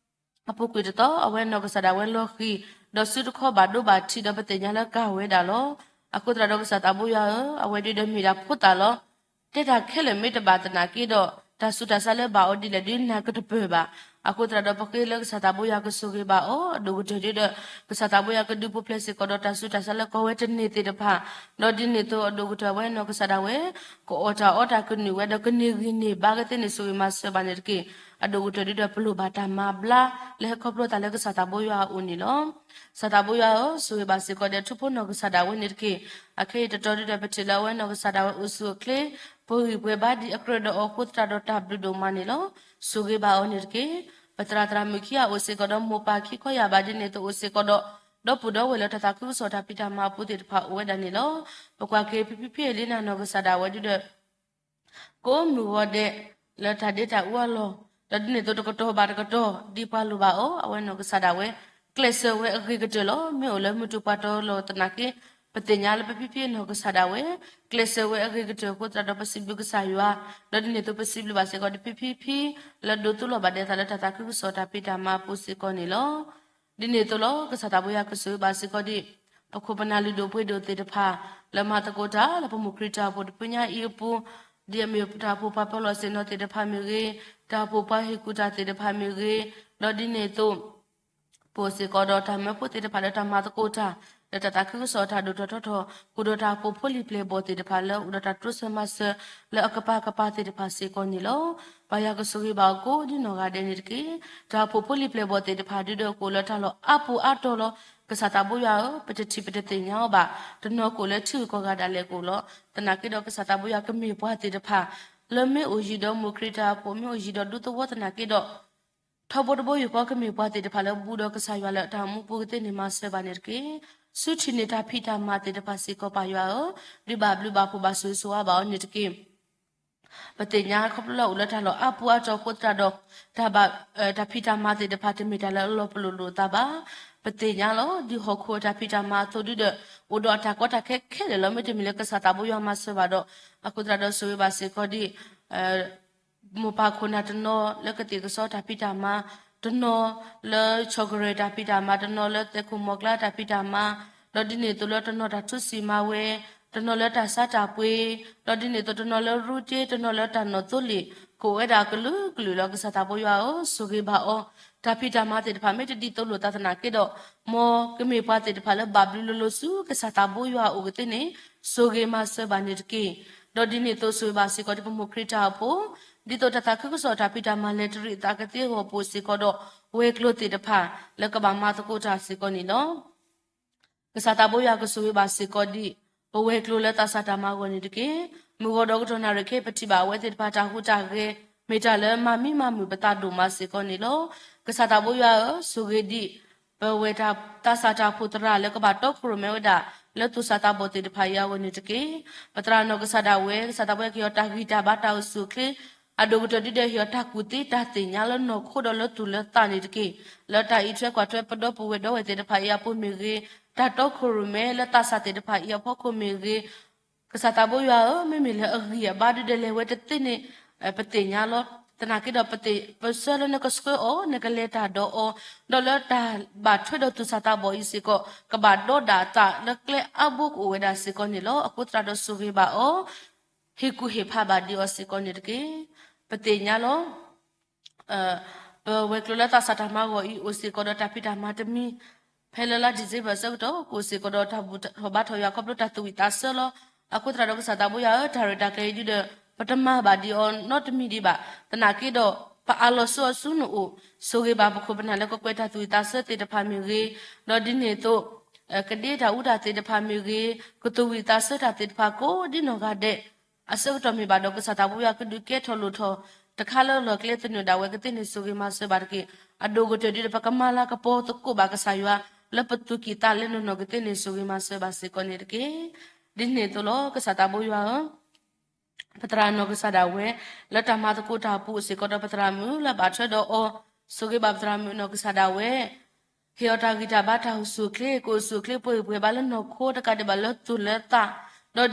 အပူၤကွံာ်တသီ အဝဲနီၢ်ကစၢ်ဒၣ်ဝဲလီၤဃံၤ, ဒီးစုတခီဘၣ်ဒိဘၣ်ထံးဒီးပသ့ၣ်ညါလၢကၤဝဲဒၣ်လီၤ. အဃိသတးဒီးကစၢ်သးဘိယွၤဧၢ, အဝဲဒုဒီးမ့ၢ်ဒၣ်ဖိသၣ်လီၤ. တဲတၢ်ခဲလၢာ်မ့ၢ်တဘၣ်သနာ်က့ဒီး တၢ်ဆူးတၢ်ဆါလၢဘၣ်အီၤဒ်လဲၣ်ဒု နၢ်ကတပၢၢ်ဘၣ်. အဃိသတးဒီးပဃ့လၢကစၢ်သးဘိယွၤကဆိၣ်ဂ့ၤဘၣ်အီၤ, အဒိၣ်ကတၢၢ်ဒုဒီး ကစၢ်သးဘိယွၤကဒုးပူၤဖျဲးစ့ၢ်ကီးဒီးတၢ်ဆူးတၢ်ဆါလၢကီၢ်ဝဲတန့ၢ်သ့ၣ်တဖၣ်, ဒီးဒ်န့ၣ်အသိးအဒိၣ်ကတၢၢ်အဝဲနီၢ်ကစၢ်ဒၣ်ဝဲ ကအီၣ်တၢ်အီတၢ်ကနုာ်ဝဲဒီးကန့ၢ်ဂံၢ်န့ၢ်ဘါကသ့န့ၣ် ဆိၣ်ဂ့ၤမၤစၢၤဘၣ်န့ၣ်တက့ၢ်. အဒိၣ်ကတၢၢ်ဒုဒီးပလိၣ်ဘၣ်တၢ်မၤဘျါ လၢဟဲခီဖျိသးလၢကစၢ်သးဘိယွၤအအိၣ်န့ၣ်လီၤ. ကစၢ်သးဘိယွၤဧၢ, ဆိၣ်ဂ့ၤဘၣ်စ့ၢ်ကီးဒီးထူဖိနီၢ်ကစၢ်ဒၣ်ဝဲန့ၣ်တက့ၢ်. အခဲအံၤတတီၤဒုဒီးပထံၣ်လၢအဝဲနီၢ်ကစၢ်ဒၣ်ဝဲအိၣ်ဆူၣ်အိၣ်ချ့, ပှဲၤဂံၢ်ပှဲၤဘါဒံးအကြၢးဒီးအီၤအဃိသတးဒီးတၢ်ဘျုးဒိၣ်မးန့ၣ်လီၤ. ဆိၣ်ဂ့ၤဘၣ်အီၤန့ၣ်တက့ၢ်. ပသရၣ်သရၣ်မုၣ်ခံဂၤအိၣ်စ့ၢ်ကီးဒီးမိၢ်ပၢ်ခံခီယၢ်ဘၣ်ဒ်န့ၣ်အသိးအိၣ်စ့ၢ်ကီးဒီး ဒီပုၢ်ဒီဝဲၢ်လၢတၢ်သးခုကစီၣ်တၢ်ဖံးတၢ်မၤအပူၤသ့ၣ်တဖၣ်အိၣ်ဝဲဒၣ်န့ၣ်လီၤ. ပကွၢ်က့ၤဖံဖံဖံအလံနၤနီၢ်ကစၢ်ဒၣ်ဝဲဒုဒီး ကိးမုၢ်ဂီၤဒဲး လၢတၢ်ဒ့တၢ်အူအလီၢ်, ဒီးဒ်န့ၣ်အသိးတကတီၢ်ဘၣ်တကတီၢ် ဒ်ပှၤလိၣ်ဘၣ်အီၤ အဝဲနီၢ်ကစၢ်ဒၣ်ဝဲ ကျဲးစၢးဝဲအဂ့ၤကတၢၢ်လီၤ. မ့ၢ်အိၣ်လၢမုၢ်တူၢ်ပှၤတီလီၤသနာ်က့ ပသ့ၣ်ညါလၢဖံဖံဖံနီၢ်ကစၢ်ဒၣ်ဝဲ ကျဲးစၢးဝဲအဂ့ၤကတၢၢ်အဃိသတးဒီးပစံးဘျုးကစၢ်ယွၤ, ဒီးဒ်န့ၣ်အသိးပစံးဘျုးဘၣ်စ့ၢ်ကီးဒီးဖံဖံဖံ လၢဒိးသူလီၤဘၣ်ဒဲးသးလၢတၢ်သးခုကစီၣ်တၢ်ဖံးတၢ်မၤအပူၤစ့ၢ်ကီးန့ၣ်လီၤ. ဒ်န့ၣ်အသိးလီၤ ကစၢ်သးဘိယွၤကဆိၣ်ဂ့ၤဘၣ်စ့ၢ်ကီးဒ် ပခိၣ်ပနၢ်လုၢ်ဒိၣ်ပှ့ၤဒိၣ်သ့ၣ်တဖၣ် လၢမၤသကိးတၢ်လၢပမိၢ်ခရံာ်တၢ်အိၣ်ဖှိၣ်တဖုညါအံၤအပူၤ, ဒ်အမ့ၢ်တၢ်အိၣ်ဖှိၣ်ပှၤပၢၤလီၢ်ဆ့ၣ်နီၤသ့ၣ်တဖၣ်မ့ၢ်ဂ့ၤ, တၢ်အိၣ်ဖှိၣ်ပှၤဟ့ၣ်ကူၣ်တၢ်သ့ၣ်တဖၣ်မ့ၢ်ဂ့ၤ, ဒီးဒ်န့ၣ်အသိး ပအိၣ်စ့ၢ်ကီးဒီးတၢ်မၢဖိသ့ၣ်တဖၣ်လၢတၢ်မၤသကိးတၢ် လၢတၢ်သးခုကစီၣ်တၢ်ဒိၣ်ထီၣ်ထီထီၣ် အိၣ်ဒီးတၢ်အိၣ်ဖှိၣ်ဖိလံၤပျဲၢ်ဘီၣ်သ့ၣ်တဖၣ်လၢအိၣ်ဒီးတၢ်တိစၢၤမၤစၢၤ လၢအကပၤကပၤသ့ၣ်တဖၣ်စ့ၢ်ကီးန့ၣ်လီၤ. ပၢ်ယွၤကဆိၣ်ဂ့ၤဘၣ်အီၤကိးဒ်နီၢ်ဂၤဒဲးန့ၣ်တက့ၢ်. တၢ်အိၣ်ဖှိၣ်ဖိလံၤပျဲၢ်ဘီၣ်သ့ၣ်တဖၣ်ဒုဒီးကအိၣ်လၢတၢ်လီၢ်အါပူၤအါတီၢ်လီၤ. ကစၢ်သးဘိယွၤဧၢ, ပတထံၣ်ပတသ့ၣ်ညါအီၤဘၣ်, တနီၤကအိၣ်လၢထံဂုၤကီၢ်ဂၤဒၣ်လဲာ်ကအိၣ်လီၤ. သနာ်က့ဒီးကစၢ်သးဘိယွၤကမ့ၢ်ပှၤသ့ၣ်တဖၣ် လၢမ့ၢ်အိၣ်ယံၤဒီးမိၢ်ခရံာ်တၢ်အိၣ်ဖှိၣ် မ့ၢ်အိၣ်ယံၤဒီးဒူသဝီသနာ်က့ဒီး ထီဘိတဘိယူၢ်ဃီကမ့ၢ်ပှၤသ့ၣ်တဖၣ်လၢဘူးဒီးကစၢ်ယွၤလၢတၢ်အိၣ်မူပူၤကသ့န့ၣ်မၤစၢၤဘၣ်န့ၣ်တက့ၢ်. ဆူထံၣ်န့ၢ်တၢ်ဖံးတၢ်မၤသ့ၣ်တဖၣ်စ့ၢ်ကီးပၢ်ယွၤဧၢ, ဒုးဘၣ်ဘျုးဘၣ်ဖှိၣ်ဘၣ်ဆိၣ်ဂ့ၤဆိၣ်ဝါဘၣ်အီၤန့ၣ်တက့ၢ်. ပသ့ၣ်ညါခီဖျိလၢအိၣ်လၢတၢ်လီၢ်အါပူၤအါတီၢ်အဃိသတးဒီး တၢ်ဘၣ် တၢ်ဖံးတၢ်မၤသ့ၣ်တဖၣ်တမ့ၢ်တၢ်လၢအလီၤပလိာ်လိာ်အသးဘၣ်. ပသ့ၣ်ညါလီၤ ဒ်ဟီၣ်ခိၣ်အတၢ်ဖံးတၢ်မၤအသိးဒုဒီး အိၣ်ဒီးအတၢ်ကီတၢ်ခဲခဲလၢာ်လီၤ. မ့တမ့ၢ်လၢကစၢ်သးဘိယွၤမၤစၢၤဘၣ်ဒီး အဃိသတးဒီးဆိၣ်ဂ့ၤဘၣ်စ့ၢ်ကီးဒ် မိၢ်ပၢ်ခိၣ်နၢ်တနီၤလၢကသ့ၣ်ကစီတၢ်ဖံးတၢ်မၤ, တနီၤလၢဆီၣ်ကရၢၢ်တၢ်ဖံးတၢ်မၤ, တနီၤလၢသဲခိၣ်မီၢ်ကျါတၢ်ဖံးတၢ်မၤ, ဒီးဒ်န့ၣ်အသိးလၢတနီၤတၢ်ထူစံၣ်မၤဝဲ, တနီၤလၢတၢ်ဆါတၢ်ပှ့ၤ, ဒီးဒ်န့ၣ်အသိးတနီၤလၢရူတ့, တနီၤလၢတၢ်နီၣ်သိလ့ၣ်, ကအိၣ်ဝဲဒၣ်အကလုာ်ကလုာ်လီၤ. ကစၢ်သးဘိယွၤဧၢ, ဆိၣ်ဂ့ၤဘၣ်အီၤ, တၢ်ဖံးတၢ်မၤသ့ၣ်တဖၣ်မ့ၢ်တဒ်သိးလိာ်သးသနာ်က့ဒီး မ်ကမ့ၢ်ပှၤသ့ၣ်တဖၣ်လၢဘၣ်ဘျုးလိၤလိၤဆူကစၢ်သးဘိယွၤအအိၣ်ကသ့န့ၣ် ဆိၣ်ဂ့ၤမၤစၢၤဘၣ်န့ၣ်တက့ၢ်. ဒီးဒ်န့ၣ်အသိးဆိၣ်ဂ့ၤဘၣ်စ့ၢ်ကီးဒ်ပမိၢ်ခရံာ်တၢ်အိၣ်ဖှိၣ်, ဒ်သိးတၢ်သးခုကစီၣ်တၢ်ဖံးတၢ်မၤလဲၤတရံးအသးကသ့အဂီၢ်ပအိၣ်စ့ၢ်ကီးဒီး ဝဲၤကျိၤသ့ၣ်တဖၣ်လၢကဘၣ်မၤသကိးတၢ်စ့ၢ်ကီးန့ၣ်လီၤ. ကစၢ်သးဘိယွၤကဆိၣ်ဂ့ၤဘၣ်စ့ၢ်ကီးဒ် ပဝဲၤကျိၤလၢသးစၢ်တၢ်မၤအဂီၢ်န့ၣ်တက့ၢ်. မုၢ်ဂီၤဒီးကတီၢ်နၣ်ရံၣ်ခဲအံၤ ပထံၣ်ဘၣ်အဝဲသ့ၣ်တဖၣ်တၢ်ဟူးတၢ်ဂဲၤ မ့ၢ်တၢ်လၢမၤမံမၤမုာ်ပသးဒိၣ်မးစ့ၢ်ကီးန့ၣ်လီၤ. ကစၢ်သးဘိယွၤဧၢ, ဆိၣ်ဂ့ၤဒံး ပဝဲၢ်တၢ်သးစၢ်တၢ်အိၣ်ဖှိၣ်သရၣ်လၢကဘၣ်တီခိၣ်ရိၣ်မဲဝဲဒၣ် လၢသူၣ်စၢ်သးဘီၣ်သ့ၣ်တဖၣ်အံၤအဂီၢ်န့ၣ်တက့ၢ်. ပသရၣ်နီၢ်ကစၢ်ဒၣ်ဝဲ ကစၢ်သးဘိယွၤကဟ့ၣ်အီၤတၢ်ဂံၢ်တၢ်ဘါတၢ်အိၣ်ဆူၣ်အိၣ်ချ့ အဒိၣ်ကတၢၢ်ဒုဒီးဟ့ၣ်အီၤတၢ်ကူၣ်သ့တၢ်သ့ၣ်ညါလၢနီၢ်ခိဒီးလၢသူၣ်လၢသးန့ၣ်တက့ၢ်. လၢတၢ်အံးထွဲကွၢ်ထွဲပဒီပုၢ်ဝဲၢ်ဒီဝဲၢ်သ့ၣ်တဖၣ်အံၤအပူၤမ့ၢ်ဂ့ၤ, တၢ်တီခိၣ်ရိၣ်မဲလၢသးစၢ်သ့ၣ်တဖၣ်အံၤအဖီခိၣ်မ့ၢ်ဂ့ၤ, ကစၢ်သးဘိယွၤဧၢ, မ့မ့ၢ်လၢအဂံၢ်အဘါဒုဒီးလဲၤဝဲတသ့န့ၣ် ပသ့ၣ်ညါလီၤ. သနာ်က့ဒီး ပသ့ၣ် ပဆၢလၢနကဆှၢအီၤ နကလဲၤတၢ်ဒီးအီၤ, ဒီးလၢတၢ်ဘၣ်ထွဲဒီးသူၣ်စၢ်သးဘီၣ်အံၤစ့ၢ်ကီး ကဘၣ်ဒီးဒၣ်အသးလၢကျဲအါဘိကအိၣ်ဝဲဒၣ်စ့ၢ်ကီးန့ၣ်လီၤ. အဃိသတးဒီးဆိၣ်ဂ့ၤဘၣ်အီၤ ဟ့ၣ်ကူၣ်ဟ့ၣ်ဖးဘၣ်ဒံးအီၤစ့ၢ်ကီးန့ၣ်တက့ၢ်. ပသ့ၣ်ညါလီၤ. ပဝဲၤကျိၤလၢသးစၢ်တၢ်မၤအဂီၢ်အံၤ အိၣ်စ့ၢ်ကီးဒီးတၢ်ဖံးတၢ်မၤတမံၤ, ဖဲလၢလါဒံၣ်စ့ဘၢၣ်အဆၢကတီၢ် ကအိၣ်စ့ၢ်ကီးဒီးတၢ်ဘူၣ်ထီၣ်ဘါထီၣ်ယွၤခီဖျိတၢ်သူၣ်ဝံၣ်သးဆၢလီၤ. အဃိသတးဒီးကစၢ်သးဘိယွၤဧၢ, တၢ်ရဲၣ်တၢ်ကျဲၤအံၤဒုဒီး ပတမၤဘၣ်ဒံးအီၤနီတမံၤဒံးဘၣ်. သနာ်က့ဒီး ပအးလီၤဆိအီၤဆူနအိၣ်, ဆိၣ်ဂ့ၤဘၣ်ပခိၣ်ပနၢ်လၢကကွဲးတၢ်သူၣ်ဝံၣ်သးဆၢသ့ၣ်တဖၣ်မ့ၢ်ဂ့ၤ, ဒီးဒ်န့ၣ်အသိး ကဒ့တၢ်အူတၢ်သ့ၣ်တဖၣ်မ့ၢ်ဂ့ၤ, ကသူၣ်ဝံၣ်သးဆၢတၢ်သ့ၣ်တဖၣ်ကိးဒ်နီၢ်ဂၤဒဲး အဆၢကတီၢ်မ့ၢ်ဘၣ်ဒီး ကစၢ်သးဘိယွၤကဒုးကဲထီၣ်လိၣ်ထီၣ် တခါလၢလီၢ်ကျဲသနၢၣ်ဒၣ်ဝဲကသ့န့ၣ် ဆိၣ်ဂ့ၤမၤစၢၤဘၣ်တက့ၢ်. အဒိၣ်ကတၢၢ်ဒုဒီး ပကမၤလၤကပီၤသကိးဘၣ်ကစၢ်ယွၤ လၢပသူၣ်ကံၢ်သးလဲနီၢ်နီၢ်ကသ့န့ၣ် ဆိၣ်ဂ့ၤမၤစၢၤဘၣ်စ့ၢ်ကီးန့ၣ်တက့ၢ်. ဒ်န့ၣ်အသိးလီၤ. ကစၢ်သးဘိယွၤဧၢ, ပသရၣ်နီၢ်ကစၢ်ဒၣ်ဝဲ လၢတၢ်မၤသကိးတၢ်အပူၤစ့ၢ်ကီးဒီး ပသရၣ်မုၣ်လၢအဘၣ်ထွဲဒီးအီၤ, ဆိၣ်ဂ့ၤဘၣ်ပသရၣ်မုၣ်နီၢ်ကစၢ်ဒၣ်ဝဲ ဟ့ၣ်အီၤတၢ်ဂံၢ်တၢ်ဘါတၢ်အိၣ်ဆူၣ်အိၣ်ချ့, ကအိၣ်ဆူၣ်အိၣ်ချ့ပှဲၤဂံၢ်ပှဲၤဘါလၢနီၢ်ခိ တကးဒံးဘၣ်လၢသူၣ်လၢသး,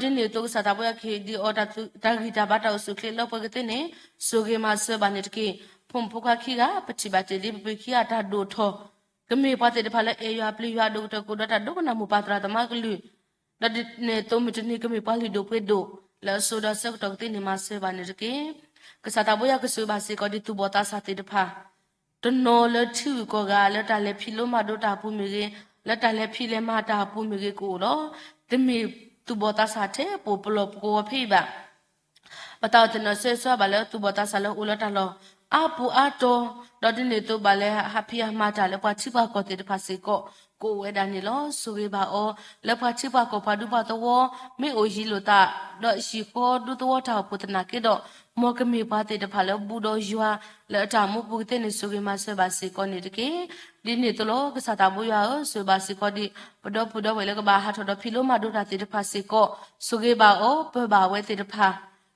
ဒီးဒ်န့ၣ်အသိးကစၢ်သးဘိယွၤကဟ့ၣ်ဒံးအီၤ တၢ်ဂံၢ်တၢ်ဘါတၢ်အိၣ်ဆူၣ်အိၣ်ချ့လၢပှဲၤကသ့န့ၣ် ဆိၣ်ဂ့ၤမၤစၢၤဘၣ်န့ၣ်တက့ၢ်. ဖိမုၣ်ဖိခွါခံဂၤ ပထံၣ်ဘၣ်တ့ၢ်လံ ပပုၢ်ခံဂၤတၢ်ဒိၣ်ထီၣ်, ကမ့ၢ်ပှၤသ့ၣ်တဖၣ်လၢအဲၣ်ယွၤပျံၤယွၤအဒိၣ်ကတၢၢ်ကအိၣ်ဒီးတၢ်ဒိကနၣ်မိၢ်ပၢ်သရၣ်သမါကလုၢ်, ဒီးဒ်န့ၣ်အသိးမုၢ်တနံၤကမ့ၢ်ပှၤလုၢ်ဒိၣ်ပှ့ၤဒိၣ် လၢအစိၤဒီးအဆၢကတီၢ်ကသ့န့ၣ် မၤစၢၤဘၣ်န့ၣ်တက့ၢ်. ကစၢ်သးဘိယွၤကဆိၣ်ဂ့ၤဘၣ်စ့ၢ်ကီးဒ်သူၣ်ဘီၣ်သးစၢ်သ့ၣ်တဖၣ် တနီၤလၢထံဂုၤကီၢ်ဂၤ လၢတၢ်လဲၤဖံးလိမၤဒိးတၢ်အပူၤမ့ၢ်ဂ့ၤ, လၢတၢ်လဲၤဖံးလဲၤမၤတၢ်အပူၤမ့ၢ်ဂ့ၤကအိၣ်လီၤ. တမ့ၢ်သူၣ်ဘီၣ်သးစၢ်ထဲပိာ်ပလီၢ်ပကဝီၤဖဲအံၤဘၣ်. ပသးအိၣ်သ့ၣ်နီၣ်ဆၢဂ့ၤဆၢဝါဘၣ်လၢသူၣ်ဘီၣ်သးစၢ်လၢအအိၣ်လၢတၢ်လီၢ်အါပူၤအါတီၤ, ဒီးဒ်န့ၣ်အသိးဘၣ်လၢဟးဖံးဟးမၤတၢ်လၢပှၤထံပှၤကီၢ်သ့ၣ်တဖၣ်စ့ၢ်ကီး ကအိၣ်ဝဲဒၣ်န့ၣ်လီၤ. ဆိၣ်ဂ့ၤဘၣ်အီၤ လၢပှၤထံပှၤကီၢ်ပှၤဒူပှၤသဝီ မ့ၢ်အိၣ်ဟံးလိာ်သး ဒီးဟံၣ်ဃီဒူသဝီတၢ်အိၣ်ဖှိၣ်သနာ်က့ဒီး မ်ကမ့ၢ်ပှၤသ့ၣ်တဖၣ်လၢဘူးဒီးယွၤ လၢအတၢ်မူပူၤကသ့န့ၣ် ဆိၣ်ဂ့ၤမၤစၢၤဘၣ်စ့ၢ်ကီးန့ၣ်တက့ၢ်. ဒ်န့ၣ်အသိးလီၤ ကစၢ်သးဘိယွၤဧၢ, ဆိၣ်ဂ့ၤဘၣ်စ့ၢ်ကီးဒ် ပဒီပုၢ်ဒီဝဲၢ်လၢကဘၣ်ဟးထီၣ်ဒီးဖံးလိမၤဒိးတၢ်သ့ၣ်တဖၣ်စ့ၢ်ကီး ဆိၣ်ဂ့ၤဘၣ်အီၤ ပၢၤဘၣ်အဝဲသ့ၣ်တဖၣ်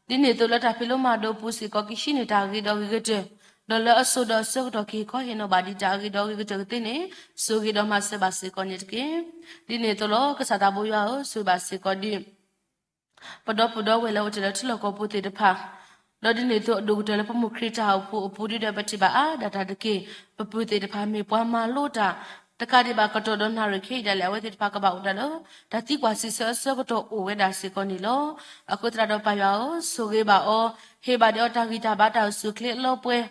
ဒ်န့ၣ်အသိးလၢတၢ်ဖံးလိမၤဒိးပူၤစ့ၢ်ကီး ကဟံးန့ၢ်တၢ်ဂ့ၤဒီးဂ့ၤကတၢၢ်, ဒီးလၢအစိၤဒီးအဆၢကတီၢ်ကဟ့ၣ်ခီဟ့ၣ်နီၤဘၣ်ဒံးတၢ်အဂ့ၤဒီးအဂ့ၤကတၢၢ်ကသ့န့ၣ် ဆိၣ်ဂ့ၤဒီးမၤစၢၤဘၣ်စ့ၢ်ကီးန့ၣ်တက့ၢ်. ဒ်န့ၣ်အသိးလီၤ ကစၢ်သးဘိယွၤဧၢ, ဆိၣ်ဂ့ၤဘၣ်စ့ၢ်ကီးဒ် ပဒီပုၢ်ဒီဝဲၢ်လၢအိၣ်တ့ၢ်လၢထံလီၢ်ကီၢ်ပူၤသ့ၣ်တဖၣ်, ဒီးဒ်န့ၣ်အသိးအဒိၣ်ကတၢၢ်လၢပမိၢ်ခရံာ်တၢ်အိၣ်ဖှိၣ်အပူၤဒ်ဒီးပထံၣ်ဘၣ်အါဒၣ်တၢ်တက့ၢ်. ပပုၢ်သ့ၣ်တဖၣ်မ့ၢ်ပှၤမၤလိတၢ် တကးဒံးဘၣ်ကတီၢ်ဒီးနၣ်ရံၣ်ခဲအံၤဒၣ်လဲာ် အဝဲသ့ၣ်တဖၣ်ကဘၣ်အိၣ်ဒၣ်လၢ တၢ်သံကွၢ်စံးဆၢအဆၢကတီၢ်အိၣ်ဝဲဒၣ်စ့ၢ်ကီးန့ၣ်လီၤ. အဃိသတးဒီးပၢ်ယွၤဧၢ, ဆိၣ်ဂ့ၤဘၣ်အီၤ, ဟ့ၣ်ဘၣ်ဒံးအီၤတၢ်ဂံၢ်တၢ်ဘါတၢ်အိၣ်ဆူၣ်အိၣ်ချ့အလီၤပှဲၤ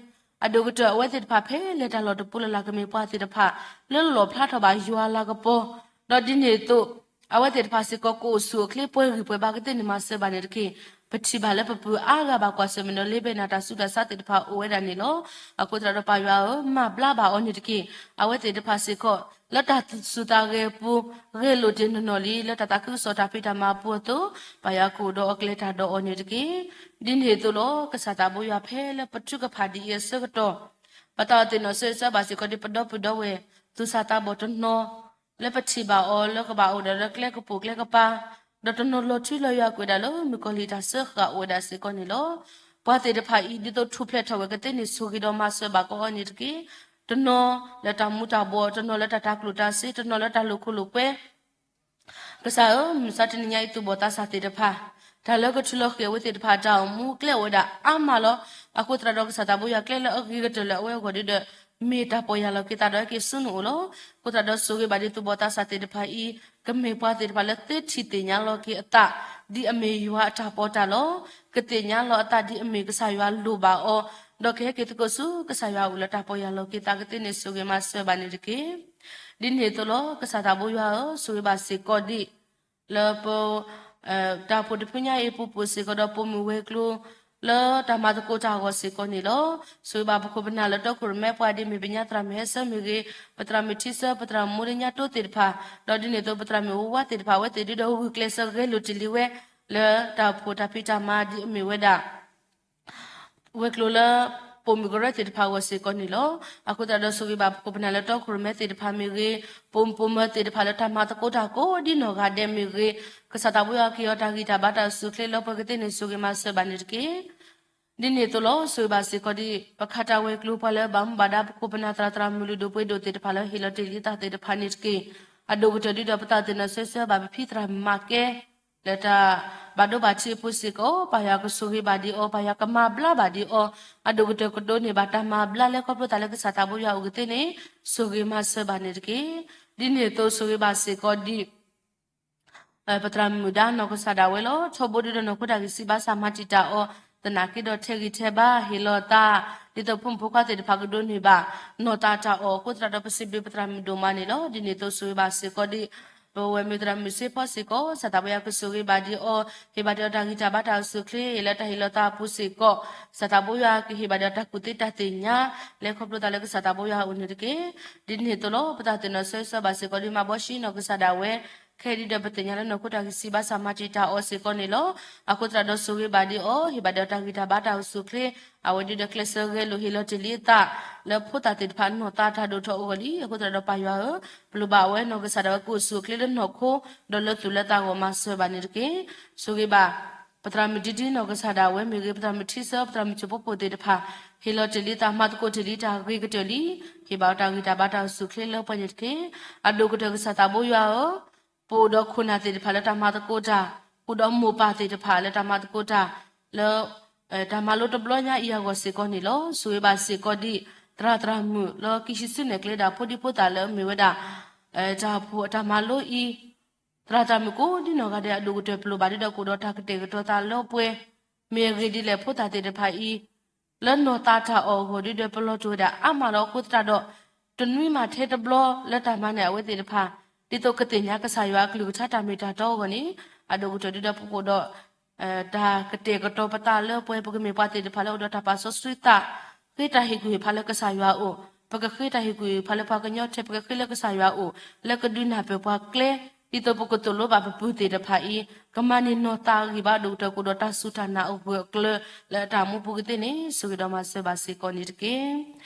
အဒိၣ်ကတၢၢ်အဝဲသ့ၣ်တဖၣ်ဖဲလဲၤတၢ်လီၢ်တပူၤလၢ်လၢ် ကမ့ၢ်ပှၤသ့ၣ်တဖၣ် လၢလီၣ်ဖျါထီၣ်ဘၣ်ယွၤလၤကပီၤ, ဒီးဒ်န့ၣ်အသိး အဝဲသ့ၣ်တဖၣ်စ့ၢ်ကီး ကအိၣ်ဆူၣ်အိၣ်ချ့ပှဲၤဂံၢ်ပှဲၤဘါကသ့န့ၣ် မၤစၢၤဘၣ်န့ၣ်တက့ၢ်. ပထံၣ်ဘၣ်လၢပပုၢ်အါဂၤဘၣ်ကွၢ်ဆၢၣ်မဲာ်ဒီး လ့ဘဲနၤတၢ်ဆူးတၢ်ဆါသ့ၣ်တဖၣ်အိၣ်ဝဲဒၣ်န့ၣ်လီၤ. အဃိသတးဒီးပၢ်ယွၤဧၢ, မၤဘျါဘၣ်အီၤန့ၣ်တက့ၢ်. အဝဲသ့ၣ်တဖၣ်စ့ၢ်ကီး လၢတၢ်သူၣ်ဆူၣ်သးဂဲၤအပူၤ ဂဲၤလိာ်တ့ၢ်နီၢ်နီၢ်လံ လၢတၢ်သးခုကစီၣ်တၢ်ဖံးတၢ်မၤအပူၤအသိး, ပၢ်ယွၤကအိၣ်ဒီးအီၤကျဲၤတၢ်ဒီးအီၤန့ၣ်တက့ၢ်. ဒ်န့ၣ်အသိးလီၤ ကစၢ်သးဘိယွၤဖဲလၢပထုကဖၣ်ဒ်အံၤအဆၢကတီၢ် ပသးအိၣ်သ့ၣ်နီၣ်ဆၢဂ့ၤဆၢဝါဘၣ်စ့ၢ်ကီးဒ်ပဒီပုၢ်ဒီဝဲၢ် သူၣ်စၢ်သးဘီၣ်တနီၤ လၢပထံၣ်ဘၣ်အီၤလၢကဘၣ်အိၣ်ဒီးလၢကျဲကပိာ်ကျဲကပၤ, ဒီးတနီၤလီၤထူလီၤယွၤကွံာ်ဒၣ်လၢမုၣ်ကီၤလံၢ်တၢ်စၢဃာ်အိၣ်ဝဲဒၣ်စ့ၢ်ကီးန့ၣ်လီၤ. ပှၤသ့ၣ်တဖၣ်အံၤ ဒ်သိးထူၣ်ဖျဲးထီၣ်ဝဲကသ့န့ၣ် ဆိၣ်ဂ့ၤဒီးမၤစၢၤဘၣ်ကအီၤန့ၣ်တက့ၢ်. တနီၤလၢတၢ်မူၤတၢ်ဘှီး, တနီၤလၢတၢ်တၤကျိၣ်တၤစ့, တနီၤလၢတၢ်လိာ်ခိၣ်လိာ်ကွဲ ကစၢ်ဧၢ, မုၢ်ဆါတနံၤညါအံၤ သူၣ်ဘီၣ်သးစၢ်သ့ၣ်တဖၣ်, တၢ်လၢကထုးလီၤဃံၤအဝဲသ့ၣ်တဖၣ် တၢ်အိၣ်မူကျဲအိၣ်ဝဲဒၣ်အါမးလီၤ. အဃိသတးဒီး ကစၢ်သးဘိယွၤကျဲလၢအဂ့ၤကတၢၢ်လၢအဝဲအဂီၢ်ဒ်ဒီး မ့ၢ်တၢ်ပီၢ်ယၢ်လီၤက့ၤသးဒီးဟဲက့ၤဆူနအိၣ်လီၤ. အဃိသတးဒီး ဆိၣ်ဂ့ၤဘၣ်ဒ်သူၣ်ဘီၣ်သးစၢ်သ့ၣ်တဖၣ်အံၤ ကမ့ၢ်ပှၤသ့ၣ်တဖၣ်လၢသုထံၣ်သ့ၣ်ညါလီၤက့ၤအသး ဒ်အမ့ၢ်ယွၤအတၢ်ပီးတၢ်လီ, ကသ့ၣ်ညါလီၤအသးဒ်အမ့ၢ်ကစၢ်ယွၤလိၣ်ဘၣ်အီၤ, ဒီးကဟဲက့ၤသကိးဆူကစၢ်ယွၤအအိၣ်လၢတၢ်ပီၢ်ယၢ်လီၤက့ၤသးကသ့န့ၣ် ဆိၣ်ဂ့ၤမၤစၢၤဘၣ်န့ၣ်တက့ၢ်. ဒ်န့ၣ်အသိးလီၤ ကစၢ်သးဘိယွၤဧၢ, ဆိၣ်ဂ့ၤဘၣ်စ့ၢ်ကီးဒ် လၢပ တၢ်အိၣ်ဖှိၣ်တဖုညါအံၤ ပူၤပိာ်စ့ၢ်ကီးဒီးပိာ်မုၣ်ဝဲၤကျိၤ လၢတၢ်မၤသကိးတၢ်အဂီၢ်စ့ၢ်ကီးန့ၣ်လီၤ. ဆိၣ်ဂ့ၤဘၣ်ပခိၣ်ပနၢ်လၢတီခိၣ်ရိၣ်မဲပှၤဒ်မ့ၢ်ပညါသရၣ်မုၣ်ဟဲဆၢမ့ၢ်ဂ့ၤ, ပသရၣ်မုၣ်ထံဆၢ, ပသရၣ်မုၣ်မိၢ်လၢညါတိသ့ၣ်တဖၣ်, ဒီးဒ်န့ၣ်အသိး ပသရၣ်မုၣ်ဝါဝါသ့ၣ်တဖၣ် အဝဲသ့ၣ်ဒ်ဒီးဂုာ်ကျဲးစၢးဂဲၤလိာ်တ့ၢ်လံဝဲ လၢတၢ်အိၣ်ဖှိၣ်တၢ်ဖံးတၢ်မၤဒ်အမ့ၢ်ဝဲဒၣ် ဝဲၤကျိၤလၢ ပိာ်မုၣ်ကရၢသ့ၣ်တဖၣ်အဂီၢ်စ့ၢ်ကီးန့ၣ်လီၤ. အဃိသတးဒီး ဆိၣ်ဂ့ၤဘၣ်ပခိၣ်ပနၢ်လၢတီခိၣ်ရိၣ်မဲသ့ၣ်တဖၣ်မ့ၢ်ဂ့ၤ, ပိာ်မုၣ်ပိာ်မၢၤသ့ၣ်တဖၣ်လၢတၢ်မၤသကိးတၢ်ကိးဒ်နီၢ်ဂၤဒဲးမ့ၢ်ဂ့ၤ, ကစၢ်သးဘိယွၤကဟ့ၣ်အီၤတၢ်ဂံၢ်တၢ်ဘါတၢ်အိၣ်ဆူၣ်အိၣ်ချ့လၢပှဲၤကသ့န့ၣ် ဆိၣ်ဂ့ၤမၤစၢၤဘၣ်န့ၣ်တက့ၢ်. ဒ်န့ၣ်အသိးလီၤ ဆိၣ်ဂ့ၤဘၣ်စ့ၢ်ကီးဒ် ပခးတၢ်ဝဲၤကျိၤပှၤလၢဘၣ်မူဘၣ်ဒါပခိၣ်ပနၢ်သရၣ်သရၣ်မုၣ်လုၢ်ဒိၣ်ပှ့ၤဒိၣ်သ့ၣ်တဖၣ်လၢဟ့ၣ်လီၤတ့ၢ်လံအသးသ့ၣ်တဖၣ်န့ၣ်တက့ၢ်. အဒိၣ်ကတၢၢ်ဒ်ဒီးပသးသ့ၣ်နီၣ်ဆၢဆၢဘၣ်ပဖံသရၣ်မၤကဲ လၢတၢ်ဘၣ်ဒိဘၣ်ထံးအပူၤစ့ၢ်ကီး ပၢ်ယွၤကဆိၣ်ဂ့ၤဘၣ်ဒံးအီၤ ပၢ်ယွၤကမၤဘျါဘၣ်ဒံးအီၤ အဒိၣ်ကတၢၢ်ကဒိးန့ၢ်ဘၣ်တၢ်မၤဘျါလၢခီဖျိသးလၢကစၢ်သးဘိယွၤအိၣ်ကသ့န့ၣ် ဆိၣ်ဂ့ၤမၤစၢၤဘၣ်န့ၣ်တက့ၢ်. ဒ်န့ၣ်အသိးဆိၣ်ဂ့ၤဘၣ်စ့ၢ်ကီးဒ် ပသရၣ်မုၣ်ဒါနီၢ်ကစၢ်ဒၣ်ဝဲလီၤ. ထီဘိဒ်ဒီးနီၢ်ခိတၢ်ဂံၢ်စၢ်ဘါစၢ်မၤတံာ်တာ်အီၤ သနာ်က့ဒီးထဲးဂံၢ်ထဲးဘါဟ့ၣ်လီၤအသး ဒ်သိးဖိမုၣ်ဖိခွါသ့ၣ်တဖၣ်ကဒိးန့ၢ်ဘၣ် နီၢ်သးတၢ်အီၣ်အဃိသတးဒီး ပစံးဘျုးပသရၣ်မုၣ်ဒိၣ်မးန့ၣ်လီၤ. ဒ်န့ၣ်အသိးဆိၣ်ဂ့ၤဘၣ်စ့ၢ်ကီးဒ် ပဝဲၢ်မုၣ်သရၣ်မုၣ်စ့ဖီစ့ၢ်ကီး ကစၢ်သးဘိယွၤကဆိၣ်ဂ့ၤဘၣ်ဒံးအီၤ ဟ့ၣ်ဘၣ်ဒံးအီၤတၢ်ဂံၢ်တၢ်ဘါတၢ်အိၣ်ဆူၣ်အိၣ်ချ့ လၢတၢ်ဟ့ၣ်လီၤသးအပူၤစ့ၢ်ကီး ကစၢ်သးဘိယွၤကဟ့ၣ်ဘၣ်ဒံးအီၤတၢ်ကူၣ်သ့တၢ်သ့ၣ်ညါ လၢခီဖျိသးလၢကစၢ်သးဘိယွၤအအိၣ်န့ၣ်တက့ၢ်. ဒ်န့ၣ်အသိးလီၤ ပသးသ့ၣ်နီၣ်ဆၢဆၢဘၣ်စ့ၢ်ကီးဒ် မၤဘီၡံနီၢ်ကစၢ်ဒၣ်ဝဲ ခဲဒ်ဒီးပသ့ၣ်ညါလၢနီၢ်ခိတၢ်ဂံၢ်စၢ်ဘါစၢ်မၤတံာ်တာ်အီၤစ့ၢ်ကီးန့ၣ်လီၤ. အဃိသတးဒီးဆိၣ်ဂ့ၤဘၣ်ဒံးအီၤ ဟ့ၣ်ဘၣ်ဒံးအီၤတၢ်ဂံၢ်တၢ်ဘါတၢ်အိၣ်ဆူၣ်အိၣ်ချ့ အဝဲဒ်ဒီးကျဲးစၢးဂဲၤလိာ်ဟ့ၣ်လီၤတ့ၢ်လံအသး လၢဖိသၣ်သ့ၣ်တဖၣ်နီၢ်သးတၢ်ဒိၣ်ထီၣ်အဂီၢ်လံ. အဃိသတးဒီးပၢ်ယွၤဧၢ, ပလိၣ်ဘၣ်အဝဲနီၢ်ကစၢ်ဒၣ်ဝဲကအိၣ်ဆူၣ်အိၣ်ချ့လၢနီၢ်ခိ ဒီးလၢသူၣ်လၢသးအဂီၢ်မၤစၢၤဘၣ်န့ၣ်တက့ၢ်. ဆိၣ်ဂ့ၤဘၣ် ပသရၣ်မုၣ်ဒံဒံနီၢ်ကစၢ်ဒၣ်ဝဲမ့ၢ်ဂ့ၤ, ပသရၣ်မုၣ်ထံဆၢ, ပသရၣ်မုၣ်ကၠိဖိပိၢ်သ့ၣ်တဖၣ် ဟ့ၣ်လီၤတ့ၢ်လံတၢ်မၤသကိးတ့ၢ်လံတၢ်ဂ့ၤကတၢၢ်လံ, ဟ့ၣ်ဘၣ်အီၤတၢ်ဂံၢ်တၢ်ဘါတၢ်အိၣ်ဆူၣ်အိၣ်ချ့လၢပှဲၤန့ၣ်တက့ၢ်. အဒိၣ်ကတၢၢ်ကစၢ်သးဘိယွၤဧၢ, ပအိၣ်ဒီးခိၣ်နၢ်သ့ၣ်တဖၣ်လၢတၢ်မၤသကိးတၢ်, ပအိၣ်ဒီးမိၢ်ပၢ်သ့ၣ်တဖၣ်လၢတၢ်မၤသကိးတၢ်, လၢ တၢ်မၤလိတဘျီညါအံၤအဂီၢ်စ့ၢ်ကီးန့ၣ်လီၤ. ဆိၣ်ဂ့ၤဘၣ်စ့ၢ်ကီးဒံး သရၣ်သရၣ်မုၣ်လၢကံၢ်ဆံစုနဲၣ်ကျဲဒၣ်ဖိဒံဖိသၣ်လၢအမ့ၢ်ဝဲဒၣ် တၢ်အိၣ်ဖှိၣ်အတၢ်မၤလိအံၤ, သရၣ်သရၣ်မုၣ်ကိးဒံနီၢ်ဂၤဒဲး အဒိၣ်ကတၢၢ်ပလိၣ်ဘၣ်ဒံးဒီးကအိၣ်ဒီးတၢ်ကတဲာ်ကတီၤသးလၢပှဲၤ, မ့ၢ်အဂ့ၢ်ဒ်လဲၣ် ဖိသၣ်သ့ၣ်တဖၣ်အံၤ လၢနီၢ်သးတၢ်အီၣ်အဂီၢ်ဒ်ဒီး ပလီၤတိၢ်ဝဲဒၣ်အါမးလီၤ. အဃိသတးဒီး တနွံမးထဲတဘျီလၢတၢ်မၤန့ၢ်အဝဲသ့ၣ်တဖၣ် ဒ်သိးကသ့ၣ်ညါကစၢ်ယွၤအကလုၢ်ကထါတၢ်မ့ၢ်တၢ်တီအဂီၢ်န့ၣ် အဒိၣ်ကတၢၢ်ဒ်ဒီးပကအိၣ်ဒီး တၢ်ကတဲာ်ကတီၤပသးလၢပှဲၤ, ပကမ့ၢ်ပှၤသ့ၣ်တဖၣ်လၢအိၣ်ဒီးတၢ်ပာ်စီဆှံသး, ဃ့တၢ်ဟ့ၣ်ကူၣ်ဟ့ၣ်ဖးလၢကစၢ်ယွၤအအိၣ်, ပကဃ့တၢ်ဟ့ၣ်ကူၣ်ဟ့ၣ်ဖးလၢပှၤကညီထဲ ပကဃ့လၢကစၢ်ယွၤအအိၣ်, လၢကဒုးနၢ်ပၢၢ်ပှၤကျဲ, ဒ်သိးပကသိၣ်လိဘၣ်ပပုၢ်သ့ၣ်တဖၣ်အံၤ ကမၤန့ၢ်နီၢ်သးအဂံၢ်ဘါအဒိၣ်ကတၢၢ်ကအိၣ်ဒီးတၢ်စူၢ်တၢ်နာ်အဂၢၢ်အကျၢၤ လၢအတၢ်မူပူၤကသ့န့ၣ် ဆိၣ်ဂ့ၤဒီးမၤစၢၤဘၣ်စ့ၢ်ကီးန့ၣ်တက့ၢ်.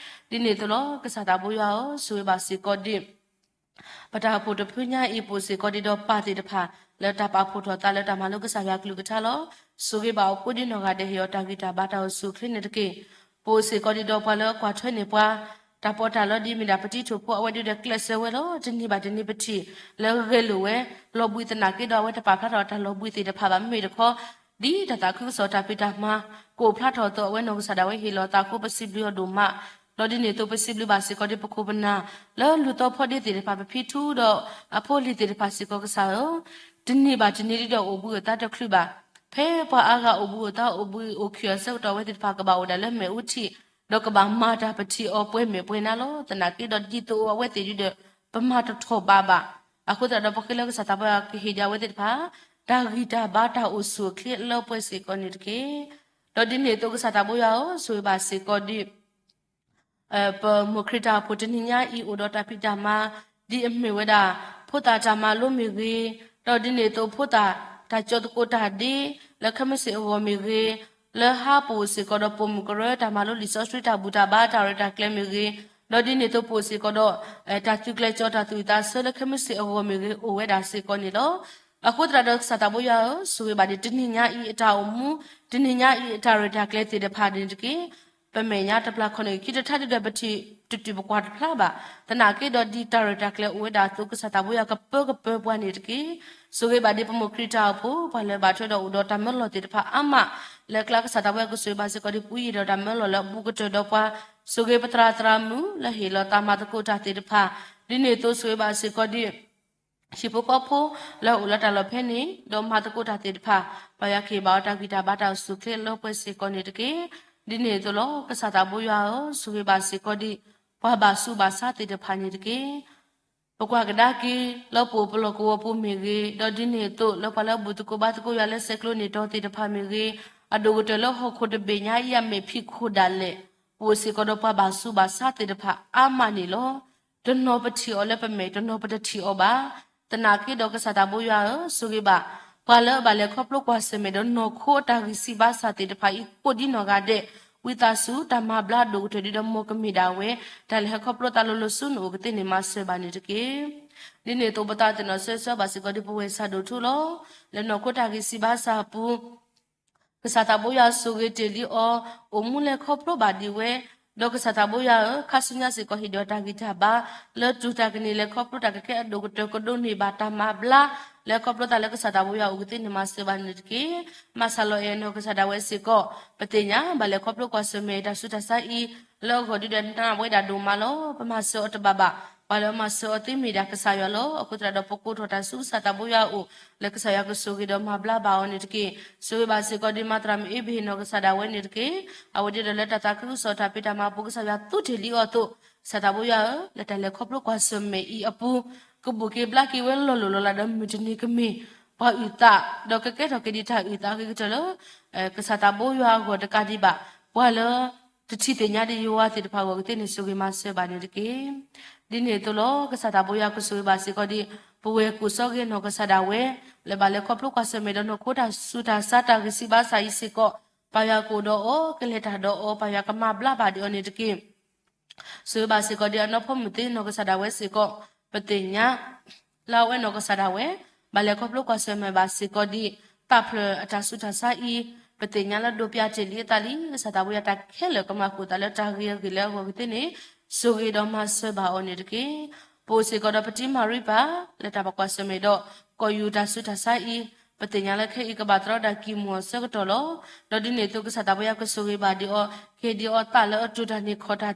ဒ်န့ၣ်အသိးလီၤ ကစၢ်သးဘိယွၤဧၢ, ဆိၣ်ဂ့ၤဘၣ်စ့ၢ်ကီးဒံး ပတၢ်အိၣ်ဖှိၣ်တဖုညါအံၤ ပအိၣ်စ့ၢ်ကီးဒံးဒီးပၢ်သ့ၣ်တဖၣ် လၢတၢ်ပာ်ဖှိၣ်ထီၣ်သးလၢတၢ်မၤလိကစၢ်ယွၤကလုၢ်ကထါလီၤ. ဆိၣ်ဂ့ၤဘၣ်အီၤကိးဒံနီၢ်ဂၤဒဲး ဟ့ၣ်အီၤတၢ်ဂံၢ်တၢ်ဘါတၢ်အိၣ်ဆူၣ်အိၣ်ချ့န့ၣ်တက့ၢ်. ပအိၣ်စ့ၢ်ကီးဒံးဒီးပှၤလၢကွၢ်ထွဲန့ၢ်ပှၤ တၢ်ပီးတၢ်လီဒ်မ့ၢ်ဒၣ်ပတံၤထိၣ်ဖိ အဝဲဒုးဒီးကျဲးစၢးဝဲလီၤ. တနံၤဘၣ်တနံၤပထံၣ်လၢဂဲၤလိာ်ဝဲ လီၤဘှံးသနာ်က့ဒီး အဝဲတပာ်ဖျါထီၣ်တၢ်လီၤဘှံးသ့ၣ်တဖၣ်ဘၣ်. မ့မ့ၢ်တခီ ဒ်တၢ်သးခုကစီၣ်တၢ်ဖံးတၢ်မၤ ကအိၣ်ဖျါထီၣ်အသိး အဝဲနီၢ်ကစၢ်ဒၣ်ဝဲဟ့ၣ်လီၤသးအဃိ ပစံးဘျုးအီၤဒိၣ်မး ဒီးဒ်န့ၣ်အသိး ပစံးဘျုးဘၣ်စ့ၢ်ကီးဒံးပခိၣ်ပနၢ် လၢလူၤသီဖီဒ့သ့ၣ်တဖၣ် ပဖံထူဒီးအဖိအလံၤသ့ၣ်တဖၣ်စ့ၢ်ကီးကစၢ်ဧၢ, တနံၤဘၣ်တနံၤဒ်ဒီးအိၣ်ဘှံးအိၣ်သါတချုးဘၣ်. ဖဲပှၤအါဂၤအိၣ်ဘှံးအိၣ်သါ အိၣ်ဘှံးအိၣ်ခံၣ်အဆၢကတီၢ် အဝဲသ့ၣ်တဖၣ်ကဘၣ်အိၣ်ဒၣ်လၢမ့ၣ်အူထံး ဒီးကဘၣ်မၤတၢ်ပထံၣ်အီၤပှဲၤမဲာ်ပှဲၤနါလီၤ. သနာ်က့ဒီးဒ်သိးအဝဲသ့ၣ်ဒုးဒီး ပမၤတထီၣ်ဘးဘၣ်. အဃိသတးဒီး ပဃ့လၢကစၢ်သးဘိယွၤကဟ့ၣ်ဒံးအဝဲသ့ၣ်တဖၣ် တၢ်ဂံၢ်တၢ်ဘါတၢ်အိၣ်ဆူၣ်အိၣ်ချ့လၢပှဲၤစ့ၢ်ကီးန့ၣ်တက့ၢ်. ဒီးဒ်န့ၣ်အသိးကစၢ်သးဘိယွၤဧၢ, ဆိၣ်ဂ့ၤဘၣ်စ့ၢ်ကီးဒံး ပမိၢ်ခရံာ်တၢ်အိၣ်ဖှိၣ်တနံၤညါအံၤ အိၣ်ဒီးတၢ်ဖံးတၢ်မၤ ဒ်အမ့ၢ်ဝဲဒၣ် ဖိသၣ်တၢ်မၤလိမ့ၢ်ဂ့ၤ, ဒီးဒ်န့ၣ်အသိးဖိသၣ်တၢ်ကၠီသကိးတၢ်ဒ့ လၢခဲမုၢ်ဆ့ၣ်အဂီၢ်မ့ၢ်ဂ့ၤ, လၢဟါပူၤစ့ၢ်ကီးဒီးပိာ်မုၣ်ကရၢ တၢ်မၤလိလံာ်စီဆှံတၢ်ဘူၣ်တၢ်ဘါတၢ်ရဲၣ်တၢ်ကျဲၤမ့ၢ်ဂ့ၤ, ဒီးဒ်န့ၣ်အသိးပအိၣ်စ့ၢ်ကီးဒီး တၢ်သုးကျဲၤကၠီတၢ်သူၣ်ဝံၣ်သးဆၢလၢခဲမုၢ်ဆ့ၣ်အဂီၢ်မ့ၢ်ဂ့ၤ အိၣ်ဝဲဒၣ်စ့ၢ်ကီးန့ၣ်လီၤ. အဃိသတးဒီးကစၢ်သးဘိယွၤဧၢ, ဆိၣ်ဂ့ၤဘၣ်ဒံးတနံၤညါအံၤအတၢ်အိၣ်မူ, တနံၤညါအံၤအတၢ်ရဲၣ်တၢ်ကျဲၤသ့ၣ်တဖၣ်န့ၣ်တက့ၢ်. ပမဲာ်ညါတပျၢ်ခီၣ်န့ၣ် ခံတထါဒုးဒီးပထံၣ်တတုၤပကွၢ်တဖျါဘၣ်. သနာ်က့ဒီးဒ်တၢ်ရဲၣ်တၢ်ကျဲၤအိၣ်ဝဲဒၣ်အသိး ကစၢ်သးဘိယွၤကပၢကပၢပှၤန့ၣ်တက့ၢ်. ဆိၣ်ဂ့ၤဘၣ်ဒံးပမိၢ်ခရံာ်တၢ်အိၣ်ဖှိၣ် ပှၤလၢဘၣ်ထွဲဒီးအိၣ်ဒီးတၢ်မၢလီၤသ့ၣ်တဖၣ်အါမး, လၢအကျါကစၢ်သးဘိယွၤကဆိၣ်ဂ့ၤဘၣ်စ့ၢ်ကီးဒံး ပှၤယံၤဒီးတၢ်မၢလီၤလၢအဘူးကတၢၢ်ဒီးပှၤ, ဆိၣ်ဂ့ၤပသရၣ်သရၣ်မုၣ်လၢဟ့ၣ်လီၤသးမၤသကိးတၢ်သ့ၣ်တဖၣ်, ဒ်န့ၣ်အသိးဆိၣ်ဂ့ၤဘၣ်စ့ၢ်ကီးဒံး ဟံၣ်ဖိဃီဖိလၢအအိၣ်လၢတၢ်လီၢ်ဖဲန့ၣ် ဒီးမၤသကိးတၢ်သ့ၣ်တဖၣ်, ပၢ်ယွၤကဟ့ၣ်ဘၣ်အီၤတၢ်ဂံၢ်တၢ်ဘါတၢ်အိၣ်ဆူၣ်အိၣ်ချ့လၢပှဲၤစ့ၢ်ကီးန့ၣ်တက့ၢ်. ဒ်န့ၣ်အသိးလီၤ ကစၢ်သးဘိယွၤဧၢ, ဆိၣ်ဂ့ၤဘၣ်စ့ၢ်ကီးဒံး ပှၤဘၣ်ဆူးဘၣ်ဆါသ့ၣ်တဖၣ်န့ၣ်တက့ၢ်. ပကွၢ်ကဒါက့ၤ လၢပအိၣ်ပလီၢ်ကဝီၤပူၤမ့ၢ်ဂ့ၤ, ဒီးဒ်န့ၣ်အသိးလၢပှၤလၢအဘူၣ်သကိးဘါသကိးယွၤလၢဆဲးကျိးန့ၢ်တီၤသ့ၣ်တဖၣ်မ့ၢ်ဂ့ၤ, အဒိၣ်ကတၢၢ်လၢဟီၣ်ခိၣ်တဘ့ၣ်ညါအံၤအမဲာ်ဖံးခိၣ်ဒၣ်လဲာ်, ပအိၣ်စ့ၢ်ကီးဒီးပှၤဘၣ်ဆူးဘၣ်ဆါသ့ၣ်တဖၣ်အါမးန့ၣ်လီၤ. တနီၤပထံၣ်အီၤလၢပမဲာ်, တနီၤပတထံၣ်အီၤဘၣ်. သနာ်က့ဒီးကစၢ်သးဘိယွၤဧၢ, ဆိၣ်ဂ့ၤဘၣ် ပှၤလၢအဘၣ်လဲၤခီဖျိကွၢ်ဆၢၣ်မဲာ်ဒီးနီၢ်ခိအတၢ်ဂံၢ်စၢ်ဘါစၢ်သ့ၣ်တဖၣ်အံၤ ကိးဒံနီၢ်ဂၤဒဲး, ဝံသးစူၤ တၢ်မၤဘျါဒိၣ်ကတၢၢ်ဒ်ဒီးမ်ကမ့ၢ်ဒၣ်ဝဲ တၢ်လဲၤဟဲခီဖျိသးလိၤလိၤဆူနအိၣ်ကသ့န့ၣ် မၤစၢၤဘၣ်န့ၣ်တက့ၢ်. ဒ်န့ၣ်အသိးပသးသ့ၣ်နီၣ်ဆၢဆၢဘၣ်စ့ၢ်ကီးဒ်ပဝဲၢ်ဆၣ်ဒိၣ်ထူလီၤ. လၢနီၢ်ခိတၢ်ဂံၢ်စၢ်ဘါစၢ်အပူၤ ကစၢ်သးဘိယွၤဆိၣ်ဂ့ၤတ့ၢ်လံအီၤ, အိၣ်မူလဲၤခီဖျိဘၣ်ဒံးဝဲ, ဒီးကစၢ်သးဘိယွၤဧၢ, ခါဆူညါစ့ၢ်ကီးဟ့ၣ်ဒီးတၢ်ဂံၢ်တၢ်ဘါ လၢတူၢ်တၢ်ကန့ၢ်လဲၤခီဖျိတၢ်ကကဲအဒိၣ်ကတၢၢ်ကဒိးန့ၢ်ဘၣ်တၢ်မၤဘျါ လဲၤခီဖျိသးလၢကစၢ်သးဘိယွၤအိၣ်ကသ့န့ၣ် မၤစၢၤဘၣ်န့ၣ်တက့ၢ်. မၤစၢၤလီၤအဲၣ်နီၢ်ကစၢ်ဒၣ်ဝဲစ့ၢ်ကီး, ပသ့ၣ်ညါဘၣ်လဲၤခီဖျိကွၢ်ဆၢၣ်မဲာ်တၢ်ဆူးတၢ်ဆါအံၤ လၢအဂီၢ်ဒုးဒီးနာ်ဝဲဒၣ်ဒိၣ်မးလီၤ. ပမၤစၢၤအီၤတဘၣ်ဘၣ်, ပှၤလၢအမၤစၢၤအီၤသ့မ့ၢ်ဒၣ်ကစၢ်ယွၤလီၤ. အဃိသတးဒီးပကိးထီၣ်တၢ်ဆူကစၢ်သးဘိယွၤအအိၣ် လၢကစၢ်ယွၤကဆိၣ်ဂ့ၤဒီးမၤဘျါဘၣ်အီၤန့ၣ်တက့ၢ်. ဆိၣ်ဂ့ၤဘၣ်စ့ၢ်ကီးဒ်မၤသရၣ်မုၣ်အ့ဘ့ၣ်နီၢ်ကစၢ်ဒၣ်ဝဲန့ၣ်တက့ၢ်. အဝဲဒ်ဒီးလၢတၢ်သးခုကစီၣ်တၢ်ဖံးတၢ်မၤအပူၤ ကစၢ်ယွၤသူတ့ၢ်လံအီၤအသိး, ကစၢ်သးဘိယွၤဧၢ, လၢတၢ်လဲၤခီဖျိကွၢ်ဆၢၣ်မဲာ်အံၤအပူၤ ကဘူၣ်က့ၤဘျါက့ၤဝဲလီၤလိၤလီၤလးဒီးမုၢ်တနံၤကမ့ၢ် ပှၤအုၣ်သး, ဒီးကကဲထီၣ်က့ၤဒံးတၢ်အုၣ်သးအဂ့ၤကတၢၢ်လၢ ကစၢ်သးဘိယွၤအဂီၢ်တကးဒံးဘၣ်, ပှၤလၢ တထံၣ်သ့ၣ်ညါဒံးယွၤသ့ၣ်တဖၣ်အဂီၢ်ကသ့န့ၣ် ဆိၣ်ဂ့ၤမၤစၢၤဘၣ်န့ၣ်တက့ၢ်. ဒ်န့ၣ်အသိးလီၤ ကစၢ်သးဘိယွၤကဆိၣ်ဂ့ၤဘၣ်စ့ၢ်ကီးဒံး ပဝဲၢ်ကိးစီဂ့ၤနီၢ်ကစၢ်ဒၣ်ဝဲ လၢဘၣ်လဲၤခီဖျိကွၢ်ဆၢၣ်မဲာ်ဒီးနီၢ်ခိတၢ်ဆူးတၢ်ဆါတၢ်ဂံၢ်စၢ်ဘါစၢ်အံၤစ့ၢ်ကီး, ပၢ်ယွၤကအိၣ်ဒီးအီၤ ကလဲၤတၢ်ဒီးအီၤ ပၢ်ယွၤကမၤဘျါဘၣ်ဒံးအီၤန့ၣ်တက့ၢ်. ဆိၣ်ဂ့ၤဘၣ်စ့ၢ်ကီးဒံးအနီၢ်ဖိမုၣ်သ့နီၢ်ကစၢ်ဒၣ်ဝဲစ့ၢ်ကီး, ပသ့ၣ်ညါ လၢအဝဲနီၢ်ကစၢ်ဒၣ်ဝဲ ဘၣ်လဲၤခီဖျိကွၢ်ဆၢၣ်မဲာ်ဘၣ်စ့ၢ်ကီးဒံး ပတၢ်ပာ်ဖျါအတၢ်ဆူးတၢ်ဆါအံၤ, ပသ့ၣ်ညါလၢဒိးပၠးတ့ၢ်လံအသးလံ, ကစၢ်သးဘိယွၤတၢ်ခဲလၢာ်ကမၤဃုာ်သးလၢတၢ်ဂ့ၤအဂ့ၢ်လၢအဂီၢ်ကသ့န့ၣ်, ဆိၣ်ဂ့ၤဒီးမၤစၢၤဘၣ်အီၤန့ၣ်တက့ၢ်. ပအိၣ်စ့ၢ်ကီးဒီးပတံၤမၤရံပၢ် လၢတၢ်ဘၣ်ကွၢ်ဆၢၣ်မဲာ်ဒီး ကီၢ်ယူၢ်တၢ်ဆူးတၢ်ဆါအံၤ, ပသ့ၣ်ညါလၢခဲအံၤကဘၣ်သရီဒၣ်ကံၢ်မူၤအီၤဆၢကတီၢ်လီၤ. ဒီးဒ်န့ၣ်အသိးကစၢ်သးဘိယွၤကဆိၣ်ဂ့ၤဘၣ်ဒံးအီၤ, က့ၤဒံးအီၤသးလၢအတိၢ်တၢ်န့ၢ်ခီၣ်တၢ်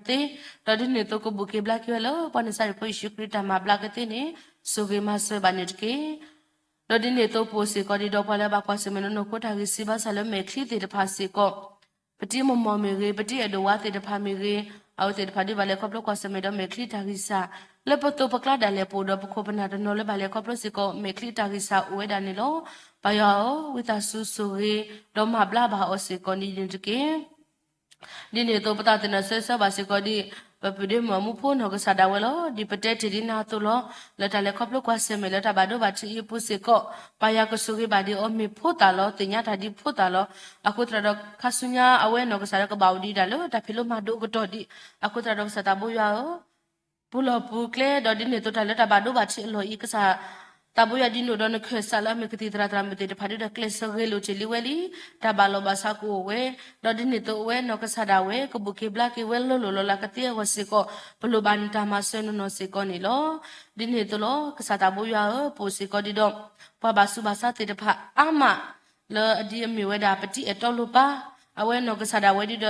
သ့, ဒီးဒ်န့ၣ်အသိးကဘူၣ်က့ၤဘျါက့ၤဝဲလၢ ပှၤနစၤရ့းဖိယ့ၣ်ၡူးခရံာ်တၢ်မၤဘျါကသ့န့ၣ်, ဆိၣ်ဂ့ၤမၤစၢၤဘၣ်န့ၣ်တက့ၢ်. ဒီးဒ်န့ၣ်အသိးပအိၣ်စ့ၢ်ကီးဒံးဒီးပှၤလၢဘၣ်ကွၢ်ဆၢၣ်မဲာ်လၢနီၢ်ခိတၢ်ဂံၢ်စၢ်ဘါစၢ်လၢမဲာ်ချံသ့ၣ်တဖၣ်စ့ၢ်ကီး, ပတံၤမီၢ်မီၢ်မ့ၢ်ဂ့ၤ, ပတံၤအဲၣ်ဒိးဝါသ့ၣ်တဖၣ်မ့ၢ်ဂ့ၤ, အဝဲသ့ၣ်တဖၣ်ဒ်ဘၣ်လဲၤခီဖျိကွၢ်ဆၢၣ်မဲာ်ဒီးမဲာ်ချံတၢ်ဂံၢ်စၢ်, လၢပသိးပကျါဒၣ်လဲာ်ပအိၣ်ဒီးပခိၣ်ပနၢ်တနီၤလၢဘၣ်လဲၤခီဖျိစ့ၢ်ကီး မဲာ်ချံတၢ်ဂံၢ်စၢ်အိၣ်ဝဲဒၣ်န့ၣ်လီၤ. ပၢ်ယွၤဧၢ, ဝံသးစူၤဆိၣ်ဂ့ၤ, ဒီးမၤဘျါဘၣ်အီၤစ့ၢ်ကီးန့ၣ်တက့ၢ်. ဒ်န့ၣ်အသိးပသးသ့ၣ်နီၣ်ဆၢဆၢဘၣ်စ့ၢ်ကီးဒံး, ပပုၢ်ဒ့မုၣ်အမူဖိနီၢ်ကစၢ်ဒၣ်ဝဲလီၤ. ဒ်ပတဲတ့ၢ်ဒ်နၤအသိးလီၤ. လၢတၢ်လဲၤခီဖျိကွၢ်ဆၢၣ်မဲာ်လၢတၢ်ဘၣ်ဒိဘၣ်ထံးအံၤအပူၤစ့ၢ်ကီး, ပၢ်ယွၤကဆိၣ်ဂ့ၤဘၣ်ဒံးအီၤမ့ၢ်ဖိသၣ်လီၤ. သ့ၣ်ညါတၢ်ဒ်ဖိသၣ်လီၤ. အဃိသတးဒီးခါဆူညါအဝဲနီၢ်ကစၢ်ဒၣ်ကဘၣ်အိၣ်ဒံးဒၣ်လၢတၢ်ဖံးလိမၤဒိးအကတီၢ်ဒံး, အဃိသတးဒီးကစၢ်သးဘိယွၤဧၢ ပူၤလီၢ်ပူၤကျဲ, ဒီးဒ်န့ၣ်အသိးတၢ်လၢတၢ်ဘၣ်ဒိဘၣ်ထံးအလီၢ်အံၤ ကစၢ်သးဘိယွၤဒ်န့ၣ်ဒီးနခၢၣ်စးလၢအမ့ၢ်ကသံၣ်သရၣ်သရၣ်မုၣ်သ့ၣ်တဖၣ်ဒ်ဒီးကျဲးစၢးဂဲၤလိာ်တ့ၢ်လံဝဲလံ, တၢ်ဘၣ်လီၤဘၣ်စးကအိၣ်ဝဲ, ဒီးဒ်န့ၣ်အသိးအဝဲနီၢ်ကစၢ်ဒၣ်ဝဲ ကဘူၣ်က့ၤဘျါက့ၤဝဲလီၤလိၤလီၤလးကသ့အဂီၢ်စ့ၢ်ကီး, ပလိၣ်ဘၣ်နတၢ်မၤစၢၤနီၢ်နီၢ်စ့ၢ်ကီးန့ၣ်လီၤ. ဒ်န့ၣ်အသိးလီၤ. ကစၢ်သးဘိယွၤဧၢ, ပအိၣ်စ့ၢ်ကီးဒံးဒီး ပှၤဘၣ်ဆူးဘၣ်ဆါသ့ၣ်တဖၣ်အါမး လၢအဒ်အမ့ၢ်ဝဲဒၣ် ပတံၤအဲၣ်တီလိၤပၤ, အဝဲနီၢ်ကစၢ်ဒၣ်ဝဲဒ်ဒီး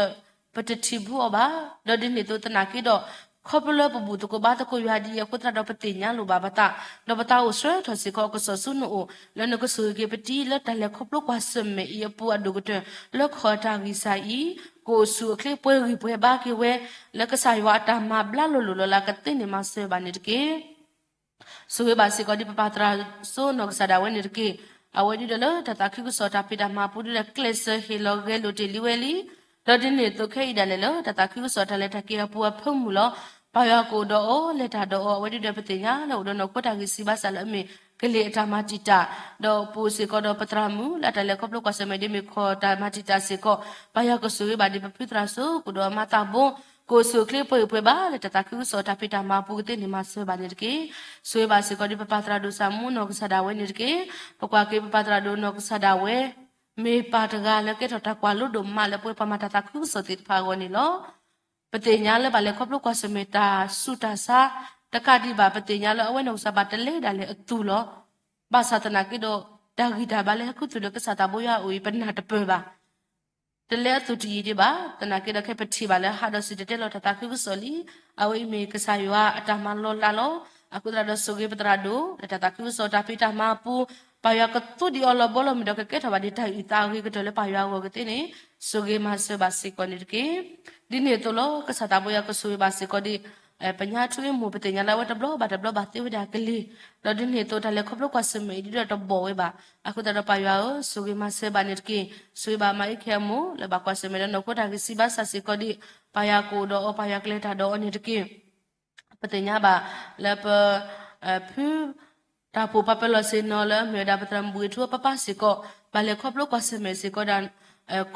ပတထံၣ်ဘူးအီၤဘၣ်, ဒီးဒ်န့ၣ်အသိးသနာ်က့ဒီး ခီဖျိလၢပဘူၣ်သကိးဘါသကိးယွၤဒ်အံၤ အဃိသတးဒီးပသ့ၣ်ညါလိာ်ဘၣ်ပသး, ဒီးပသးအိၣ်ဆၢထီၣ်စ့ၢ်ကီးအကစီၣ်ဆူနအိၣ် လၢနကဆိၣ်ဂ့ၤက့ၤပတံၤလၢတၢ်လဲၤခီဖျိကွၢ်ဆၢၣ်မဲာ်အံၤအပူၤအဒိၣ်ကတၢၢ် လၢခီၣ်အတၢ်ဂံၢ်စၢ်အံၤ, ကအိၣ်ဆူၣ်အိၣ်ချ့ပှဲၤဂံၢ်ပှဲၤဘါက့ၤဝဲ, လၢကစၢ်ယွၤအတၢ်မၤဘျါလီၤလိၤလီၤလးကသ့န့ၣ်မၤစၢၤဘၣ်န့ၣ်တက့ၢ်. ဆိၣ်ဂ့ၤဘၣ်စ့ၢ်ကီးဒ်ပပၢ်သရၣ်စိနီၢ်ကစၢ်ဒၣ်ဝဲန့ၣ်တက့ၢ်. အဝဲဒ်ဒီးလၢတၢ်သးခုကစီၣ်တၢ်ဖံးတၢ်မၤအပူၤဒ်ဒီးကျဲးစၢးဟ့ၣ်လီၤဂဲၤလိာ်တ့ၢ်လံဝဲလံ, ဒီးဒ်န့ၣ်အသိးခဲအံၤဒၣ်လဲာ်လၢတၢ်သးခုကစီၣ်တၢ်လဲၤတၢ်က့ၤအပူၤအဖၢမုၢ်လီၤ. ပၢ်ယွၤကအိၣ်ဒီးအီၤ လဲၤတၢ်ဒီးအီၤ အဝဲဒ်ဒီးပသ့ၣ်ညါလၢအိၣ်ဒီးနီၢ်ခိတၢ်ဂံၢ်စၢ်ဘါစၢ်လၢအမ့ၢ်ကလံၤအတၢ်မၤတံာ်တာ်, ဒီးပအိၣ်စ့ၢ်ကီးဒီးပသရၣ်မုၣ်လၢအတၢ်လဲၤခီဖျိကွၢ်ဆၢၣ်မဲာ်ဒ်မ့ၢ်ခီၣ်တၢ်မၤတံာ်တာ်စ့ၢ်ကီး, ပၢ်ယွၤကဆိၣ်ဂ့ၤဘၣ်ဒံးပဖုသရၣ်စိ ကအိၣ်ဒီးအမါသးဘိ ကအိၣ်ဆူၣ်အိၣ်ချ့ပှဲၤဂံၢ်ပှဲၤဘါလၢတၢ်သးခုကစီၣ်တၢ်ဖံးတၢ်မၤအပူၤကသ့န့ၣ်မၤစၢၤဘၣ်န့ၣ်တက့ၢ်. ဆိၣ်ဂ့ၤဘၣ်စ့ၢ်ကီးဒ်ပပၢ်သရၣ်ဒိၣ်စၢ်မူနီၢ်ကစၢ်ဒၣ်ဝဲန့ၣ်တက့ၢ်. ပကွၢ်က့ၤပပၢ်သရၣ်ဒိၣ်နီၢ်ကစၢ်ဒၣ်ဝဲ မ့ၢ်ပၢ်တဂၤလၢကဲထီၣ်တၢ်ကွၢ်လိဒိၣ်မးလၢပဝဲပှၤမၤတၢ်သးခုကစီၣ်သ့ၣ်တဖၣ်အဂီၢ်န့ၣ်လီၤ. ပသ့ၣ်ညါလၢဘၣ်လဲၤခီဖျိကွၢ်ဆၢၣ်မဲာ်တၢ်ဆူးတၢ်ဆါ တကးဒံးဘၣ် ပသ့ၣ်ညါလၢအဝဲနီၢ်ကစၢ်ဘၣ်တလဲၤဒၣ်လဲာ်အသူၣ်လီၤ. ဘၣ်ဆၣ်သနာ်က့ဒီး တၢ်ဂံၢ်တၢ်ဘါလၢဟဲခူသူၣ်လၢကစၢ်သးဘိယွၤအအိၣ်အံၤ ပနၢ်တပၢၢ်ဘၣ် တလဲၤအသူၣ်တယံာ်ဒံးဘၣ်. သနာ်က့ဒီးခဲပထံၣ်ဘၣ်လၢဟးဒီးစံၣ်တဲၤတဲလီၤတၢ်သးခုကစီၣ်လံ. အဝဲအံၤမ့ၢ်ကစၢ်ယွၤအတၢ်မၤလီၤလးလီၤ. အဃိသတးဒီးဆိၣ်ဂ့ၤပသရၣ်ဒိၣ် လၢတၢ်သးခုကစီၣ်တၢ်ဖံးတၢ်မၤအပူၤ, ပၢ်ယွၤကသူဒံးအီၤလီၤဘီလီၤမုၢ်ဒီးကကဲထီၣ်ဘၣ်ဒံးတၢ်အုၣ်သးအဂ့ၤကတၢၢ်လၢပၢ်ယွၤအဂီၢ်ကသ့န့ၣ် ဆိၣ်ဂ့ၤမၤစၢၤဘၣ်စ့ၢ်ကီးန့ၣ်တက့ၢ်. ဒ်န့ၣ်အသိးလီၤ. ကစၢ်သးဘိယွၤကဆိၣ်ဂ့ၤဘၣ်စ့ၢ်ကီးဒံး ပညါထူအ့မူး ပသ့ၣ်ညါလၢအဝဲတဘျီဘၣ်တဘျီဘၣ်သ့ဝဲဒၣ်ကလံၤ, ဒီးဒ်န့ၣ်အသိးတၢ်လဲၤခီဖျိကွၢ်ဆၢၣ်မဲာ်အံၤဒ်ဒီးတဘီၣ်ဝဲဘၣ်. အဃိသတးဒီးပၢ်ယွၤဧၢ, ဆိၣ်ဂ့ၤမၤစၢၤဘၣ်န့ၣ်တက့ၢ်. ဆိၣ်ဂ့ၤဘၣ်မၤအ့ခဲအမိၢ် လၢဘၣ်ကွၢ်ဆၢၣ်မဲာ်ဒီးနီၢ်ခိတၢ်ဂံၢ်စၢ်ဘါစၢ်စ့ၢ်ကီးဒံး, ပၢ်ယွၤကအိၣ်ဒီးအီၤ ပၢ်ယွၤကလဲၤတၢ်ဒီးအီၤန့ၣ်တက့ၢ်. ပသ့ၣ်ညါဘၣ်လၢပ ဖု တၢ်အိၣ်ဖှိၣ်ပၢ်ပၢလီၢ်ဆ့ၣ်နီၤလၢအမ့ၢ်ဝဲဒၣ် ပသရၣ်မုၣ်ဘှံးထူအပၢ်ပၢ်စ့ၢ်ကီး ဘၣ်လဲၤခီဖျိကွၢ်ဆၢၣ်မဲာ်စ့ၢ်ကီးဒၣ်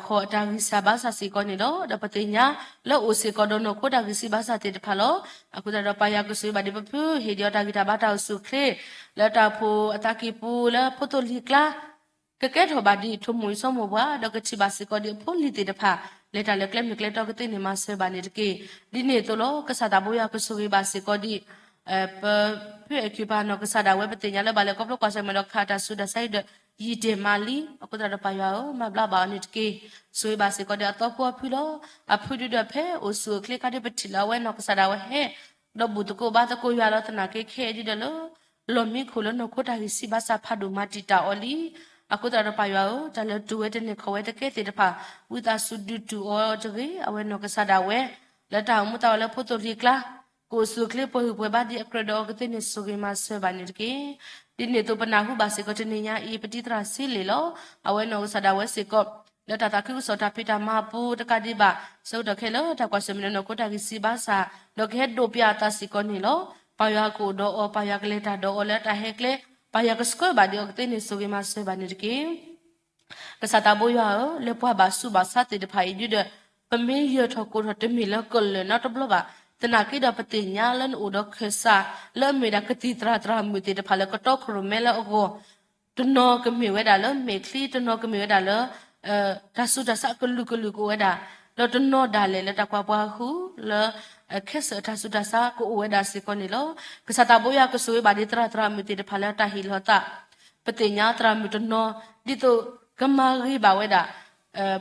ခီၣ်အတၢ်ဂံၢ်စၢ်ဘါစၢ်စ့ၢ်ကီးန့ၣ်လီၤ. ဒီးပသ့ၣ်ညါလၢအိၣ်စ့ၢ်ကီးဒီးနီၢ်ခိတၢ်ဂံၢ်စၢ်ဘါစၢ်သ့ၣ်တဖၣ်လီၤ. အဃိသတးဒီးပၢ်ယွၤကဆိၣ်ဂ့ၤဘၣ်ဒံးပဖု ဟ့ၣ်ဒံးအီၤတၢ်ဂံၢ်တၢ်ဘါတၢ်အိၣ်ဆူၣ်အိၣ်ချ့ လၢတၢ်အိၣ်ဖှိၣ်အသးကံၢ်ပူၤလၢဖိသိၣ်လံၤကျါ ကကဲထီၣ်ဘၣ်ဒံးထိၣ်မိၢ်အံၤစီၤမိၢ်ပှၢ် ဒီးကထံၣ်ဘၣ်စ့ၢ်ကီးဒံးအဖိလံၤသ့ၣ်တဖၣ် လဲၤတၢ်လၢကျဲမုၢ်ကျဲတီကသ့ၣ်န့ၣ်မၤစၢၤဘၣ်န့ၣ်တက့ၢ်. ဒ်န့ၣ်အသိးလီၤ. ကစၢ်သးဘိယွၤကဆိၣ်ဂ့ၤဘၣ်စ့ၢ်ကီးဒံး ပဖုအဲၣ်ခံပၢ်နီၢ်ကစၢ်ဒၣ်ဝဲ ပသ့ၣ်ညါလၢဘၣ်လဲၤခီဖျိကွၢ်ဆၢၣ်မဲာ်ဒီးခးတၢ်ဆူးတၢ်ဆါအံၤဒီး ယံာ်တ့ၢ်မးလံ. အဃိသတးဒီးပၢ်ယွၤဧၢ, မၤဘျါဘၣ်အီၤန့ၣ်တက့ၢ်. ဆိၣ်ဂ့ၤဘၣ်စ့ၢ်ကီးဒံးအသီဖိအဖုလီၤ. အဖုဒုဒီးဖဲအိၣ်ဆူၣ်အိၣ်ချ့ခါဒ်ပထံၣ်လၢအဝဲနီၢ်ကစၢ်ဒၣ်ဝဲဟဲ ဒီးဘူၣ်သကိးဘါသကိးယွၤလီၤသနာ်က့ခဲအံၤဒ်ဒီးလၢ လီၢ်မံခိၣ်လၢနီၢ်ခိတၢ်ဂံၢ်စၢ်ဘါစၢ်ဖးဒိၣ်မၤတံာ်တာ်အီၤလံ. အဃိသတးဒီးပၢ်ယွၤဧၢ, တၢ်လၢတူၢ်ဝဲတန့ၢ်ခီၣ်ဝဲတကဲသ့ၣ်တဖၣ် ဝံသးစူၤဒုးတူၢ်အီၤတဂ့ၤ. အဝဲနီၢ်ကစၢ်ဒၣ်ဝဲ လၢတၢ်အိၣ်မူသးဝဲလၢဖိသိၣ်လံၤကျါ ကအိၣ်ဆူၣ်အိၣ်ချ့ပှဲၤဂံၢ်ပှဲၤဘါဒ်အကြၢးဒီးအီၤကသ့န့ၣ် ဆိၣ်ဂ့ၤမၤစၢၤဘၣ်န့ၣ်တက့ၢ်. ဒ်န့ၣ်အသိးပနၢ်ဟူဘၣ်စ့ၢ်ကီးတနံၤညါအံၤ ပတံၤသရၣ်စ့လ့ၣ်လီၤ. အဝဲနီၢ်ကစၢ်ဒၣ်ဝဲစ့ၢ်ကီး လၢတၢ်သးခုကစီၣ်တၢ်ဖံးတၢ်မၤအပူၤတကးဒံးဘၣ် ဆၢကတီၢ်ခဲလၢာ် တၢ်ကွၢ်ဆၢၣ်မဲာ်လၢနီၢ်ခိတၢ်ဂံၢ်စၢ်ဘါစၢ် ဒီးကဟဲဒိးပျးအသးစ့ၢ်ကီးန့ၣ်လီၤ. ပၢ်ယွၤကအိၣ်ဒီးအီၤ, ပၢ်ယွၤကလဲၤတၢ်ဒီးအီၤလၢတၢ်ဟဲကျဲ, ပၢ်ယွၤကဆှၢဘၣ်ဒံးအီၤကသ့န့ၣ် ဆိၣ်ဂ့ၤမၤစၢၤဘၣ်န့ၣ်တက့ၢ်. ကစၢ်သးဘိယွၤဧၢ, လၢပှၤဘၣ်ဆူးဘၣ်ဆါသ့ၣ်တဖၣ်အံၤဒ်ဒီး ပမ့ၢ်ယၢၤထီၣ်ကိးထီၣ်တမ့ၢ်လၢကလၢာ်နီတဘျီဘၣ်. သနာ်က့ဒီးပသ့ၣ်ညါလၢနအိၣ်ဒီးခၢၣ်စး လၢအမ့ၢ်ဒၣ်ကသံၣ်သရၣ်သရၣ်မုၣ်သ့ၣ်တဖၣ်လၢကတီခိၣ်ရိၣ်မဲလၢအဂီၢ် တနီၤကမ့ၢ်ဝဲဒၣ်လၢမဲာ်ချံ, တနီၤကမ့ၢ်ဝဲဒၣ်လၢ တၢ်ဆူးတၢ်ဆါအကလုာ်ကလုာ်ကအိၣ်ဝဲဒၣ်, ဒီးတနီၤဒၣ်လဲာ်လၢတၢ်ကွၢ်ပှၤဃုာ်လၢ ခဲစၢၣ်အတၢ်ဆူးတၢ်ဆါကအိၣ်ဝဲဒၣ်စ့ၢ်ကီးန့ၣ်လီၤ. ကစၢ်သးဘိယွၤကဆိၣ်ဂ့ၤဘၣ်ဒ်သရၣ်သရၣ်မုၣ်သ့ၣ်တဖၣ်လၢတၢ်ဟ့ၣ်လီၤသး, ပသ့ၣ်ညါသရၣ်မုၣ်တနီၤ ဒ်သိးကမၤဂ့ၤဘၣ်ဝဲဒၣ်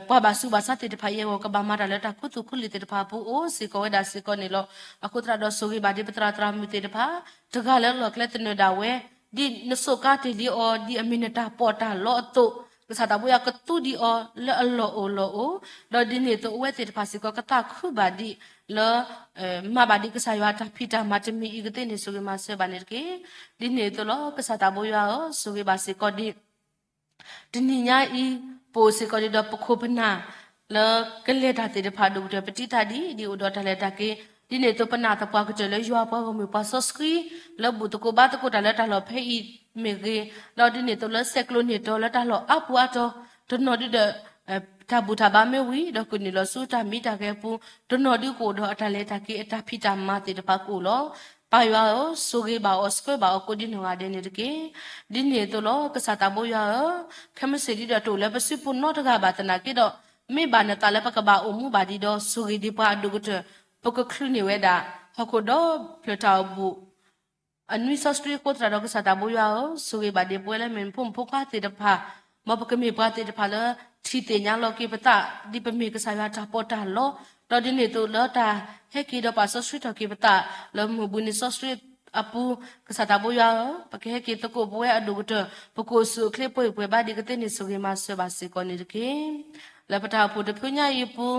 ပှၤဘၣ်ဆူးဘၣ်ဆါသ့ၣ်တဖၣ်အံၤအဂီၢ် ကဘၣ်မၤတၢ်လၢတၢ်ခူသူၣ်ခူလံာ်သ့ၣ်တဖၣ်အပူၤအိၣ်စ့ၢ်ကီးဝဲဒၣ်စ့ၢ်ကီးန့ၣ်လီၤ. အဃိသတးဒီးဆိၣ်ဂ့ၤဘၣ်ဒ်ပသရၣ်သရၣ်မုၣ်သ့ၣ်တဖၣ် တဂၤလၢလီၢ်ကျဲသနၢၣ်ဒၣ်ဝဲ, ဒ်နစိာ်ကါတ့ၢ်လံအီၤ ဒ်အမ့ၢ်နတၢ်ပီးတၢ်လီအသိး, ကစၢ်သးဘိယွၤကသူဒံးအီၤလၢအလီၢ်အိၣ်လီၢ်အိၣ်, ဒီးဒ်န့ၣ်အသိးအဝဲသ့ၣ်တဖၣ်စ့ၢ်ကီးကသးခုဘၣ်ဒံးလၢ မၤဘၣ်ဒံးကစၢ်ယွၤတၢ်ဖံးတၢ်မၤတမံၤအံၤကသ့ၣ်န့ၣ် ဆိၣ်ဂ့ၤမၤစၢၤဘၣ်န့ၣ်တက့ၢ်. ဒ်န့ၣ်အသိးလီၤ ကစၢ်သးဘိယွၤဧၢ, ဆိၣ်ဂ့ၤဘၣ်စ့ၢ်ကီးဒံး တနံၤညါအံၤ ပအိၣ်စ့ၢ်ကီးဒံးဒီးပခိၣ်ပနၢ် လၢကလဲၤတၢ်သ့ၣ်တဖၣ်အဒိၣ်ကတၢၢ် ပတံၤတၢ်ဒ် ဒ်အိၣ်ဒီးတၢ်လဲၤတၢ်က့ၤ, ဒ်န့ၣ်အသိးပနာ်သပှၢ်ကတၢၢ်လၢယွၤပှၤဂီၢ်မုၢ်ပှၤစီဆှံ လၢဘူၣ်သကိးဘါသကိးတၢ်လၢတၢ်လီၢ်ဖဲအံၤမ့ၢ်ဂ့ၤ, ဒီးဒ်န့ၣ်အသိးလၢစဲးကျိးန့ၢ်တီလၢတၢ်လီၢ်အါပူၤအါတီၤ, တနီၤဒုဒီး တၢ်ဘူၣ်တၢ်ဘါမ့ၢ်ဝံၤ ဒီးကနုာ်လီၤဆူတၢ်မံတၢ်ဂဲၤအပူၤ, တနီၤဒုကအိၣ်ဒီးအတၢ်လဲၤတၢ်က့ၤအတၢ်ဖံးတၢ်မၤသ့ၣ်တဖၣ်ကအိၣ်လီၤ. ပၢ်ယွၤဧၢ, ဆိၣ်ဂ့ၤဘၣ်အီၤဆှၢဘၣ်အီၤကိးဒ်နီၢ်ဂၤဒဲးန့ၣ်တက့ၢ်. ဒ်န့ၣ်အသိးလီၤ ကစၢ်သးဘိယွၤဧၢ, ခဲမုၢ်ဆ့ၣ်ဒ်ဒီးတအိၣ်လၢပစုပူၤနီတဂၤဘၣ်သနာ်က့ဒီး, မ့ၢ်ဘၣ်နသးလၢပကဘၣ်အိၣ်မူဘၣ်ဒံးဒီး ဆိၣ်ဂ့ၤဒံးပှၤအဒိၣ်ကတၢၢ်, ပကချုးန့ၢ်ဝဲဒၣ် ဟီၣ်ခိၣ်ဒီဖျၢၣ်တၢ်အိၣ်ဘူၣ် အနွံစီဆှံအဃိသတးဒီး ကစၢ်သးဘိယွၤဧၢ, ဆိၣ်ဂ့ၤဘၣ်ဒံးပဝဲလၢမ့ၢ်ဖိမုၣ်ဖိခွါသ့ၣ်တဖၣ်, မ်ပကမ့ၢ်ပှၤသ့ၣ်တဖၣ်လၢ ထံၣ်သ့ၣ်ညါလီၤက့ၤပသး ဒ်ပမ့ၢ်ကစၢ်ယွၤတၢ်ပီးတၢ်လီ, ဒီးဒ်န့ၣ်အသိးလၢတၢ်ဟဲက့ၤဒီးပှၤစီဆှံထီၣ်က့ၤပသး လၢမုၢ်ဘူၣ်နံၤစီဆှံအပူၤ, ကစၢ်သးဘိယွၤဧၢ, ပကဟဲက့ၤသကိးပဝဲအဒိၣ်ကတၢၢ်, ပကအိၣ်ဆူၣ်အိၣ်ချ့ပှဲၤဂံၢ်ပှဲၤဘါဒံးကသ့ၣ်န့ၣ် ဆိၣ်ဂ့ၤမၤစၢၤဘၣ်စ့ၢ်ကီးန့ၣ်တက့ၢ်. လၢပတၢ်အိၣ်ဖှိၣ်တဖုညါအံၤအပူၤ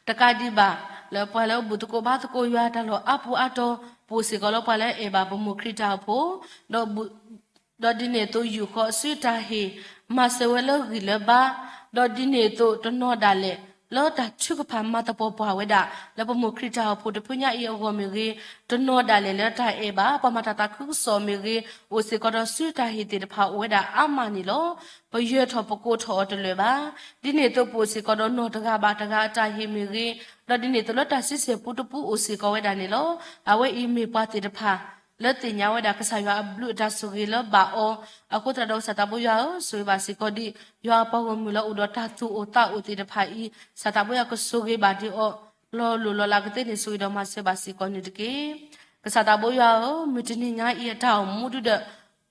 တကးဒံးဘၣ် လၢပှၤလၢအဘူၣ်သကိးဘါသကိးယွၤတၢ်လီၢ်အါပူၤအါတီၤ, ပအိၣ်စ့ၢ်ကီးလၢပှၤလၢအအဲၣ်ဘၣ်ပမိၢ်ခရံာ်တၢ်အိၣ်ဖှိၣ်, ဒီးဒ်န့ၣ်အသိးယူာ်ဃီၤဆူတၢ်ဟ့ၣ်, မၤစၢၤဝဲလၢဂံၢ်လၢဘါ, ဒီးဒ်န့ၣ်အသိးတနီၤဒၣ်လဲာ် လၢတၢ်ထုကဖၣ်မၤသပှၢ်ပှၢ်ဝဲဒၣ် လၢပမိၢ်ခရံာ်တၢ်အိၣ်ဖှိၣ်တဖုညါအံၤအဂီၢ်မ့ၢ်ဂ့ၤ, တနီၤဒၣ်လဲာ်လၢတၢ်အဲၣ်ဘၣ် ပှၤမၤတၢ်သးခုကစီၣ်မ့ၢ်ဂ့ၤ, အိၣ်စ့ၢ်ကီးဒီးဆူတၢ်ဟ့ၣ်သ့ၣ်တဖၣ်အိၣ်ဝဲဒၣ်အါမးန့ၣ်လီၤ. ပယၢၤထီၣ်ပကိးထီၣ်အီၤတလၢာ်ဘၣ်. ဒ်န့ၣ်အသိးပအိၣ်စ့ၢ်ကီးဒီးနီၢ်တဂၤဘၣ်တဂၤအတၢ်ဟ့ၣ်မ့ၢ်ဂ့ၤ, ဒီးဒ်န့ၣ်အသိးလၢတၢ်ဆံဆဲၣ်ပူတပူအိၣ်စ့ၢ်ကီးဝဲဒၣ်န့ၣ်လီၤ. အဝဲအံၤမ့ၢ်ပှၤသ့ၣ်တဖၣ် လၢသ့ၣ်ညါဝဲဒၣ်ကစၢ်ယွၤအဘျုးအတၢ်ဆိၣ်ဂ့ၤလၢဘၣ်အီၤ, အဃိသတးဒီးကစၢ်သးဘိယွၤဧၢ, ဆိၣ်ဂ့ၤဘၣ်စ့ၢ်ကီးဒံး ယွၤအပှၤဂီၢ်မုၢ်လၢအိၣ်ဒီးတၢ်သူၣ်အိၣ်သးအိၣ်သ့ၣ်တဖၣ်အံၤ, ကစၢ်သးဘိယွၤကဆိၣ်ဂ့ၤဘၣ်ဒံးအီၤ လီၤလိၢ်လီၤလးကသ့န့ၣ် ဆိၣ်ဂ့ၤဒီးမၤစၢၤဘၣ်စ့ၢ်ကီးန့ၣ်တက့ၢ်. ကစၢ်သးဘိယွၤဧၢ, မုၢ်တနံၤညါအံၤအတၢ်အိၣ်မူဒုဒီး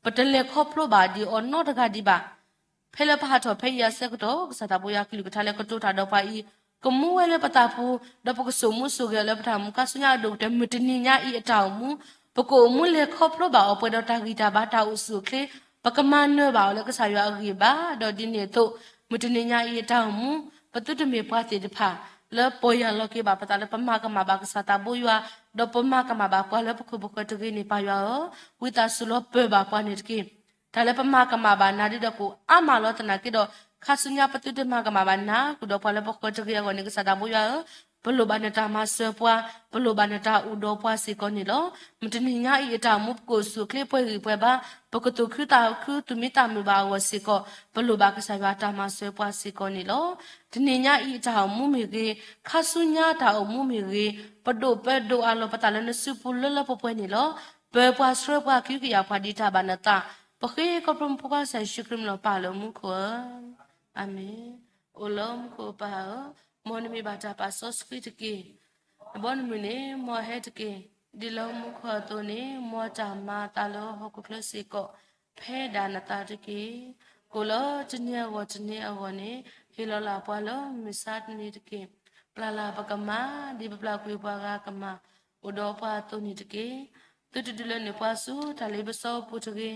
ပတလဲၤခီဖျိဘၣ်ဒံးအီၤနီတဂၤဒံးဘၣ်. ဖဲလၢပဟးထီၣ်ဖဲအံၤအဆၢကတီၢ် ကစၢ်သးဘိယွၤကလုၢ်ကထါလၢကတိၤတၢ်ဒီးပှၤအံၤ, ကမူဝဲလၢပသးပူၤ, ဒီးပကဆိၣ်မူဆိၣ်ဂ့ၤအီၤလၢပတၢ်မူခါဆူညါအဒိၣ်ကတၢၢ် မုၢ်တနံၤညါအံၤအတၢ်အိၣ်မူ, ပကအိၣ်မူလဲၤခီဖျိဘၣ်အီၤပှဲၤဒီးတၢ်ဂံၢ်တၢ်ဘါတၢ်အိၣ်ဆူၣ်အိၣ်ချ့, ပကမၤနၢၤဘၣ်အီၤလၢကစၢ်ယွၤအဂံၢ်ဘါ, ဒီးဒ်န့ၣ်အသိး မုၢ်တနံၤညါအံၤအတၢ်အိၣ်မူ, ပသုတမ့ၢ်ပှၤသ့ၣ်တဖၣ် လၢပီၢ်ယၢ်လီၤက့ၤဘၣ်ပသးလၢပမၤကမၣ်ဘၣ်ကစၢ်သးဘိယွၤ, ဒီးပမၤကမၣ်ဘၣ်ပှၤလၢပခိၣ်ပဃၢၤတဂ့ၤန့ၣ် ပၢ်ယွၤဧၢ, ဝံသးစူၤလီၤပၢၤဘၣ်ပှၤန့ၣ်တက့ၢ်. တၢ်လၢပမၤကမၣ်ဘၣ်နၤဒ်ဒီးကအိၣ်အါမးလီၤသနာ်က့ဒီး, ခါဆူညါပသုတမၤကမၣ်ဘၣ်နၤဃုာ်ဒီးပှၤလၢပဃၢၤတဂ့ၤအဂီၢ်န့ၣ် ကစၢ်သးဘိယွၤဧၢ, ပလိၣ်ဘၣ်နတၢ်မၤစၢၤပှၤ, ပလိၣ်ဘၣ်နတၢ်အိၣ်ဒီးပှၤစ့ၢ်ကီးန့ၣ်လီၤ. မုၢ်တနံၤညါအံၤအတၢ်အိၣ်မူပကအိၣ်ဆူၣ်အိၣ်ချ့ပှဲၤဂံၢ်ပှဲၤဘါ, ပကသူၣ်ခုသးခုသူၣ်မံသးမုာ်ဘၣ်အဂီၢ်စ့ၢ်ကီး, ပလိၣ်ဘၣ်ကစၢ်ယွၤတၢ်မၤစၢၤပှၤစ့ၢ်ကီးန့ၣ်လီၤ. တနံၤညါအံၤအတၢ်အိၣ်မူမ့ၢ်ဂ့ၤ, ခါဆူညါတၢ်အိၣ်မူမ့ၢ်ဂ့ၤ, ပဒိၣ်ပၢၤဒိၣ်အလီၢ်ပသးလၢနစုပူၤလၢလၢပှဲၤပှဲၤန့ၣ်လီၤ. ပၢၤပှၤဆှၢပှၤကဟုကယာ်ပှၤဒ်တၢ်ဘၣ်နသး, ပဃ့ခီဖျိမုၢ်ဖိခွါကစၢ်ယ့ၣ်ၡူးခရံာ်မံၤလီၤပၢ်လၢမူခိၣ်ဧၢ. အၤမ့ၣ်. အိၣ်လၢမူခိၣ်ပၢ်ဧၢ, မ်နမံၤဘၣ်တၢ်ပာ်စီဆှံတက့ၢ်. နဘီနမုၢ်န့ၣ် မ်အဟဲတက့ၢ်. ဒ်လၢမူခိၣ်အသိးန့ၣ် မ်တၢ်မၤအသးလၢဟီၣ်ခိၣ်ချၢစ့ၢ်ကီး ဖဲဒၣ်နသးတက့ၢ်. ကိၣ်လၢတနံၤအဂီၢ်တနံၤအဂီၢ်န့ၣ် ဟ့ၣ်လီၤလၢ်ပှၤလၢမုၢ်ဆါတနံၤတက့ၢ်. ပျၢ်လၢ်ပကမၤ ဒ်ပပျၢ်ကွံာ်ပှၤဂၤကမၤ အိၣ်ဒီးပှၤအသိးန့ၣ်တက့ၢ်. သုတဒုးလၢနုာ်ပှၤဆူတၢ်လ့ပစီအပူၤတဂ့ၤ.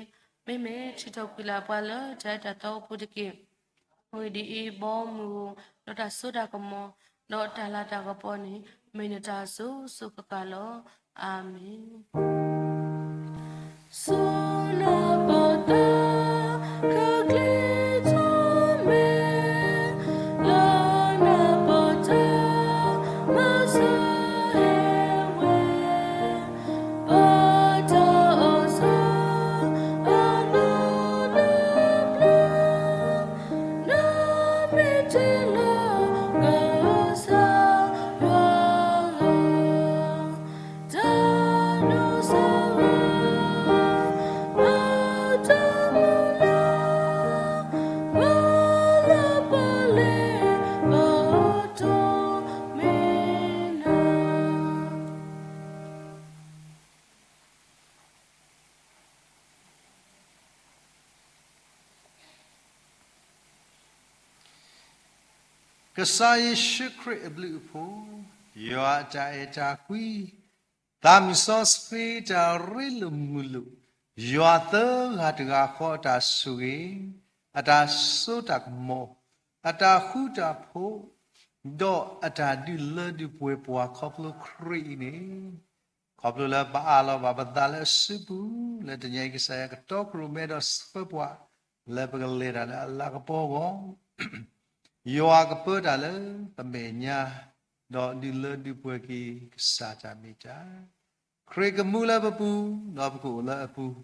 မ့မ့ၢ်ထုးထီၣ်ကွံာ်လၢ်ပှၤလၢတၢ်အၢတၢ်သီအပူၤတက့ၢ်. အဂ့ၢ်ဒ်အံၤ, ဘီမုၢ်ဧိၤ, ဒီးတၢ်စိတၢ်ကမီၤ, ဒီးတၢ်လၤတၢ်ကပီၤန့ၣ် မ့ၢ်နတၢ်အစိၤစိၤဃၣ်ဃၣ်လီၤ. အၤမ့ၣ်. စီၤနၤဘီတၢ်ကကျ့ထီၣ်မဲာ်, လၢနၤဘီတၢ်မၤစၢၤဟဲဝဲ, ဘၣ်တၢ်အိၣ်ဆိးအနီၢ်နီၢ်ဘျၢ, နမ့ၢ်တ့လီၤကစၢ်ယွၤဧၢ, တၢ်ဒိၣ်စၢ်ဧၢ, ဘၣ်တၢ် ကစၢ်ယ့ၣ်ၡူးခရံာ်အဘျုးအဖှိၣ်, ယွၤအတၢ်အဲၣ်တၢ်ကွံ, သးမုၢ်စီဆှံတၢ်ရ့လိာ်မုာ်လိာ်, ယွၤသၢဂၤတဂၤဃီအတၢ်ဆိၣ်ဂ့ၤ, အတၢ်စိတၢ်ကမီၤ, အတၢ်ဃူတၢ်ဖိး, ဒီးအတၢ်ဒုးလၢဒုးပှဲၤပှၤခီဖျိခရံာ်အံၤန့ၣ်, ခီဖျိလၢပအးလီၤဘၣ်ပသးလၢအစုပူၤ, လၢတနံၤအံၤကစၢ်ယွၤကတီခိၣ်ရိၣ်မဲဒီးဆှၢပှၤ, လၢပကလဲၤတၢ်လၢအလၤကပီၤအဂီၢ် ယွၤကပၢတၢ်လၢပမဲာ်ညါ, ဒီးဒုးလၢဒုးပှဲၤက့ၤကစၢ်တၢ်မ့ၢ်တၢ်. ခရံာ်ကမူလၢပပူၤ, ဒီးပကအိၣ်လၢအပူၤ,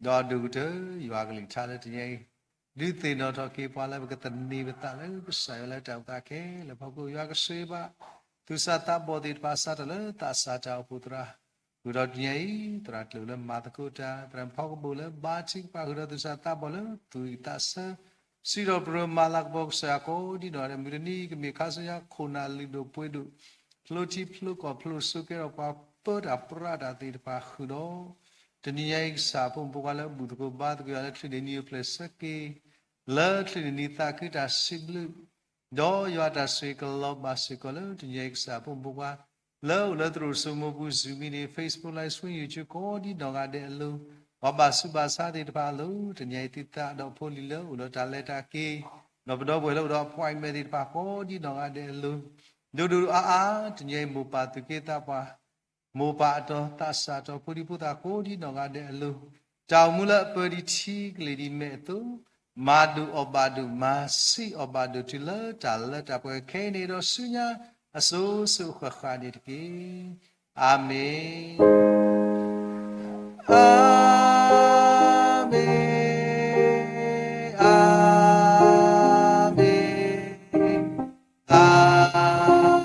ဒီးဒိၣ်ကတၢၢ်ယွၤကလုၢ်ကထါလၢတနံၤအံၤ, ဒုးသ့ၣ်နီၣ်ထီၣ်က့ၤပှၤလၢပကသန့ၤပသးလၢကစၢ်ယွၤလၢတၢ်အိၣ်သးခဲလၢာ်အဖီခိၣ်, ယွၤကဆိၣ်ဂ့ၤဘၣ် သူၣ်စၢ်သးဘီၣ်သ့ၣ်တဖၣ် စးထီၣ်လၢသးစၢ်တၢ်အိၣ်ဖှိၣ်သရၣ် ဃုာ်ဒီးတနံၤအံၤ, သရၣ်ကျိၤလၢမၤသကိးတၢ်, သရၣ်ဖီကဘိၣ်လၢဘါထုကဖၣ် ဃုာ်ဒီးသူၣ်စၢ်သးဘီၣ်လၢသူၣ်အံၣ်သးဆၢ, စံးထီၣ်ပတြၢၤမၤလၤကပီၤကစၢ်ယွၤကိးဒ်နီၢ်ဂၤဒဲး, မုၢ်တနံၤကမ့ၢ်ခါဆူညါခိၣ်နၢ်လုၢ်ဒိၣ်ပှ့ၤဒိၣ်, ဖျိထံဖျိကီၢ်ဖျိစိကဲထီၣ်ပှၤပၢတၢ်ပြးတၢ်သ့ၣ်တဖၣ်ဃုာ်ဒီး တနံၤညါအံၤကစၢ်အဖိမုၣ်ဖိခွါလၢအဘူၣ်သကိးဘါသကိး ယွၤလၢချုးန့ၢ်နံၤအိၣ်ဖျဲၣ်ဆၢက့ၤ, လၢချုးန့ၢ်နံၤသးခုတၢ်စံးဘျုး ဒီးယွၤတၢ်ဆိၣ်ဂ့ၤကလီၤဘၣ်စ့ၢ်ကီးလၢတနံၤညါအံၤကစၢ်အဖိမုၣ်ဖိခွါ လၢအိၣ်လၢသရိာ်စိမိပူၤ Zoom meeting, Facebook Live Stream, YouTube ကိးဒ်နီၢ်ဂၤဒဲးအလိၤ, ပှၤဘၣ်ဆူးဘၣ်ဆါသ့ၣ်တဖၣ်အလိၤ, တနံၤညါအံၤသုသးဒီးဖိလံၤလၢအိၣ်ဒီးတၢ်လဲၤတၢ်က့ၤ, ဒီးပဒီပုၢ်ဝဲၢ်လၢအိၣ်ဒီး appointment သ့ၣ်တဖၣ်ကိးဒ်နီၢ်ဂၤဒဲးအလိၤ, ဒိၣ်ဒိၣ်အါအါ တနံၤညါအံၤမိၢ်ပၢ်သူၣ်က့သးပှၢ် မိၢ်ပၢ်အတီၤသးစၢ်အတီၤ ဖိဒံဖိသၣ်ကိးဒ်နီၢ်ဂၤဒဲးအလိၤ, တၢ်အိၣ်မူလၢအပၢဒံးထံကလ့ၢ်ဒံးမဲာ်အသိး, မၤဒိၣ်အီၣ်ဘၣ်ဒိၣ် မၤဆံးအီၣ်ဘၣ်ဒိၣ် တုၤလၢတၢ်လၢတၢ်ပှဲၤခဲအံၤန့ၣ်ဒီးဆူညါ အစိၤစိၤဃၣ်ဃၣ်န့ၣ်တက့ၢ်. အၤမ့ၣ်, အၤမ့ၣ်, အၤမ့ၣ်, အၤ မ့ၢ်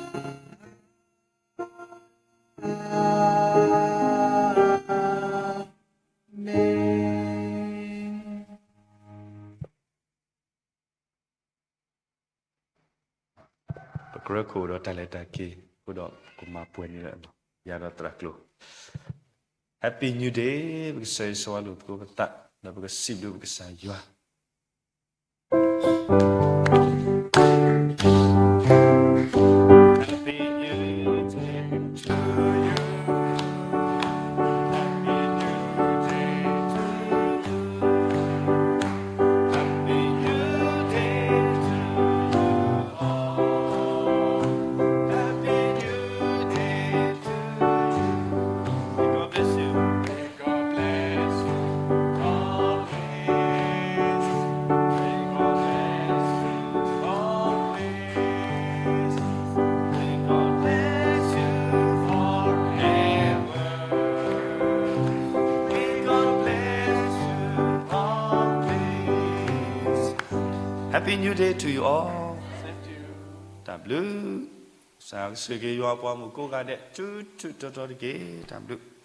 ပကြၢးခိၣ်ဒီးတၢ်လဲၤတၢ်က့ၤ အဃိဒီးပကမၤပှဲၤန့ၣ်လၢ ယၤဒီးသရၣ်ကျိၤ Happy New Day, ပကဆၢဂ့ၤဆၢဝါလိာ်သကိးပသး ဒီးပကစံးဘျုးပကစၢ်ယွၤ. Happy New Day to you all. တၢ်ဘျုး, ကစၢ်ယွၤကဆိၣ်ဂ့ၤယွၤပှၤမုၣ်ကိးဂၤဒဲး ထူထူတီတီတက့ၢ်. တၢ်ဘျုး.